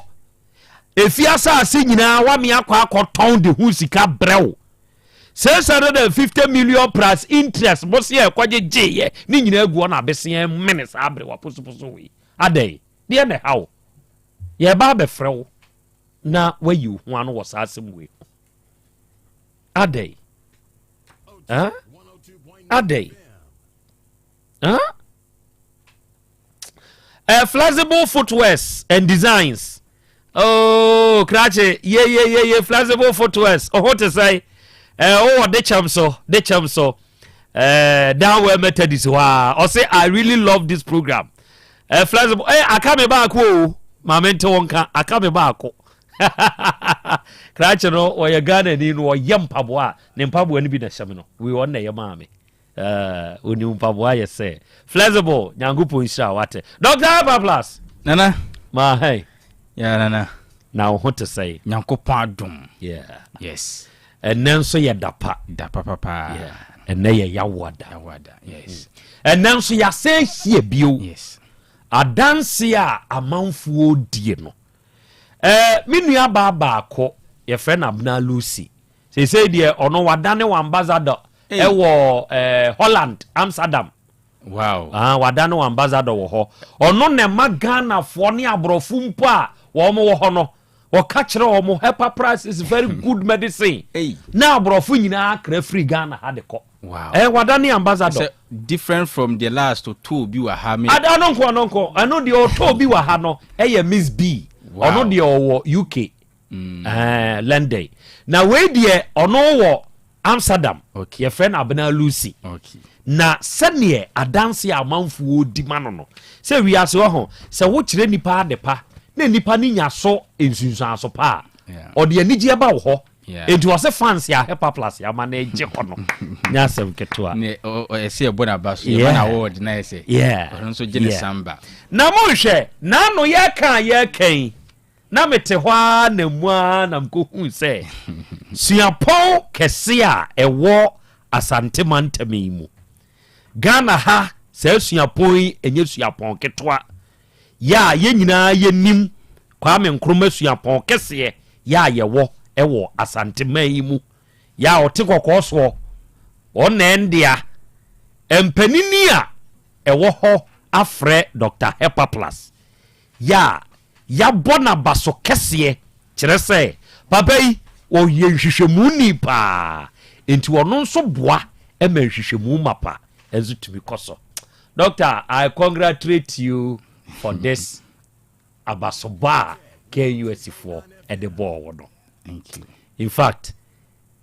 efi asase nyinaa wame akɔ akɔtɔn de ho sika brɛ wo 650 million plus interest mo se ɛkɔgye gyeeɛ ne nyinaa gu hɔ na abeseɛ mene saa bere waposoposo wei adɛn Deɛ na ɛha wo? Yɛreba abɛfrɛ wo na woayi wo ho ano wɔ saa asɛm wei ho. Adɛn? Huh? Adɛn? Huh? Flexible footwears and designs. Oh, krakye, ye ye ye ye flexible footwears. Oh, te sɛ, eh, oh, de kyɛm so, de kyɛm so. Eh, downwell Methodist hɔ a. Ɔse, I really love this program. Eh, flexible. Eh, aka me baako o. Maame nte wo nka, aka me baako. Krakye no, ɔyɛ Ghana ni no, ɔyɛ mpaboa a, ne mpaboa no bi na ɛhyɛ me no. Wei ɔno na ɛyɛ maa me. Eh, onim mpaboa yɛ sɛ. Flexible, Nyankopɔn nhyira wate. Dr. Alpha Plus. Nana. Ma hey. Yeah, Nana. Na wo ho te sɛn? Nyankopɔn adom. Yeah. Yes. Ɛnɛ nso yɛ da pa. Da pa papa. Yeah. Ɛnɛ yɛ yawoada. Yawoada. Yes. Ɛnɛ nso yɛasɛ ahyia bio. Yes. Adanse a amanfoɔ die no. Eh, me nua baa baako yɛfrɛ no Abena Lucy. Seesei deɛ ɔno wadane wɔ ambassador ɛwɔ eh, Holland, Amsterdam. Wow. Ah, wadane wɔ ambassador wɔ hɔ. Ɔno na ɛma Ghanafoɔ ne aborɔfo mpo a wɔn wɔ hɔ no, wɔka kyerɛ wɔn Hepapras is very good medicine. Hey. Na aborɔfo nyinaa kra firi Ghana ha de kɔ. Wow. Eh, wadane ambassador. Sɛ different from the last ɔtɔ obi wɔ ha. Me. Ada no nko ɔno nko ɛno deɛ ɔtɔ obi wɔ ha no ɛyɛ Miss B. Wow. Ɔno deɛ ɔwɔ UK. Eh, London. Na wei deɛ ɔno wɔ Amsterdam. Yɛfrɛ no Abena Lucy. Na sɛdeɛ adanse a amanfoɔ di ma no no, sɛ wiase wɔ ho, sɛ wokyerɛ nnipa ade pa na nnipa no nya so nsunsuanso pa a, ɔde anigyeɛ ba wo hɔ. Enti ɔse fans a Hepaplus ama no agye hɔ no nyɛ asɛm ketewa. Ɛsɛ yɛbɔ n'aba so, yɛma no award na ɛsɛ ɔno nso gye ne samba. Na monhwɛ, n'ano yɛka a yɛka yi, Na mete hɔ ara na mu ara na mekɔhuu sɛ suapɔn kɛse a ɛwɔ Asante mantam yi mu, Ghana ha, saa suapɔn yi ɛnyɛ suapɔn ketewa, yɛ a yɛn nyinaa yɛnim Kwame Nkrumah suapɔn kɛseɛ yɛ a yɛwɔ ɛwɔ Asante man yi mu, yɛ a ɔte kɔkɔɔ soɔ, ɔna ɛndea mpanini a ɛwɔ hɔ afrɛ Dr. Hepaplas yɛ a yɛabɔ no abaso kɛseɛ, kyerɛ sɛ papa yi ɔyɛ nhwehwɛmuni paa, enti ɔno nso boa ma nhwehwɛmu mapa nso tumi kɔ so. Doctor, I congratulate you for this abasobɔ a KNUST foɔ de bɔɔ wo no. Thank you. In fact,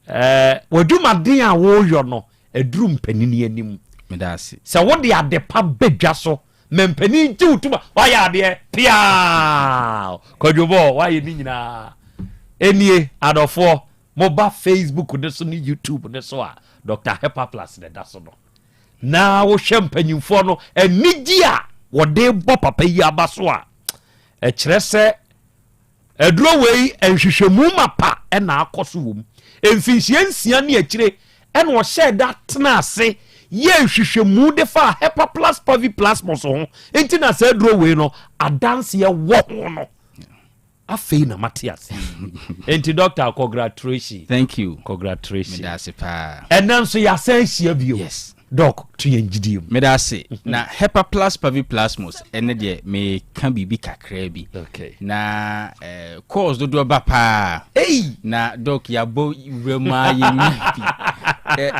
Eh, w'adwumaden a woreyɔ no aduru mpanini anim. Meda ase. Sɛ wode adepa ba dwa so ma mpanin gye wo tom a, woayɛ adeɛ piaa. Kwadwo bɔɔ, woayɛ ne nyinaa. Enie, adɔfoɔ, moba Facebook ne so ne YouTube ne so a, Dr. Hepaplas na ɛda so no. Na wohwɛ mpanyinfoɔ no anigye a wɔde bɔ papa yi aba so a, ɛkyerɛ sɛ Aduro wei, nhwehwɛmu mapa na akɔ so wɔ mu. Mfinhyia nsia ne akyire na ɔhyɛɛ da tenaa ase yɛɛ nhwehwɛmu de faa Hepaplus parviplasmus ho nti na saa aduro wei no adanseɛ wɔ ho no. Afei na mate ase. Nti doctor, congratulations. Thank you. Congratulations. Meda ase paa. Ɛnɛ nso yɛasan ahyia bio. Yes. Doc, to yɛn gyidie mu. Meda ase. Na Hepaplus parviplasmus ɛne deɛ meka biribi kakraa bi. Okay. Na eh, calls dodoɔ ba paa. Hey! Na Doc yɛabɔ wura mu a yɛnya bi.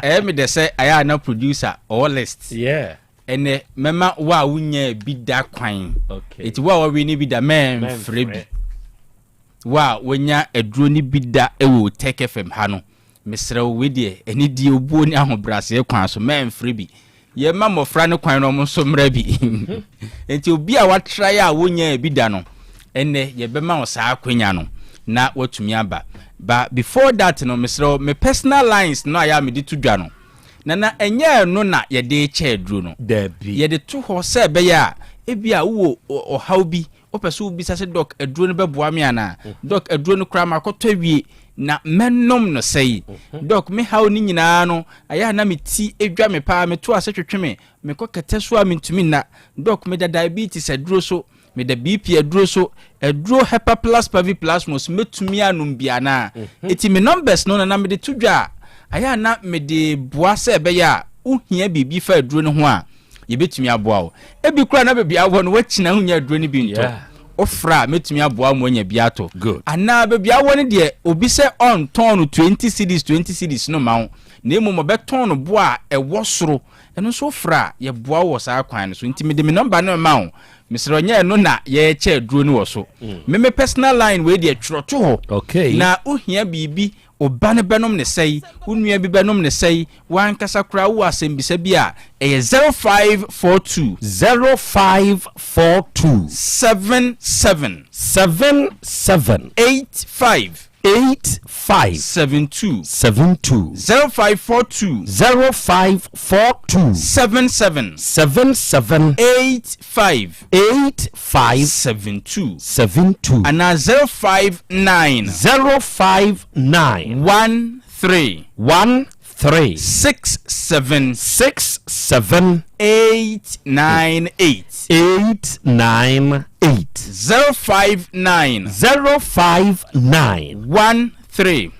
Ɛyɛ me dɛ sɛ ayɛ a na producer ɔwɔ list. Yeah. Ɛnɛ mɛma wo a wonyaa bi da kwan. Okay. Eti wo a wɔwe ne bi da mɛmfrɛ bi. Wo a woanya aduro no bi da wɔ Tech FM ha no, mesrɛ wo, wei deɛ, anidie, obuo ne ahobrɛaseɛ kwan so, mɛmfrɛ bi. Yɛmma mmɔfra no kwan na wɔn nso mmra bi. Enti obi a watrae a wonyaa bi da no, ɛnnɛ yɛbɛma wo saa akwanya no na watumi aba. But before that no, mesrɛ wo, me personal lines no a yɛ a mede to dwa no, Nana, ɛnyɛ ɛno na yɛde rekyɛ aduro no. Dabi. Yɛde to hɔ sɛ ɛbɛyɛ a ebia wowɔ ɔhaw bi Wopɛ sɛ wobisa sɛ, Dɔk, aduro no bɛboa me anaa? Dɔk, aduro no koraa makɔtɔ awie, na mɛnom no sɛi? Dɔk, me haw no nyinaa no, ɛyɛ a na me ti dwa me paa, meto ase twetwe me, mekɔ kɛtɛ so a mentumi nna. Dɔk, meda diabetes aduro so, meda BP aduro so, aduro Hepaplus Paviplasmos mɛtumi anom bi anaa? Enti me numbers no na na mede to dwa a, ɛyɛ a na mede boa sɛ ɛbɛyɛ a wohia biribi fa aduro no ho a, yɛbɛtumi aboa wo. Ebi koraa na baabi a wowɔ no woakyina wonya aduro no bi ntɔ. Wofrɛ a mɛtumi aboa wo ma woanya bi atɔ. Anaa baabi a wowɔ no deɛ obi sɛ ɔntɔn no 20 cedis 20 cedis no mma wo na mmom ɔbɛtɔn no boɔ a ɛwɔ soro. Ɛno nso wofrɛ a yɛboa wo wɔ saa kwan no so. Nti mede me nɔmba no rema wo. Mesrɛ wo nyɛ ɛno na yɛrekyɛ aduro no wɔ so. Me me personal line wei deɛ twerɛ to hɔ. Na wohia biribi Wo ba no bɛnom no sɛe, wo nua bi bɛnom no sɛe, w'ankasa koraa wowɔ asɛmbisa bi a, ɛyɛ 0542. 0542. 77. 77. 85. 85. 72. 72. 0542. 0542. 77. 77. 85. 85. 72. 72. Anaa 059. 059. 13. 13. 67. 67. 898. 898. 059. 059. 13.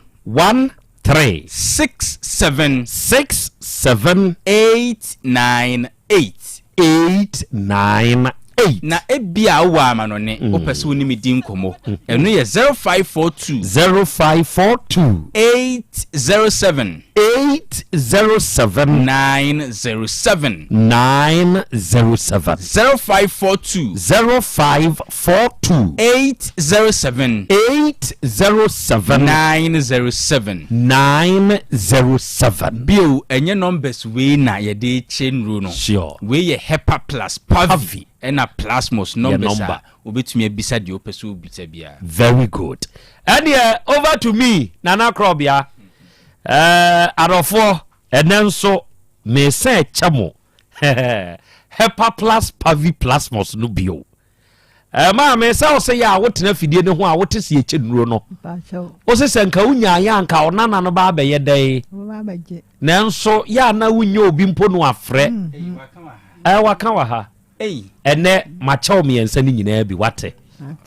13. 67. 67. 898. 898. 8. Na ebia wowɔ amanɔne, wopɛ sɛ wo ne me di nkɔmmɔ. Ɛno yɛ 0542. 0542. 807. 807. 907. 907. 0542. 0542. 807. 807. 907. 907. Bio, ɛnyɛ numbers wei na yɛde kyɛ nnuro no. Sure. Wei yɛ Hepa Plus, Pavi, ɛna Plasmos numbers number. a wobɛtumi abisa deɛ wopɛ sɛ wobisa biara. Very good. Ɛneɛ over to me Nana Krɔbea. Ɛɛ adɔfoɔ ɛnɛ nso mesan kyɛ mo Hepa Plus Pavi Plasmos no bio. Eh, maame sɛ wo sɛ yɛ a wotena fidie no ho a wote sɛ yɛkyɛ nnuro no wo se sɛ nka wonyaayɛ a nka ɔnana no ba abɛyɛ dɛn nanso yɛ a na wonyɛ obi mpo no afrɛ mm-hmm. eh, waka wɔ ha ɛnɛ makyɛw mmiɛnsa no nyinaa bi wate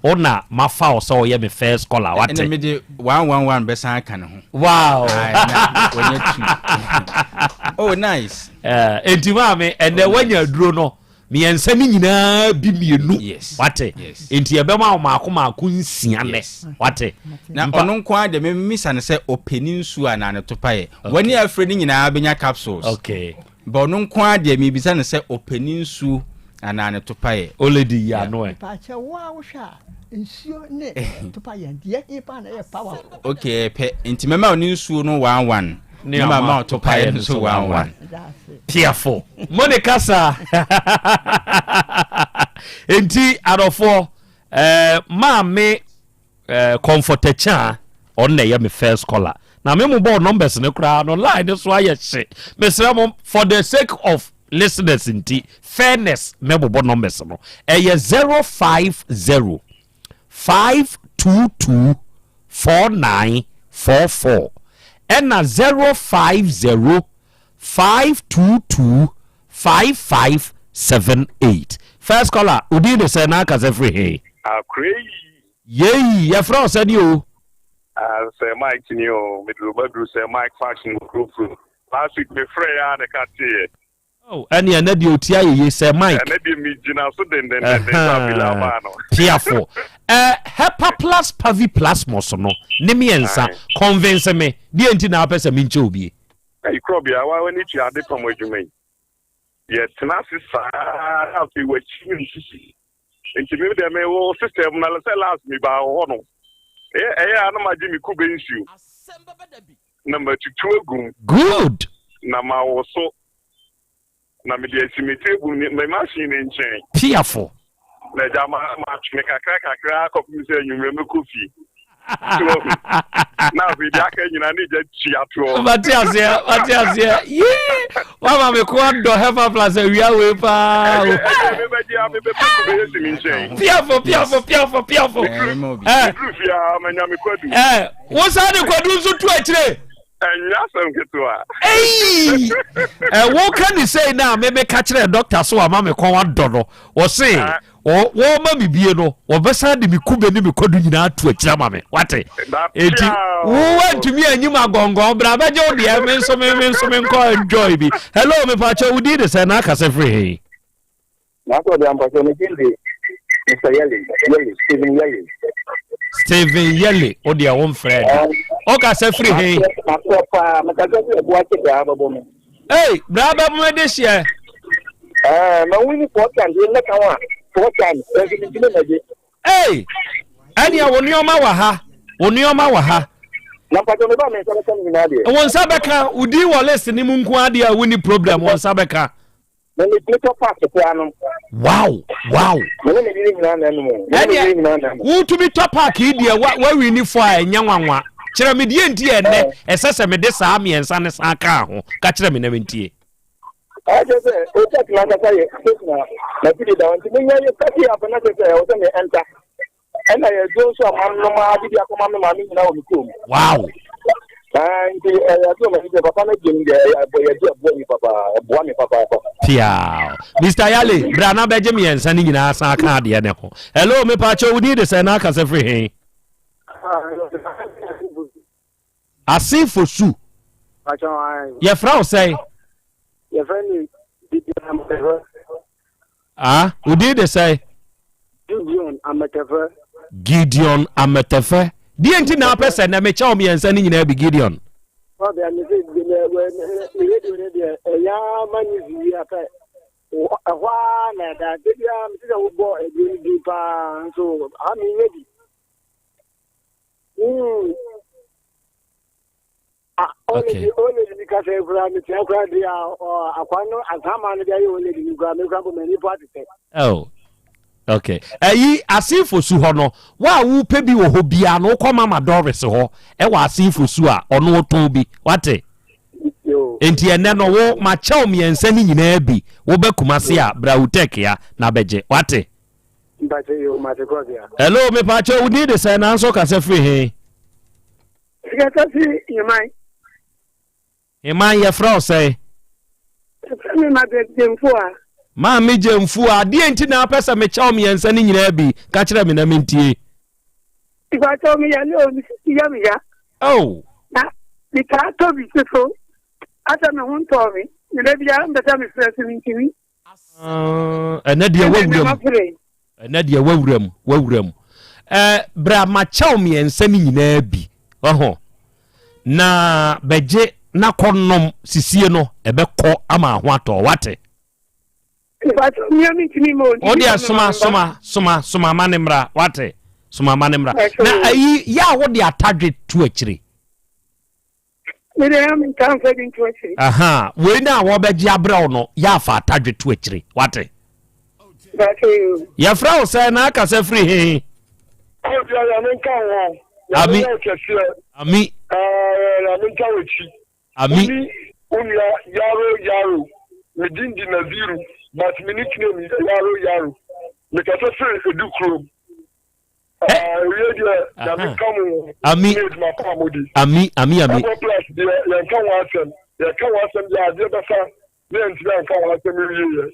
wo na mafa wo sɛ ɔyɛ me first caller wate ɛnɛ mede 111 bɛsan aka ne ho wow oh nice eh, enti maame ɛnɛ woanya aduro no Mmiɛnsa no nyinaa bi mmienu. Wate? Nti yɛbɛma wo maako maako nsia nɛ. Wate? Na ɔno nko ara deɛ memisa no sɛ ɔpɛ ne nsuo anaa ne topaeɛ. Wɔne afire no nyinaa bɛnya capsules. Okay. But ɔno nko ara deɛ mebisa no sɛ ɔpɛ ne nsuo anaa ne topaeɛ. Olady yi ano ɛ. Mpakyɛ wo a wohwɛ a nsuo ne topaeɛ deɛ he paa na ɛyɛ powerful? Okay ɛpɛ nti mɛma wo ne nsuo no one one. Ne ama ɔtopaeɛ no so one one. Piafo. Mo ne kasa. Enti adɔfoɔ eh, maame eh, Comfort Akyaa ɔno na ɛyɛ me first caller. Na me mo bɔɔ numbers no koraa no line no so ayɛ hye. Mesrɛ mo for the sake of listeners nti fairness mɛbobɔ numbers no. Ɛyɛ 050 522 4944 ɛna 050 522 5578. First caller, wo din de sɛn na akasa firi he? Akora yi. Yei, yɛfrɛ wo sɛne o? Ah, Sir Mike ni o, meduru maduru Sir Mike fashion wɔ Kurofuro. Last week mefrɛɛ a na ɛka teeɛ. Oh, ɛne ɛnɛ deɛ ɔti ayɛ yie sɛ Mike. Ɛnɛ deɛ megyina so dendendenden sɛ afei abaa no. Piafo. Ɛ Hepaplus paviplasmus no ne mmiɛnsa convince me deɛ nti na apɛ sɛ menkyɛ obie. Ɛyi korɔbea wa w'ani tua ade pam adwuma yi. Yɛtena ase saa na afei w'akyi ne sisi. Nti me deɛ me wɔ system na sɛ last me baa wɔ hɔ no. Ɛyɛ ɛyɛ a na magye me kube nsuo. Na matutu agu mu. Good. Na mawoso. Na mede asi me table ne me machine no nkyɛn. Piafo. Na agya ma matwe kakra kakra kɔpem sɛ anwummerɛ mɛkɔ fie. So wahu. Na afei deɛ aka nyinaa ne gya tua toɔ. Mate aseɛ, mate aseɛ. Yee! Wama me ko adɔ Hefa Plus awia wei paa o. Ɛdeɛ mebɛgye a mebɛpɛ kube asi me nkyɛn. Piafo, piafo, piafo, piafo. Meduru fie a manya me kwadu. Eh, wo saa de kwadu nso tu akyire. Ɛnyɛ asɛm ketewa. Ei! Ɛ woka ne sei na me meka kyerɛ dɔkta so ama me kɔn adɔ no. Wɔse wɔma me bie no wɔbɛsan de me kube ne me kwadu nyinaa ato akyiri ama me. Wate? Enti woantumi anyim agɔngɔn bra bɛgye wo deɛ me nso me me nso me nkɔ enjoy bi. Hello mepakyɛ wo din de sɛ na akasɛ firi he? N'asɔ de ampa sɛ ne din de Mr. Yele, Yele, Stephen Yele. Stephen Yele, o deɛ wo mfrɛ da. O kasa firi he? Masɛ paa, mekasa firi Ɛboakye braa bɛbɔ me. Ei, braa bɛbɔ me de hyeɛ. Ɛɛ, ma wini four times, yɛ nnɛ ka ho a, four times, ɛnso mentumi mmɛgye. Ei, ɛnea wo nneɛma wɔ ha, wo nneɛma wɔ ha. Na mpatsɔ me ba me nsa bɛka ne nyinaa deɛ. Wo nsa bɛka, wo din wɔ list ne mu nko adeɛ a wonni problem, wo nsa bɛka. Na me tumi tɔ park koraa nom. Wow wow. Me ne me yere nyinaa na ɛnom o. Me ne me yere nyinaa na ɛnom. Wotumi tɔ park yi deɛ wa wawi ni fo a ɛnyɛ nwanwa. Kyerɛ me deɛ nti ɛnɛ ɛsɛ sɛ mede saa mmiɛnsa ne san kaa ho. Ka kyerɛ me na mentie. Ɛkyɛ sɛ o park n'ankasa yɛ space na na fi de da hɔ nti menya yɛ start up na kyerɛ sɛ ɛwɔ sɛ me enter. Ɛna yɛ aduro nso a manom ara de bi akɔma me maame nyinaa wɔ me kurom. Wow. Ah, nti ɛyɛ aduro ma sɛ papa no gye me deɛ ɛyɛ ɛbɔ yɛ aduro ɛboa me papa ɛboa me papa. Tiaa. Mr. Yale, bra na bɛgye mmiɛnsa no nyinaa san ka adeɛ ne ho. Hello, mepaakyɛ wo din de sɛ na akasɛ firi he? Ase Fosu. Yɛfrɛ wo sɛn? Yɛfrɛ me Didi Ampɛhɛ. Ah, wo din de sɛn? Gideon Ametɛfɛ. Gideon Ametɛfɛ. Deɛ nti na apɛ sɛ nɛ mekyɛ wo mmiɛnsa no nyinaa bi Gideon? Ɔbea me sɛ me radio no deɛ ɛyɛ ara ma news yi apɛ ɛhɔ ara na ɛda da biara mete sɛ wobɔ aduro no din paa nso ha menyɛ bi. Mm. Ah, okay. Oledi ni kasa kura mi tia kura di a akwa no asama no de ayɛ oledi ni kura mi kura bɔ m'ani po atete. Oh. Okay. Ɛyi asenfo su hɔ no, wo a wopɛ bi wɔ hɔ biara no wokɔ Mama Doris hɔ ɛwɔ asenfo su a ɔno ɔtɔn bi. Wate? Nti ɛnɛ no wo makyɛw mmiɛnsa no nyinaa bi wobɛ Kumasi a bra Wutek ya na bɛgye. Wate? Hello, mepakyɛw wo din de sɛn nanso kasa firi he? Sikasa fi Heman. Heman, yɛfrɛ wo sɛn? Yɛfrɛ me Margaret Gyamfua. Maame Gyamfua, adeɛ nti na apɛ sɛ mekyɛ wo mmiɛnsa no nyinaa bi? Ka kyerɛ me na mentie. Mepakyɛw, meyare o, me sisi yɛ me ya. Oh. Na metaa tɔ bi soso, asɛ me ho ntɔɔ me, na da biara mpɛ sɛ mefrɛ so mentumi. Ɛnɛ deɛ wawura mu. Ɛnɛ deɛ wawura mu, wawura mu. Ɛɛ bra makyɛw mmiɛnsa no nyinaa bi. Ɔho. Na bɛgye na kɔnom sisie no ɛbɛkɔ ama ho atɔ wate. O deɛ soma soma soma soma ma ne mmra wate. Soma ma ne mmra. Na ayi yɛ a wode atadwe to akyire. Me deɛ ya mentaa mfa bi nto akyire. Aha, wei no a wɔbɛgye abrɛ wo no, yɛ afa atadwe to akyire. Wate? Yɛfrɛ wo sɛ na akasa firi he? Ami. Ami. Ami. Onua Yaro Yaro, me din di Naziru, but me nickname yɛ Yaro Yaro. Mekasa firi Edu kurom. Ami. Ami, ami, ami. Ɛbɔ plus deɛ yɛnka ho asɛm. Yɛka ho asɛm deɛ adeɛ bɛsa ne yɛntumi anka ho asɛm nwie yɛ.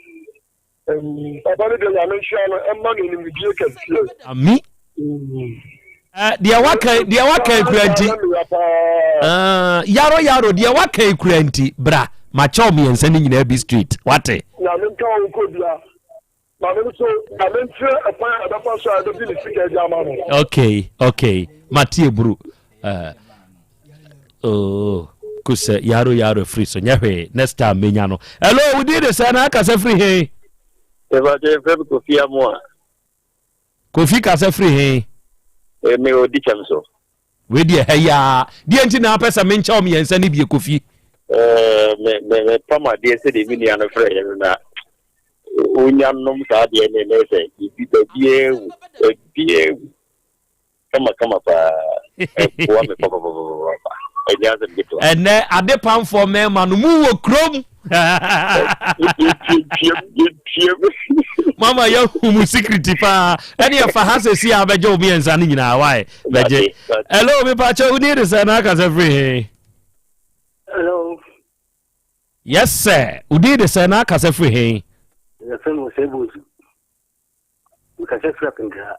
Papa no deɛ nyame nhyira no ɛma no animdie kɛseɛ. Ami. Deɛ waka deɛ waka ekura nti. Yaro yaro deɛ waka ekura nti bra makyɛw mmiɛnsa ne nyinaa bi street wate. Nyame nka wo nkɔ bia. Maame no so Nyame nkyerɛ ɛkwan a ɛbɛfa so a ɛbɛgye ne sika adi ama no. Okay, okay. Mate eburu. Uh, oh, kusɛ yaro yaro firi so nyɛ hwee next time menya no. Hello, wo din de sɛ na akasa firi he? Ɛfɛ fɛ bi Kofi Amoa. Kofi kasa firi he? Eh, me odi kyɛm so. Wei deɛ ha yi ara. Deɛ nti na apɛ sɛ menkyɛ wo mmiɛnsa no bie Kofi? Eh, me me me pam adeɛ sɛdeɛ me nua no frɛ yɛ no na wonya nom saa adeɛ ne ne sɛ biribi baabiara wu baabiara wu kama kama paa ɛboa me papapapapa ɛnyɛ asɛm ketewa. Ɛnɛ adepamfoɔ mmarima no mu wɔ kurom. Mama yɛahu mu secret paa ɛne ɛfa ha sɛsi a bɛgye wo mmiɛnsa no nyinaa wae bɛgye. Hello mepakyɛ wo din de sɛ na akasɛ firi he? Hello. Yes sir, wo din de sɛ na akasɛ firi he? Yɛfrɛ me Osei Bonsu. Mekasa firi Apenkra.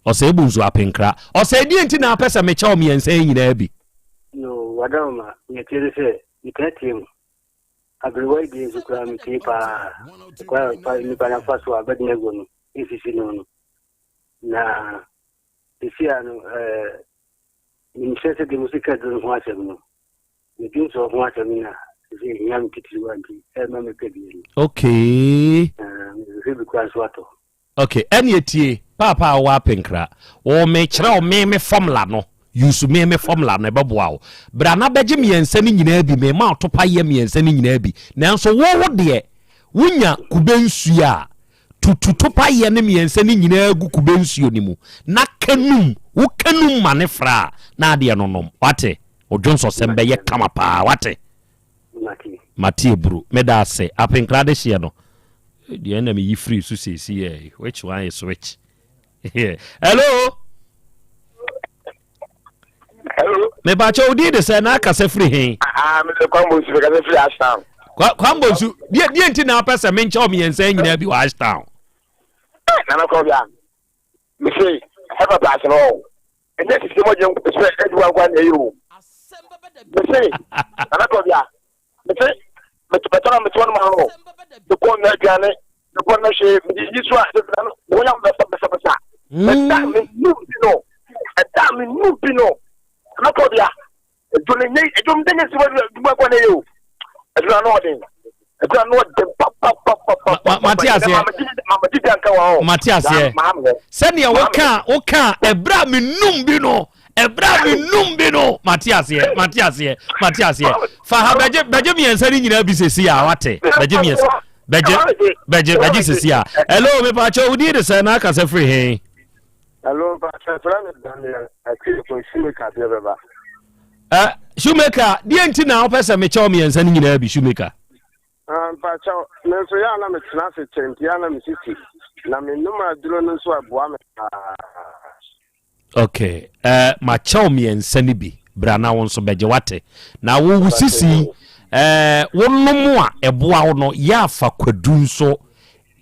Ɔsɛe Bonsu Apenkra. Ɔsɛe deɛ nti na apɛ sɛ mekyɛ wo mmiɛnsa yi nyinaa bi? No, wadawoma, nea ɛteɛ ne sɛ, metaa tie mu. Aberewa yi deɛ nso koraa metie paa. Ɛkwan a ɔfa nnipa no afa so a Abednego no nsisi no no. Na sisi a no ɛɛ menim sɛ sɛdeɛ mo sika duro no ho asɛm no, me dwonsɔ ho asɛm na sisi ehia me titiriw a nti ɛma mepɛ bi no. Okay. Mehwehwɛ bi koraa nso atɔ. Ok ɛneɛ tie paapa a wowɔ apenkra wo me kyerɛ wo me me formula no use me me formula no ɛbɛboa wo bra na bɛgye mmiɛnsa no nyinaa bi me ma wo topa yɛ mmiɛnsa no nyinaa bi nanso wo wo deɛ wonya kube nsuo a tutu topa yɛ ne mmiɛnsa no nyinaa gu kube nsuo no mu na kanum wo kanum ma ne fra a na adeɛ no nom wate odwonsɔsɛm bɛyɛ kama paa wate Mate aburu. Meda ase. Apenkra de hyeɛ no. Deɛ na meyi firi so seesi yɛ which one is which? Hello. Hello. Mepakyɛ wo din de sɛ na akasa firi he? Ah, me sɛ Kwambo nsu, mekasa firi Ashtown. Kwambo nsu, deɛ deɛ nti na apɛ sɛ menkyɛ wo mmiɛnsa nyinaa bi wɔ Ashtown? Nana Kɔbea, me se, ɛfa paase no o. Ɛnyɛ sisi mogye sɛ adwuma nkwa na ɛyɛ o. Mese, Nana Kɔbea, mese, mete bɛtɔ na mete hɔ no ma no, mekɔ na aduane. Mekɔ no hwee mede yi so a sɛ no wɔnya bɛsa bɛsa bɛsa. Ɛda me nu bi no ɛda me nu bi no ɛmɛkɔ bia ɛdwo ne nye ɛdwo me denye siwa dwuma kɔ ne yɛ o ɛdwo ano ɔden ɛdwo ano ɔden papapapapa. Mate aseɛ mate aseɛ sɛdeɛ woka woka ɛberɛ a menum bi no ɛberɛ a menum bi no mate aseɛ mate aseɛ mate aseɛ fa ha bɛgye bɛgye mmiɛnsa no nyinaa bi sɛsi a wate bɛgye mmiɛnsa bɛgye bɛgye bɛgye sɛsi a hello mepaakyɛ wodin de sɛ na akasɛ firi he hello mpaakyɛ frɛ me Daniel Akwiekun shoemaker deɛ bɛba uh, shoemaker deɛ nti na wopɛ sɛ mekyɛw mmiɛnsa no nyinaa bi shoemaker ah, mpaakyɛw me nso yɛ a na metena ase kyɛ nti yɛ a na mesisi na menom aduro no nso ɛboa me paa Ok eh, makyɛw mmiɛnsa no bi, bra na wo nso bɛgye wate. Na wo wo sisi eh, wo nom a ɛboa wo no, yɛ afa kwadu nso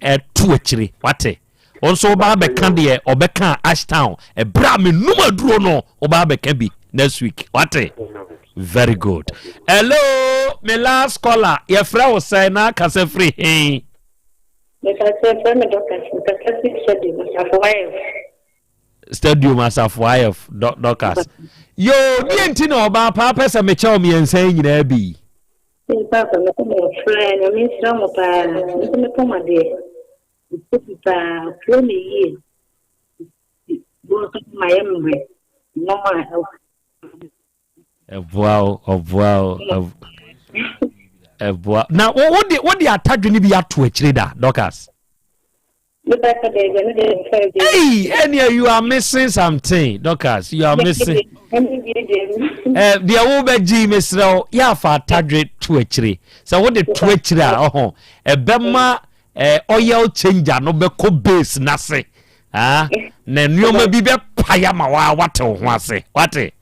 eh, to akyire wate. Wo nso wobaa bɛka deɛ ɔbɛka Ashtown ɛberɛ a menum aduro no, wobaa bɛka bi next week wate. Very good. Hello, me last caller, yɛfrɛ wo sɛn na akasa firi he? Mekasa frɛ me Dorcas, mekasa firi Sɛbi, Asafo YF. Stadium asafo ayɛ Dorcas. Yoo, deɛ nti na ɔbaa paa pɛ sɛ mekyɛw mmiɛnsa yi nyinaa bi. Papa, mepɛ mo frɛ, nyame nhyira mo paa. Mepɛ mepɛ mo adeɛ. Mepɛ bi paa, frɛ me yie. Bo nso ma yɛ mmerɛ. Nɔma a ɛwɔ. Ɛboa o, ɔboa o, ɛboa. Na wode wode atadwene bi ato akyire da, Dorcas. Hey, ɛnea you are missing something, Dorcas. You are missing. Eh, deɛ wobɛgye mesrɛ wo yɛ afa atadwe to akyire sɛ wode to akyire a ɔho ɛbɛma eh, oil changer no bɛkɔ base n'ase ah, na nneɛma bi bɛpae ama wa wate wo ho ase wate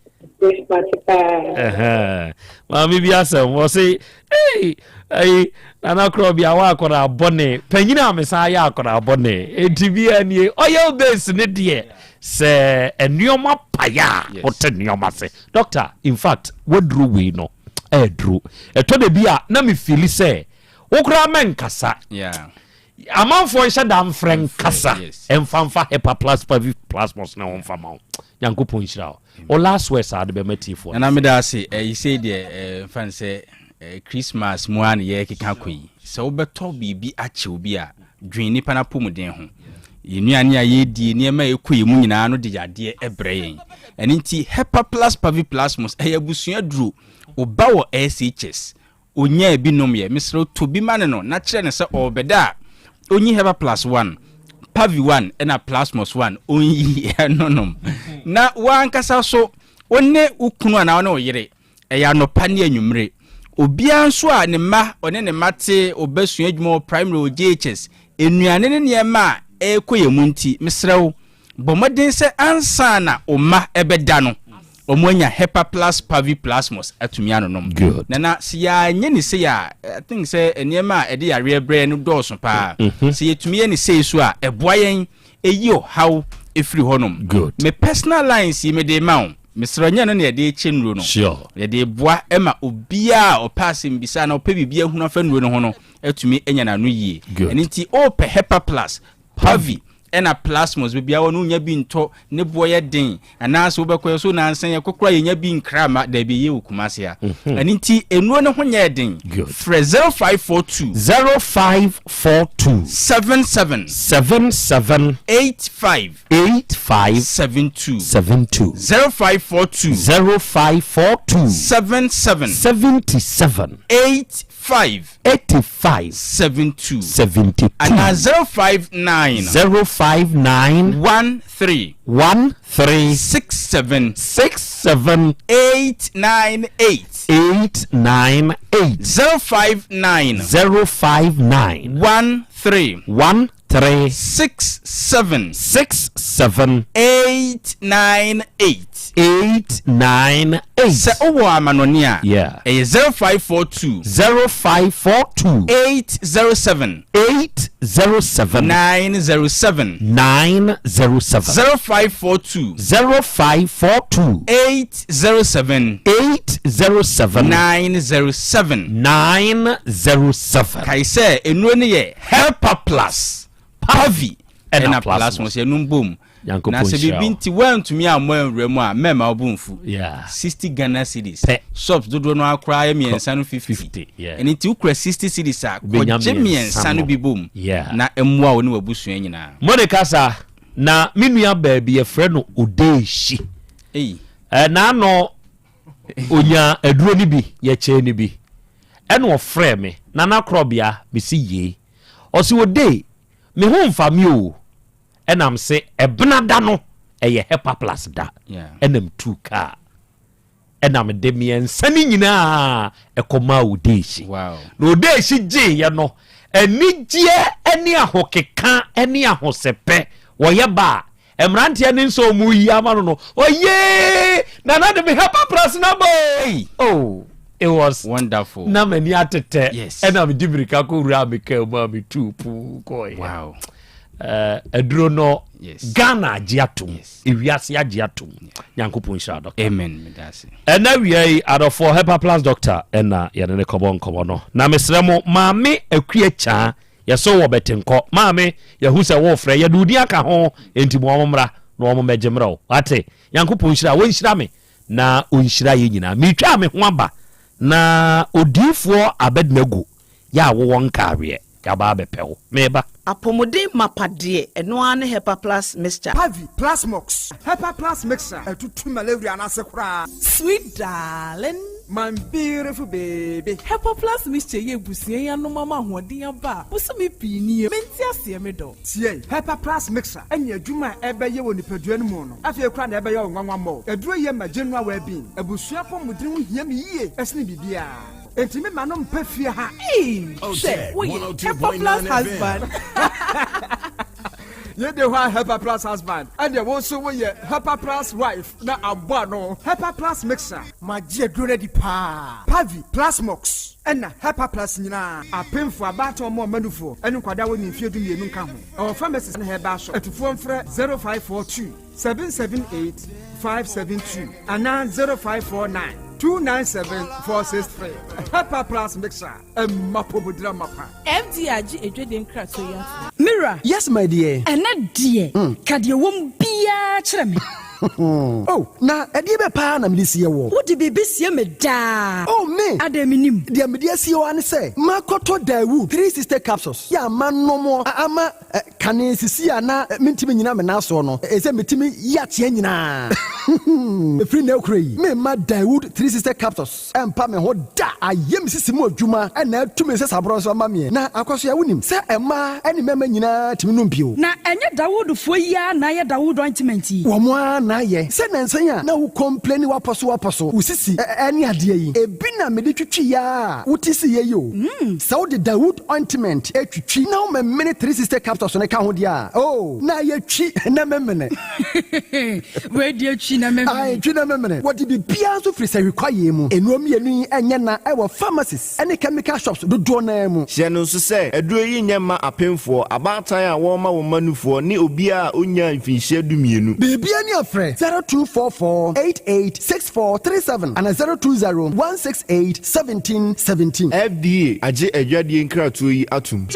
maame bi asɛm wɔ se ei ayi nana korɔ bi awɔ akɔda abɔne panyin a mesan ayɛ akɔda abɔne enti bi anie oil base ne deɛ sɛ nneɛma pae a wote nneɛma se doctor in fact waduro wei no ɛɛduro ɛtɔ da bi a na mefili sɛ wo koraa mɛnkasa Amanfoɔ nhyɛ da mfrɛ nkasa mfa mfa hepa plus pavi plasmos ne ho mfa ma wo. Nyankopɔn nhyira wo. Wo last words a wode bɛma tiefoɔ ne Nana meda ase. Ɛyi sei deɛ mfa no sɛ Christmas mu ara na yɛrekeka kɔ yi. Sɛ wobɛtɔ biribi akyɛ obi a, dwen nipa no apɔmuden ho. Yɛn nnuane a yɛredie, nneɛma a ɛkɔ yɛn mu nyinaa no de yadeɛ brɛ yɛn. Ɛno nti Hepa plus pavi plasmos ɛyɛ abusua duro. Wo ba wɔ SHS, Onyaa bi nomyɛ. Mesrɛ wo tɔ bi ma no no na kyerɛ no sɛ ɔrebɛda a ɔnyi Hepa Plus One, Pavi One ɛna Plasmos One ɔnyi ɛno nom. Na wo ankasa so wo ne wo kunu anaa wo ne wo yere ɛyɛ anɔpa ne anwummere. Obiara nso a ne mma ɔne ne mma te ɔba sua adwuma wɔ primary wɔ JHS, nnuane ne nneɛma a ɛrekɔ yɛn mu nti mesrɛ wo Bɔ mmɔden sɛ ansa na wo mma bɛda no, wɔanya Hepaplus parviplasmus atumi anonom. Good. Na na sɛ yɛanyɛ ne sei a, I think sɛ nneɛma a ɛde yareɛ brɛ yɛn no dɔɔso paa. Mm-hmm. Sɛ yɛtumi yɛ ne sei so a, ɛboa yɛn ɛyi ɔhaw ɛfiri hɔnom. Good. Me personal lines yi mede ma wo. Mesrɛ nyɛ no na yɛde rekyɛ nnuro no. Sure. Yɛde reboa ma obiara a ɔpɛ asɛmbisa anaa ɔpɛ biribi ahunu afa nnuro no ho no atumi anya n'ano yie. Good. Ɛno nti, wopɛ Hepaplus, Pavi, Ɛna plasmos baabi a wɔ no wonya bi ntɔ ne boɔ yɛ den anaasɛ wobɛkɔ yɛ so nansa yɛ kɔkora yɛnya bi nkra ma daabi ɛyɛ wɔ Kumasi ha ɛno nti nnuro no ho nyɛ den frɛ 0542 0542 77 77 85 85 72 72 0542 0542 77 77 85 85 72 72 anaa 059 059 13 13 67 67 898 898 059 059 13 13 3 6 7 6 7 8 9 8 8 9 8. Sɛ wowɔ amanɔne a, Yeah. ɛyɛ 0542 0542 807 807 907 907 0542 0542 807 807 907 907. Kae sɛ nnuro no yɛ Helper Plus, Pavi ɛna ɛna Plasmos yɛnom bom. Nyankopɔn Na sɛ nhyira biribi wo. nti woantumi ammɔ anwura mu a mɛmma wo bo mfu. Yeah. 60 Ghana cedis. Pɛ. Shops dodoɔ no ara koraa yɛ mmiɛnsa no 50. Yeah. Ɛno nti wokura 60 cedis a Wobɛnya kɔgye mmiɛnsa mmiɛnsa no no. bi bom Yeah. na mmoa wo ne w'abusua nyinaa. Mode kasa na me nua baabi yɛfrɛ no Odeehyi. Ei. Eh, n'ano onya aduro no bi yɛkyɛɛ no bi ɛna ɔfrɛɛ me Nana Korɔbea mese yei ɔse Odei me ho mfa me o ɛna mese ɛbena da no ɛyɛ Hepaplus da ɛna metuu kaa ɛna mede mmiɛnsa no nyinaa ɛkɔmaa Odeehyi na Odeehyi gyeeɛ no anigyeɛ ne ahokeka ne ahosɛpɛ wɔyɛ ba a mmeranteɛ ne nsa ɔmo yi ama no no ɔyee nana de me Hepaplus na bɔ oh it was wonderful na m'ani atetɛ yes. ɛna mede mirika kɔwura me kaa mu a metuu puu kɔɔyɛ wow. aduro no yes. Ghana agye atom yes. Ewiase agye atom Nyankopɔn nhyira dɔkta. Amen medase. Ɛna wia yi adɔfoɔ Hepaplus doctor ɛna yɛne ne kɔbɔ nkɔmɔ no na mesrɛ mo maame Akua Kyaa yɛsɛ wɔ bɛtenkɔ maame yɛhu sɛ wɔfrɛ yɛde wo din aka ho enti mo wɔn mmra na wɔn mmɛgye mmerɛ wo wate Nyankopɔn nhyira wɔnhyira me na ɔnhyira yɛ nyinaa metwaa me ho aba na odiifoɔ Abednego yɛ a wowɔ nkaaweɛ yɛaba abɛpɛ wo meba. Apɔmuden mapa deɛ, ɛno ara ne Hepaplus mixture. Pavi, Plasmox, Hepaplus mixture atutu malaria no ase koraa. Sweet darling. My beautiful baby. Hepaplus mixture yi abusua yi anom ama ahoɔden aba a bosome pii nie. Mente aseɛ me dɔ. Tie, Hepaplus mixture ne adwuma a ɛbɛyɛ wɔ nipadua no mu no, afei koraa na ɛbɛyɛ wo nwanwa mmɔ. Aduro yi ma general well-being. Abusua apɔmuden ho hia me yie sene biribiara. Enti me ma no mpɛ fie ha. Eii hwɛ woyɛ Hepaplus husband. Yei de hɔ a Hepaplus husband ɛneɛ wo nso woyɛ Hepaplus wife na abɔ ano. Hepaplus mixture. Magye aduro no adi paa. Pavi, Plasmox ɛna Hepaplus nyinaa. Apemfoɔ, abaatan ɔmo ɔma nufoɔ ɛne nkwadaa a wɔnni mfeɛ 12 nka ho. Ɛwɔ pharmacies ne herbal shop. Atufoɔ mfrɛ 0542 778 572 anaa 0549 297 463. Hepaplus mixture ɛmma pɔmudira mapa. FDA agye adwadie nkratoɔ yi atom. Me wura. Yes my dear. Ɛnɛ deɛ, ka deɛ ɛwɔ mu biara kyerɛ me. Oh, na ɛdeɛ bɛ paa na mede sie woɔ? Wode biribi sie me daa. Oh, me! Adɛn mennim? Deɛ mede asie wo ara ne sɛ, makɔtɔ Daewoo 360 capsules yɛ a manom a ama kane sisi a na mentumi nnyina me nan soɔ no, ɛsɛ metumi yi ateɛ nyinaa. Ɛfiri nnɛ rekora yi, meremma Daewoo 360 capsules mpa me ho da. Ayɛ me sisi mu adwuma na atu me nsasaborɔ nso ama meɛ. Na Akwasoa, wonim sɛ mmaa ne mmarima nyinaa tumi nom bio. Na ɛnyɛ Dawoodfoɔ yi ara na ayɛ Dawood ointment yi? Wɔn ara na ayɛ. Sɛ nnansa yi a na wo complaini wapɔso wapɔso, wo sisi ne adeɛ yi, ebi na mede twitwiiɛ ara a wote siiɛ yi o. Sɛ wode Dawood ointment twitwi na womemene 360 capsules no ka ho deɛ a, oh, na ayɛ twi na memene. Wei deɛ twi na memene. Ae, twi na memene. Wɔde biribiara nso firi sahwi kwaeɛ mu. Nnuro mmienu yi nyɛ na ɛwɔ pharmacies ne chemical shops dodoɔ no ara mu. Hyɛ no nso sɛ, aduro yi nyɛ mma apemfoɔ, abaatan a wɔrema wɔn mma nufoɔ ne obiara a ɔnnyaa mfinhyia dumienu. Biribiara ni a frɛ 0244 88 6437 anaa 020 168 1717. FDA agye adwadie nkratoɔ yi atom.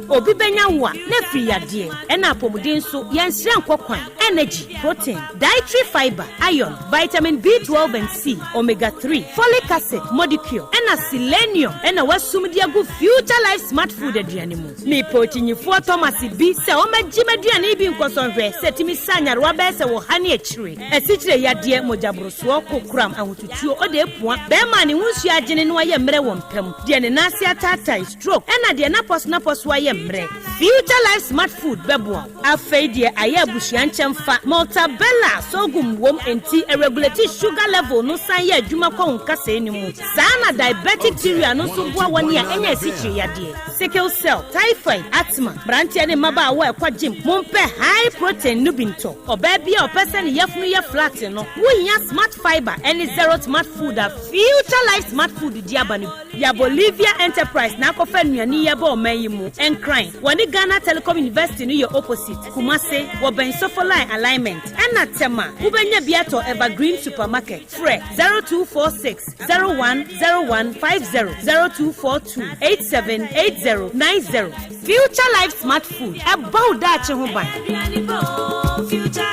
Obi bɛnya wo a, na afiri yadeɛ, ɛna apɔmuden nso, yɛnsrɛ nkɔ kwan, energy, protein, dietary fiber, iron, vitamin B12 and C, omega 3, folic acid, modicure, ɛna selenium ɛna wasum de agu Future Life Smart Food aduane mu. Mepɛ okyinyifoɔ Thomas bi sɛ ɔmmɛgye m'aduane yi bi nkɔsɔ nhwɛ sɛ ɛtumi sa nyarewa bɛyɛ sɛ ɔha ne akyire, asikyire yadeɛ, mogyaborosoɔ, kokoram, ahotutuo, ɔde apua, bɛrima a ne ho nsuo agyene na wayɛ mmerɛ wɔ mpa mu, deɛ ne nan ase ataatae, stroke, ɛna deɛ n'apɔso n'apɔso ayɛ mmerɛ. mmerɛ. Future Life Smart Food bɛboa wo. Afei deɛ ayɛ abusua nkyɛmfa. Maltabella sorghum wom enti ɛregulate sugar level no san yɛ adwuma kɔ wo nkasɛɛ no mu. Saa na diabetic cereal no nso boa wɔn a anya asikyire yadeɛ, sickle cell, typhoid, asthma. Mmeranteɛ ne mmabaawa a ɛkɔ gym, mompɛ high protein no bi ntɔ. Ɔbaa bi a ɔpɛ sɛ ne yafunu yɛ flat no, wohia Smart Fibre ne Zero Smart Food a Future Life Smart Food de aba no bi. Ya Bolivia Enterprise na akɔfa nnuane yi aba ɔman yi mu. Nkran, wɔne Ghana Telecom University no yɛ opposite. Kumase, wɔbɛn Sofoline Alignment. Ɛna Tema, wobɛnya bi atɔ Evergreen Supermarket. Frɛ 0246 010150, 0242 878090. Future Life Smart Food, ɛbɔ wo daakye ho ban.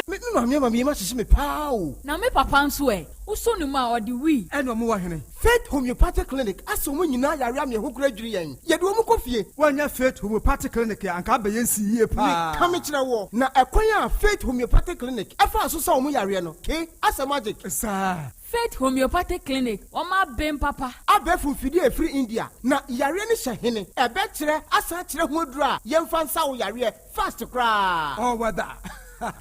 Me me maame ama me yam ahyehye me paa o. Na me papa nso ɛ? Wosɔ ne mu a, ɔde wii. Ɛna ɔmo wɔ hene? Faith Homeopathic Clinic asa ɔmo nyinaa yare ama yɛn ho kora dwiri yɛn. Yɛde ɔmo kɔ fie. Woannya Faith Homeopathic Clinic a, anka abɛyɛ nsi yie paa. Meka mekyerɛ woɔ, na ɛkwan a Faith Homeopathic Clinic faa so sa ɔmo yareɛ no, ke, asɛ magic. Saa. Faith Homeopathic Clinic, wɔn aben papa. Abɛɛfo mfidie a ɛfiri India, na yareɛ no hyɛ hene? Ɛbɛkyerɛ asan akyerɛ ho aduro a yɛmfa nsa wo yareɛ fast koraa. All weather.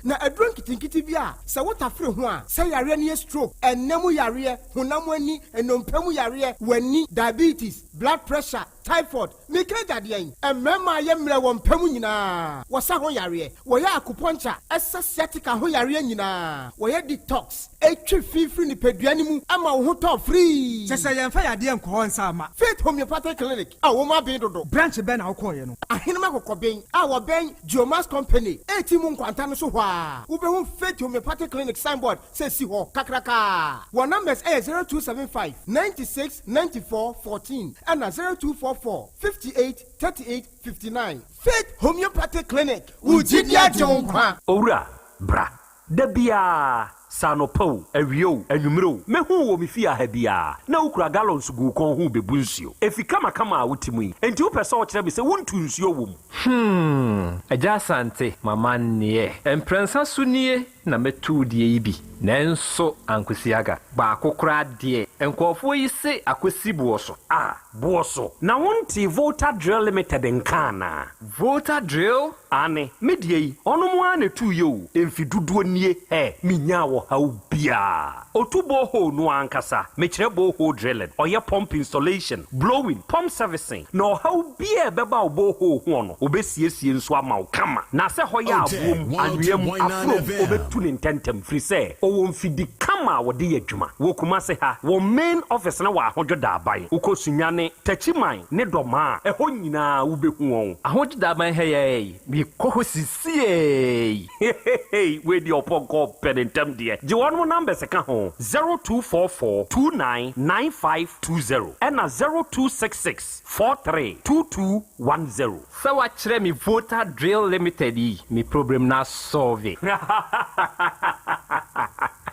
Na aduro nketenkete bi a sɛ wotafere ho a, sɛ yareɛ no yɛ stroke, ɛnna mu yareɛ, honam ani, nnompe mu yareɛ, w'ani, diabetes, blood pressure, typhoid, meka agya deɛn? Mmarima a yɛ mmerɛ wɔ mpa mu nyinaa, wɔsa ho yareɛ, wɔyɛ acupuncture, ɛsa sciatica ho yareɛ nyinaa, wɔyɛ detox, ɛtwe fi firi nipadua no mu ma wo ho tɔ firii. Kyerɛ sɛ yɛmfa yadeɛ nkɔ hɔ nsa mma. Faith Homeopathic Clinic a wɔn aben dodo. Branch bɛn na wokɔeɛ no? Ahenem Akokɔben a wɔbɛn Geomax Company a mu nkwanta no so hɔ ara, wobɛhu Faith Homeopathic Clinic signboard sɛ si hɔ kakrakaa. Wɔn numbers yɛ 0275 96 94 14 ɛna 0244 58 38 59. Faith Homeopathic Clinic, wo gyidi agye wo nkwa. Owura, bra. Da biara, sɛ anɔpa o, awia o, anwummere o, mehu wo wɔ me fie ha biara, na wokura gallons gu wo kɔn ho rebebu nsuo. Efi kamakama a wote mu yi, enti wopɛ sɛ wokyerɛ me sɛ wontu nsuo wɔ mu? Hmm, Agya Asante, m'amanneɛ. Mprɛnsa so nie na mɛtu wo deɛ yi bi, nanso ankosi aga. Baako koraa deɛ, nkurɔfoɔ yi se akɔsi boɔ so. Ah, boɔ so? Na wontee Volta Drill Limited nka anaa? Volta Drill? Aane, me deɛ yi, ɔnom ara na ɛtuiɛ o, mfe dodoɔ nie, hɛ, menyaa ɔhaw biara. Ɔtu borehole no ara ankasa, mekyerɛ borehole drilling, ɔyɛ pump installation, blowing, pump servicing, na ɔhaw biara a ɛbɛba wo borehole hoɔ no, ɔbɛsiesie nso ama wo kama. Na sɛ hɔ yɛ aboɔ mu, anwea mu, aforɔ mu, ɔbɛtu no ntɛntɛm, firi sɛ ɔwɔ mfidi kama a wɔde yɛ adwuma. Wɔ Kumase ha, wɔn main office no wɔ Ahodwo Daaban. Wokɔ Sunyani, Techiman ne Dɔmaa a, ɛhɔ nyinaa wobɛhu wɔn. Ahodwo Daaban ha yi ara yi, mekɔ hɔ sisiei. Heheheey wei deɛ ɔpɔnkɔ ɔpɛ ne ntɛm deɛ gye wɔnom numbers ka ho 0244 29 9520 ɛna 0266 43 2210. Sɛ wakyerɛ me Volta Drill Limited yi me problem no asɔlve.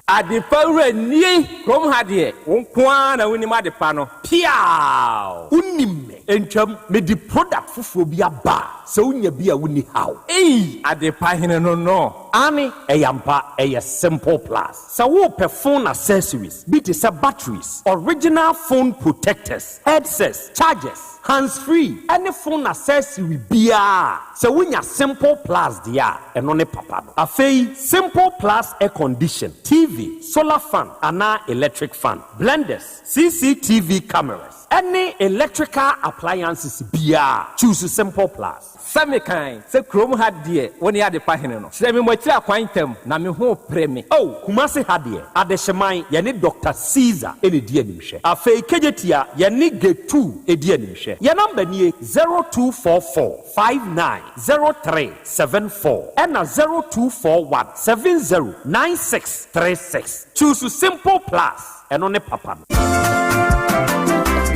Adepa wura nie kurom ha deɛ wo nko ara na wonim adepa no. Piaaww! Wonim me. Ntwam, mede product foforɔ bi aba a, sɛ wonya bi a wonni haw. Ei! Adepa hene no no. Aane, ɛyɛ ampa, ɛyɛ Simple Plus. Sɛ worepɛ phone accessories bi te sɛ batteries, original phone protectors, headsets, chargers, hands free ɛne phone accessory biara a, sɛ wonya Simple Plus deɛ a, ɛno ne papa no. Afei, Simple Plus air condition, TV, solar fan anaa electric fan, blenders, CCTV cameras, ɛne electrical appliances biara, choose Simple Plus. Sɛ mekan sɛ kurom ha deɛ wo ne adepa hene no. Kyerɛ me mo akyiri akwan ntɛm na me ho repere me. Oh, Kumasi ha deɛ, Adehyeman, yɛne Doctor Caesar na ɛdi animhwɛ. Afei Kejetia, yɛne Getu di animhwɛ. Yɛn number nie, 0244 59 03 74 ɛna 0241 70 96 36. Choose Simple Plus. Ɛno ne papa no.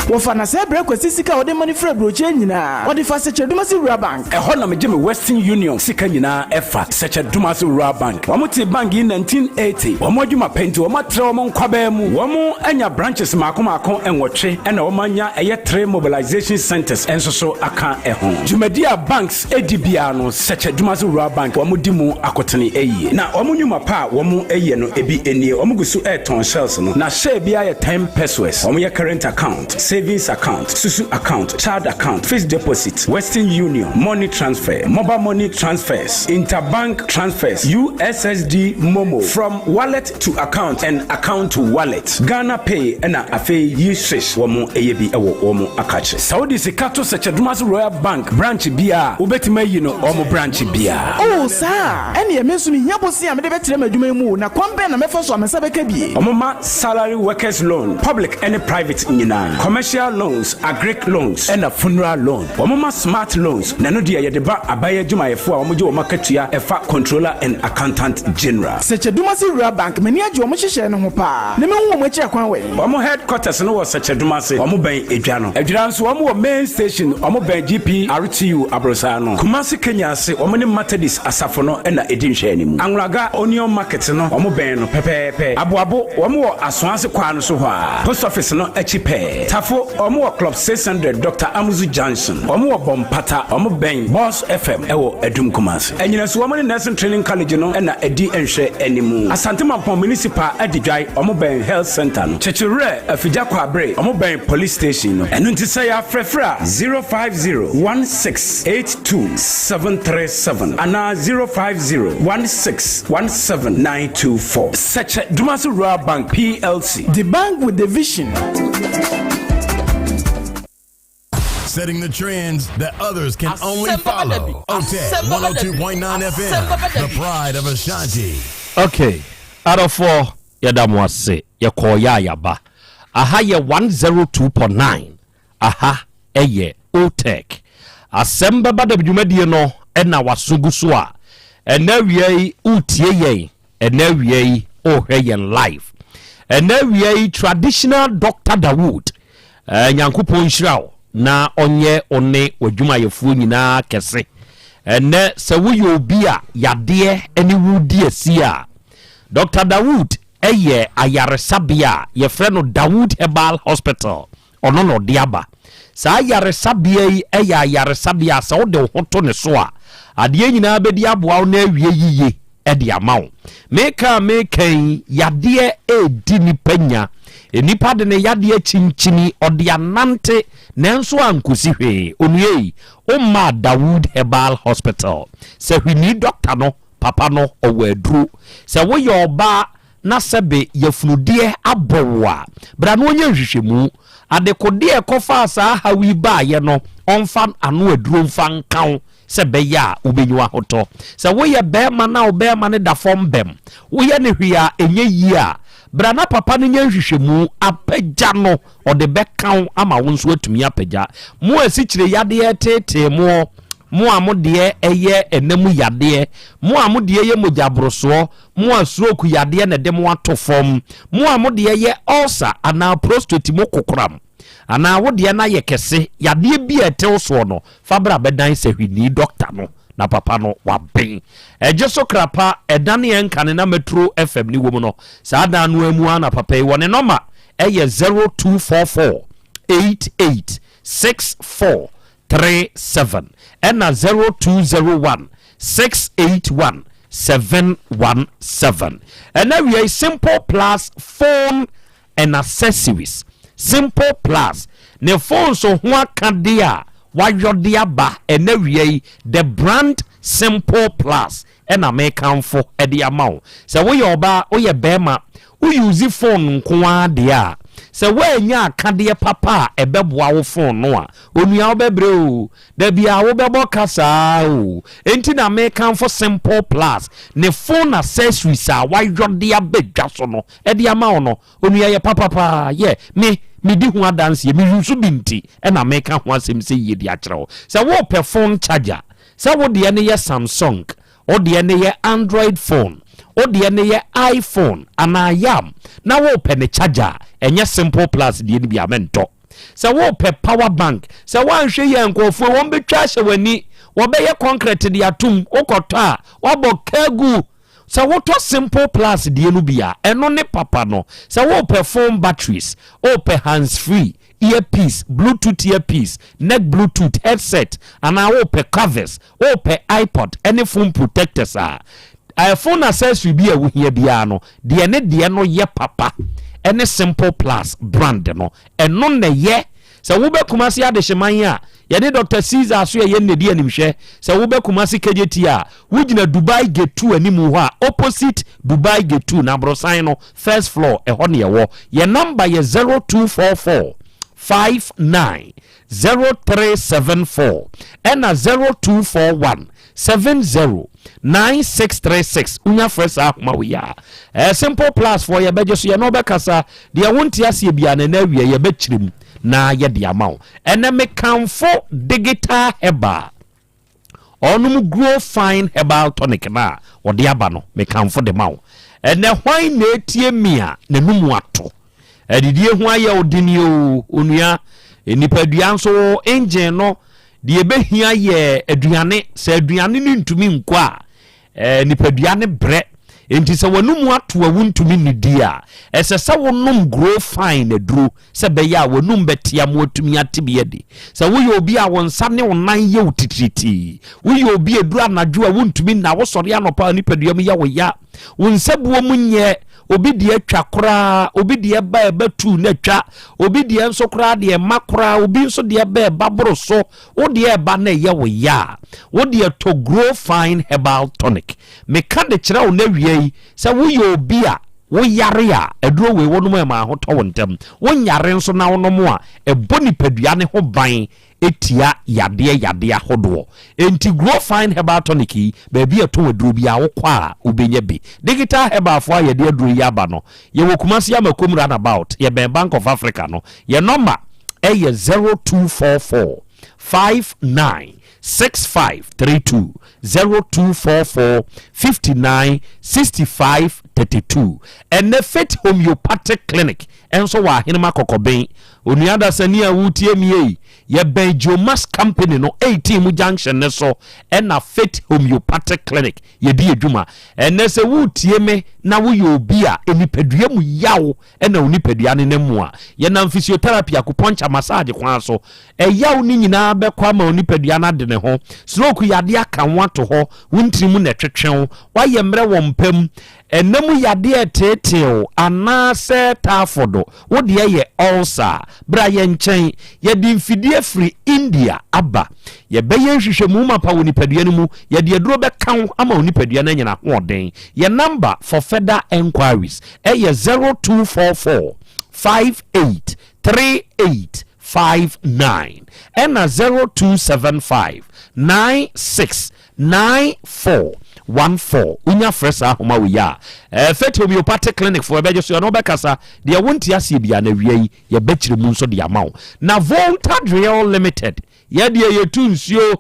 Wɔfa no sɛ brɛ Kwasi sika a ɔde ma no firi aburokyire nyinaa. Ɔde fa Sɛkyɛdumase Rural Bank. Ɛhɔ na megye me Western Union sika nyinaa ɛfa Sɛkyɛdumase Rural Bank. Wɔn tee bank yi 1980. Wɔn adwuma pɛ nti wɔn atrɛ wɔn nkwabaa mu. Wɔn anya branches mmaako mmaako nwɔtwe ɛna wɔn anya ɛyɛ three mobilization centers nso so aka ɛho. Dwumadi a banks di biara no Sɛkyɛ Dumase Rural Bank wɔn di mu akotene yie. Na wɔn nnwuma pa a wɔn yɛ no ebi nie, wɔn gu so retɔn shells no, na share biara yɛ ten pesewas. Wɔn yɛ current account, savings. Savings account, Susu account, Child account, Fixed deposit, Western Union, Money transfer, Mobile money transfers, Interbank transfers, USSD Momo, from wallet to account and account to wallet, Ghana Pay ɛna afei yi swish wɔn ɛyɛ bi ɛwɔ wɔn akakye. Sɛ wode sika to Sɛkyɛdomase Royal Bank branch biara a, wobɛtumi ayi no wɔn branch biara. Oh, saa a, ɛnneɛ me nso mehia bosea a mede bɛtrɛ m'adwuma yi mu o, na kwan bɛn na mɛfa so a me nsa bɛka bi? Wɔma salary workers loan, public ɛne private nyinaa, commercial loans, agric loans ɛna funeral loan. Wɔma smart loans, na ɛno deɛ yɛde ba aban adwumayɛfoɔ a wɔgye wɔn akatua ɛfa Controller and Accountant General. Sɛkyɛdumase Rural Bank, m'ani agye wɔn nhyehyɛɛ no ho paa, na mɛhu wɔn akyiri akwan wɛn? Wɔn headquarters no wɔ Sɛkyɛdumase, wɔn bɛn Edwa no. Adwira nso wɔn wɔ main station, wɔn bɛn GPRTU aborosaa no. Kumasi Kenya ase, wɔn ne Methodist asafo no na ɛdi nhwɛanimu. Anwulaga Onion Market no, wɔn bɛn no pɛpɛɛpɛ. Aboabo, wɔn wɔ Asoase kwan no so hɔ ara, Post Office no akyi pɛɛ. Tafo, wɔn wɔ Club 600, Doctor Amuzu Junction. Wɔn wɔ Bɔmpata, wɔn bɛn Boss FM wɔ Adum Kumasi. Anyinaso, wɔn ne Nursing Training College no na ɛdi nhwɛanimu. Asante Mampong Municipal Adidwae, wɔn bɛn Health Centre no. Kyekyewerɛ, Afigya Kwabre, wɔn bɛn Police Station no. Ɛno nti sɛ yɛafrɛfrɛ a, 050 1682 737 anaa 050 1617 924. Sɛkyɛ Dumasi Rural Bank PLC. The bank with the vision. Setting the trends that others can only follow. OTEC 102.9 FM, the pride of Ashanti. Okay, adɔfoɔ yɛda mo ase yɛkɔɔ yɛ a yɛaba aha yɛ 102.9 aha ɛyɛ OTEC asɛm bɛba da dwumadie no ɛna waso gu so a ɛnɛ awia yi wotie yɛn Ɛnɛ awia yi wohwɛ yɛn live. Ɛnɛ awia yi traditional Doctor Dawood eh, Nyankopɔn nhyira wo na ɔnyɛ wo ne w'adwumayɛfoɔ nyinaa kɛse. Ɛnɛ sɛ woyɛ obi a yadeɛ ne wo di asi a, Doctor Dawood yɛ ayaresabea a yɛfrɛ no Dawood Herbal Hospital. Ɔno na ɔde aba. Saa ayaresabea yi yɛ ayaresabea a sɛ wode wo ho to ne so a, adeɛ nyinaa bɛdi aboa wo na awie yiye de ama wo. Meka a meka yi, yadeɛ redi nnipa nya. Nnipa de ne yadeɛ kyinkyini, ɔde anante nanso ankosi hwee. Onua yi, wommaa Dawood Herbal Hospital. Sɛ hwini dɔkta no, papa no, ɔwɔ aduro. Sɛ woyɛ ɔbaa na sɛbe yafunudeɛ abɔ wo a, bra na ɔnyɛ nhwehwɛmu. Adekodeɛ a ɛkɔfaa saa haw yi baeɛ no, ɔmfa ano aduro mfa nka wo sɛ ɛbɛyɛ a wobɛnya w'ahotɔ. Sɛ woyɛ barima na wo barima no da fam bɛm, woyɛ no hwee a ɛnyɛ yie a, bra na papa no nyɛ nhwehwɛmu, apagya no, ɔde bɛka wo ama wo nso atumi apagya. Mo a asikyire yadeɛ reteetee moɔ, mo a mo deɛ ɛyɛ ɛna mu yadeɛ, mo a mo deɛ yɛ mogyaborosoɔ, Mo a stroke yadeɛ na ɛde mo ato fam, mo a mo deɛ yɛ ulcer anaa prostate mu kokoram, anaa wo deɛ no ayɛ kɛse, yadeɛ bi a ɛte wo soɔ no, fa bra bɛdan sahwini dɔkta no na papa no waben. Ɛgye so kra pa, ɛdan a ɛnkane na Metro FM no wɔ mu no, saa dan no ara mu ara na papa yi wɔ. Ne nɔma yɛ 0244 88 64 37 ɛna 0201 681 717. Ɛna wiei Simple Plus phone and accessories. Simple Plus ne phone so ho akadeɛ a wayɔ de aba ɛna wiei the brand Simple Plus ɛna mekamfo de ama wo. Sɛ woyɛ ɔbaa, woyɛ bɛɛma, wo use phone nko ara deɛ a, sɛ woannya akadeɛ papa a ɛbɛboa wo phone no a, onua wobɛbrɛ o. Da biara wobɛbɔ ka saa o. Enti na mekamfo Simple Plus ne phone accessories a wayɔ de aba dwa so no de ama wo no. Onua yɛ papa paa. Yɛ, me, medi ho adanseɛ. Me use bi nti na meka ho asɛm sɛ yie de akyerɛ wo. Sɛ wopɛ phone charger, Sɛ wo deɛ no yɛ Samsung, wo deɛ no yɛ Android phone, wo deɛ no yɛ iPhone anaa Yam na worepɛ ne charger a, ɛnyɛ Simple Plus deɛ no bi a, mentɔ. Sɛ worepɛ power bank, sɛ woanhwɛ yie a nkurɔfoɔ yi wɔbɛtwa ahyɛ w'ani, wɔbɛyɛ concrete de atom, wokɔtɔ a, woabɔ kagu. Sɛ wotɔ Simple Plus deɛ no bi a, ɛno ne papa no. Sɛ worepɛ phone batteries, worepɛ hands free, earpiece, Bluetooth earpiece, neck Bluetooth, headset, anaa worepɛ covers, worepɛ iPod ne phone protectors a, phone accessory bi a wohia biara no, deɛ ne deɛ no yɛ papa ne Simple Plus brand no. Ɛno na ɛyɛ. Sɛ wobɛ Kumasi Adehyeman a, yɛne Dɔkta Caesar so yɛyɛ nnedi animhwɛ. Sɛ wobɛ Kumasi Kejetia a, wogyina Dubai Gate 2 animu hɔ a, opposite Dubai Gate 2 no, aborosan no first floor, ɛhɔ ne yɛwɔ. Yɛn number yɛ 0244 59 0374 ɛna 0241 70 9636. Wonya frɛ saa ahoma wei a, ɛɛ Simple Plus foɔ yɛbɛgye so, yɛne wobɛkasa. Deɛ wonte aseɛ biara no, ɛnɛ awia yɛbɛkyerɛ mu na yɛde ama wo. Ɛnɛ mekamfo Digital Herbal, ɔnom Grow Fine Herbal Tonic no a wɔde aba no, mekamfo de ma wo. Ɛnɛ hwan na etie me a n'anum ato? Adidie ho ayɛ wo den o, onua. Nipadua nso engine no, deɛ ɛbɛhia yɛ aduane. Sɛ aduane no ntumi nkɔ a, eh, nipadua no brɛ. Enti sɛ w'anum ato a wontumi nnidi a, ɛsɛ sɛ wonom Grow Fine aduro sɛ ɛbɛyɛ a w'anum bɛte ama woatumi ate bi adi. Sɛ woyɛ obi a wo nsa ne wo nan yɛ wo titiritii, woyɛ obi a ɛduru anadwo a wontumi nna, wosɔre anɔpa a nipadua mu yɛ wo ya, wo nsabuo mu nyɛ, obi deɛ atwa koraa, obi deɛ ba ɛba tu na atwa, obi deɛ nso koraa deɛ ɛma koraa, obi nso deɛ ba ɛba boro so, wo deɛ ɛba na ɛyɛ wo ya a, wo deɛ tɔ Grow Fine Herbal Tonic. Meka de kyerɛ wo na awia yi sɛ woyɛ obi a woyare a, aduro wei wonom a ɛma ahotɔ wo ntɛm. Wonyare nso na wonom a, ɛbɔ nipadua no ho ban tia yadeɛ yadeɛ ahodoɔ. Enti Grow Fine Herbal Tonic yi, baabi a ɛtɔn aduro biara wokɔ a wobɛnya bi. Digital Herbal foɔ a yɛde aduro yi aba no, yɛwɔ Kumasi Amakom Runabout, yɛbɛn Bank of Africa no. Yɛn nɔma yɛ 0244 59 6532, 0244 59 65 32. Ɛnnɛ Faith Homeopathic Clinic nso wɔ Ahenema Kɔkɔben. Onua dasani a woretie me ei, yɛbɛn Geomas Company no 18 mu junction no so ɛna Faith Homeopathic Clinic yɛdi yɛ dwuma. Ɛnnɛ sɛ woretie me na woyɛ obi a nipadua mu yaw ɛna wo nipadua no nam mu a, yɛnam physiotherapy, acupuncture, massage kwan so. Ɛyaw no nyinaa bɛkɔ ama wo nipadua no ade ne ho. Stroke yadeɛ aka wo ato hɔ, wo ntini mu na ɛtwetwe wo, woayɛ mmerɛ wɔ mpa mu, Ɛna mu yadeɛ reteetee wo anaasɛ taafɔdo, wo deɛ yɛ ulcer a, bra yɛn nkyɛn. Yɛde mfidie firi India aba. Yɛbɛyɛ nhwehwɛmu mapa wɔ nipadua no mu. Yɛde aduro bɛka wo ama wo nipadua no anya n'ahoɔden. Yɛn number for further enquiries yɛ 0244 58 38 59 ɛna 0275 96 94 14 wonya frɛ saa ahoma wei a eh, Faith Homeopathic Clinic foɔ ɛbɛgye so ɛno wobɛkasa deɛ wonte aseɛ bia na awia yi yɛbɛkyerɛ mu nso de ama wo. Na Volta Drill Limited yɛdeɛ yɛtu nsuo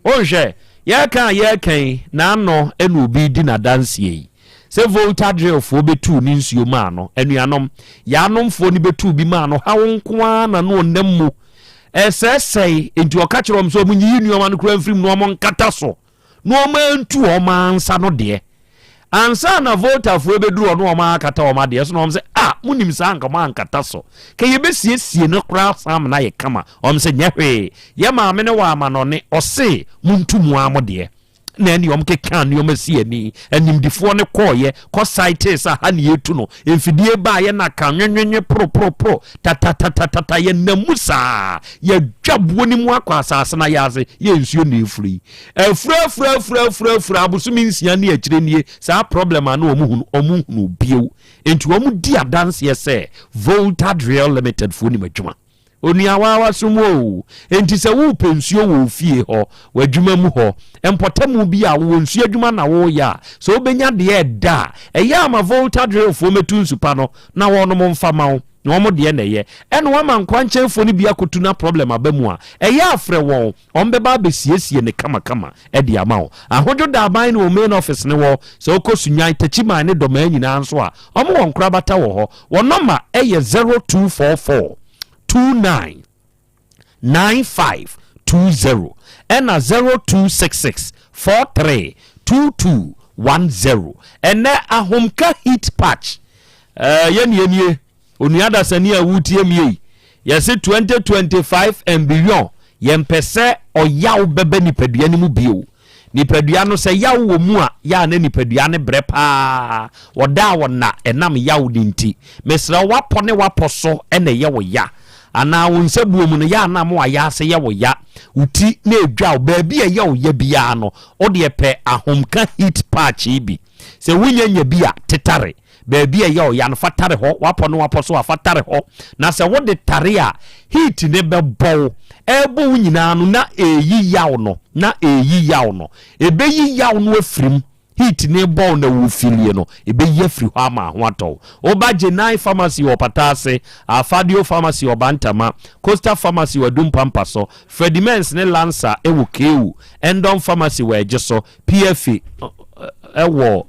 wonhwɛ yɛka a yɛka yi n'ano ɛna obi di n'adanseɛ yi sɛ Volta Drill foɔ bɛtuu ne nsuo maa no. Anuanom yɛanomfoɔ no bɛtuu bi maa no haw nko ara na no ɔnam mu Ɛsɛesɛe, enti ɔka kyerɛɛ wɔn sɛ wɔnyiyi nneɛma no koraa mfiri mu na wɔnkata so na wɔantu wɔn ansa no deɛ. Ansa na Voltafoɔ bɛduru hɔ na wɔn akata wɔn adeɛ so na wɔn sɛ, ah, monim saa anka mo ankata so. Ka yɛbɛsiesie no koraa san amena ayɛ kama. Wɔn sɛ, nyɛ hwee. Yɛ maame no wɔ amanɔne, ɔse montu mo ara mo deɛ. Na ɛne wɔn kekaa nneɛma si ani. Animdefoɔ no kɔɔeɛ kɔ saetee sɛ ha ne yɛtu no. Mfidie baeɛ na ka nwenwenwe poroporoporo tatatatatata yɛnam mu saa. Yɛdwa buo no mu akɔ asase no ayɛ ase yɛ nsuo na ɛfiri yi. Afura afura afura afura afura abosome nsia ne akyire nie saa problem a na wɔn hunu wɔn nhunu bio. Enti wɔn di adanseɛ sɛ Volta Drill Limited foɔ nim adwuma. Onuawa w'asom oo. Enti sɛ worepɛ nsuo wɔ wo fie hɔ, w'adwuma mu hɔ, mpɔtamu bi a wowɔ nsuo adwuma na woreyɛ a, sɛ wobɛnya deɛ ɛda a, ɛyɛ a ma Volta Drillfoɔ mmɛtu nsu pa no na wɔnom mfa ma wo, na wɔn deɛ na ɛyɛ. Ɛna woama nkwankyɛnfoɔ no bi akɔtu na problem aba mu a, ɛyɛ a frɛ wɔn, wɔbɛba abɛsiesie no kamakama de ama wo. Ahodwo Daban ne wɔn main office no wɔ, sɛ wokɔ Sunyani, Techiman ne Dɔmaa nyinaa nso a, wɔwɔ nkorabata wɔ hɔ. Wɔn nɔma yɛ 0244 29 95 20 ɛna 0266 43 22 10. Ɛnɛ Ahomka Heat Patch ɛɛ yɛn nie nie. Onua dasani a woretie me yi, yɛse 2025 and beyond, yɛmpɛ sɛ ɔyaw bɛba nipadua no mu bio. Nipadua no, sɛ yaw wɔ mu a, yɛ a na nipadua no brɛ paa. Ɔda a ɔna ɛnam yaw no nti. Mesrɛ wo, w'apɔ ne w'apɔ so na ɛyɛ wo ya. anaa wo nsa buo mu no yɛ a na ama wayɛ ase yɛ wo ya, wo ti na ɛdwa wo, baabi a ɛyɛ wo ya biara no, wo deɛ pɛ ahomka heat patch yi bi. Sɛ wonya nya bi a, tetare. Baabi a ɛyɛ wo ya no, fa tare hɔ, wapɔ ne wapɔ so a, fa tare hɔ. Na sɛ wode tare a, heat no bɛbɔ wo. Ɛrebɔ wo nyinaa no, na ɛreyi yaw no, na ɛreyi yaw no. Ɛbɛyi yaw no afiri mu. Heat no rebɔ wo na worefilie no, ɛbɛyi afiri hɔ ama ho atɔ wo. Woba Gyenai Pharmacy wɔ Pata ase, Alfadio Pharmacy wɔ Bantama, Coastal Pharmacy wɔ Adum Pampa so, Fredimens ne Lancer wɔ KU, Endom Pharmacy wɔ Ɛgyeso, PFA wɔ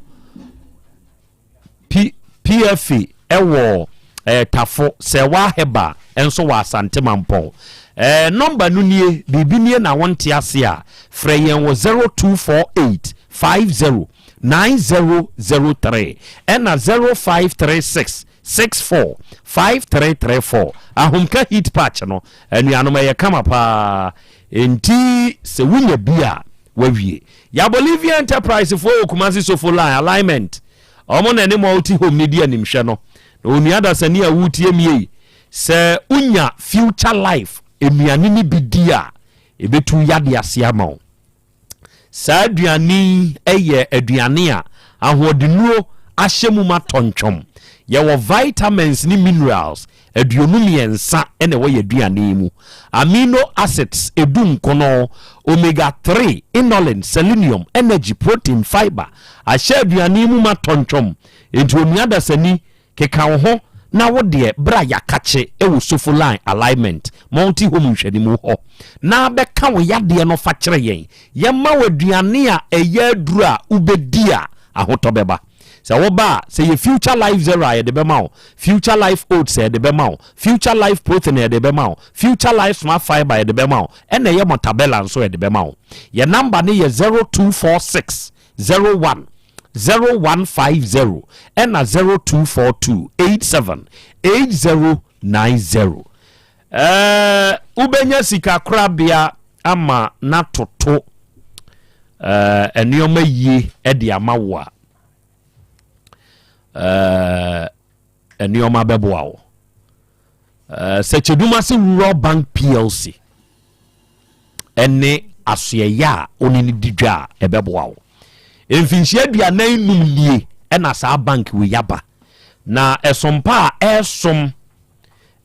P PFA wɔ eh, Tafo, Sɛwa Herbal nso wɔ Asante Mampɔn. Eh, nɔmba no nie, biribi nie na wonte ase a, frɛ yɛn wɔ 0248 50 9003 ɛna 0536 64 5334. Ahomka heat patch no, anuanom ɛyɛ kama paa. Enti sɛ wonya bi a, wawie. Ya Bolivia Enterprise foɔ wɔ Kumasi Sofo Line alignment. Wɔn na ɛne Multi Home no di animhwɛ no. Na onua dasani a woretie me yi, sɛ wonya Future Life nnuane no bi di a, ɛbɛtu yadeɛ ase ama wo. Saa aduane yi yɛ aduane a ahoɔdennuro ahyɛ mu ma tɔntwɔm. Yɛwɔ vitamins ne minerals 23 na ɛwɔ yɛn aduane yi mu. Amino acids dunkono, omega 3, inulin, selenium, energy, protein, fiber ahyɛ aduane yi mu ma tɔntwɔm. Enti onua dasani, keka wo ho na wo deɛ bra Yakakye wɔ Sofo Line Alignment, Multi Home nhwɛnimu hɔ na bɛka wo yadeɛ no fa kyerɛ yɛn. Yɛma wo aduane a ɛyɛ aduro a wobɛdi a ahotɔ bɛba. Sɛ woba a, sɛ yɛ Future Life Zero a yɛde bɛma wo, Future Life Oats a yɛde bɛma wo, Future Life Protein a yɛde bɛma wo, Future Life Smart Fibre a yɛde bɛma wo, ɛna ɛyɛ Mortabella nso a yɛde bɛma wo. Yɛn number no yɛ 0246 01 0150 ɛna 0242 87 8090. Ɛɛ wobɛnya sikakorabea ama no atoto ɛɛ nneɛma yie de ama wo a, ɛɛ nneɛma bɛboa wo. Ɛɛ Sɛkyɛdumase Rural Bank PLC ɛne asoɛyɛ a ɔne no di dwa a ɛbɛboa wo. Mfinhyia 45 nie ɛna saa bank wei aba na ɛsom pa a ɛresom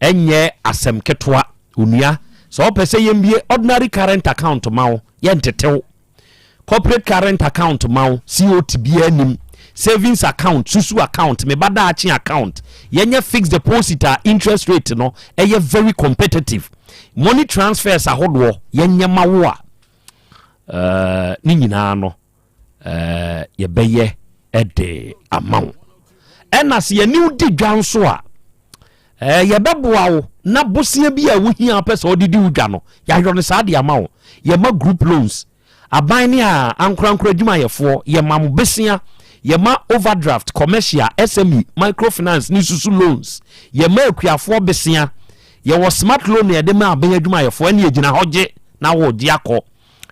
Ɛnyɛ asɛm ketewa, onua. Sɛ wopɛ sɛ yɛmbue ordinary current account ma wo, yɛntetew. Corporate current account ma wo, COT biara nnim. Savings account, susu account, me ba daakye account. Yɛnyɛ fixed deposit a interest rate no ɛyɛ very competitive. Money transfers ahodoɔ yɛnyɛ ma wo a, eh, ne nyinaa no eh, yɛbɛyɛ de ama wo. Ɛna sɛ yɛne wo di dwa nso a, eh, yɛbɛboa wo na bosea bi a wohia pɛ sɛ ɔde di wo dwa no, yɛayɔ no saa de ama wo. Yɛma group loans, aban ne a ankorankora adwumayɛfoɔ, yɛma mo bosea, yɛma overdraft, commercial, SME, microfinance ne susu loans, yɛma akuafoɔ bosea, yɛwɔ smart loan na yɛde ma aban adwumayɛfoɔ, ɛne yɛgyina hɔ gye na wɔgye akɔ.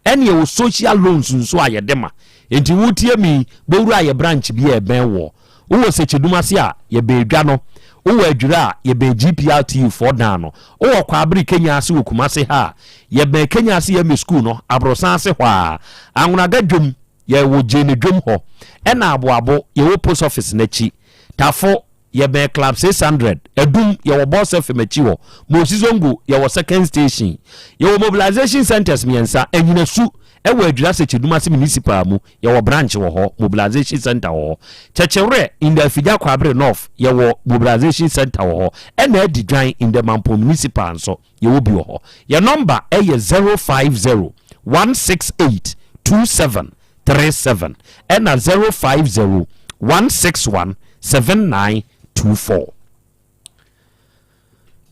Ɛne yɛwɔ social loans nso a yɛde ma. Enti wotie me yi, bɔwura yɛ branch bi a ɛbɛn woɔ. Wowɔ Sekyedum ase a, yɛbɛn Edwa no. Wowɔ Adwira a, yɛbɛn GPRTU foɔ dan no. Wowɔ Kwaabere Kenya ase wɔ Kumase ha a, yɛbɛn Kenya ase yɛmɛ sukuu no, Aborosan ase hɔ ara. Anwonaga dwom, yɛwɔ Gyene dwom hɔ. Ɛna Aboabo, yɛwɔ post office no akyi. Tafo, Yɛbɛn Club 600, Adum, yɛwɔ Boss FM akyi hɔ, Mosi Zongo, yɛwɔ Second Station. Yɛwɔ mobilization centres mmiɛnsa, Anyinasu, ɛwɔ Adwira Sekyedumase Municipal mu, yɛwɔ branch wɔ hɔ, mobilization centre wɔ hɔ. Kyɛkyɛwerɛ, in the Afigya Kwabre North, yɛwɔ mobilization centre wɔ hɔ, ɛna Adidwan, in the Mampong Municipal nso, yɛwɔ bi wɔ hɔ. Yɛn nɔmba yɛ 050 168 27 37 ɛna 050 161 7924.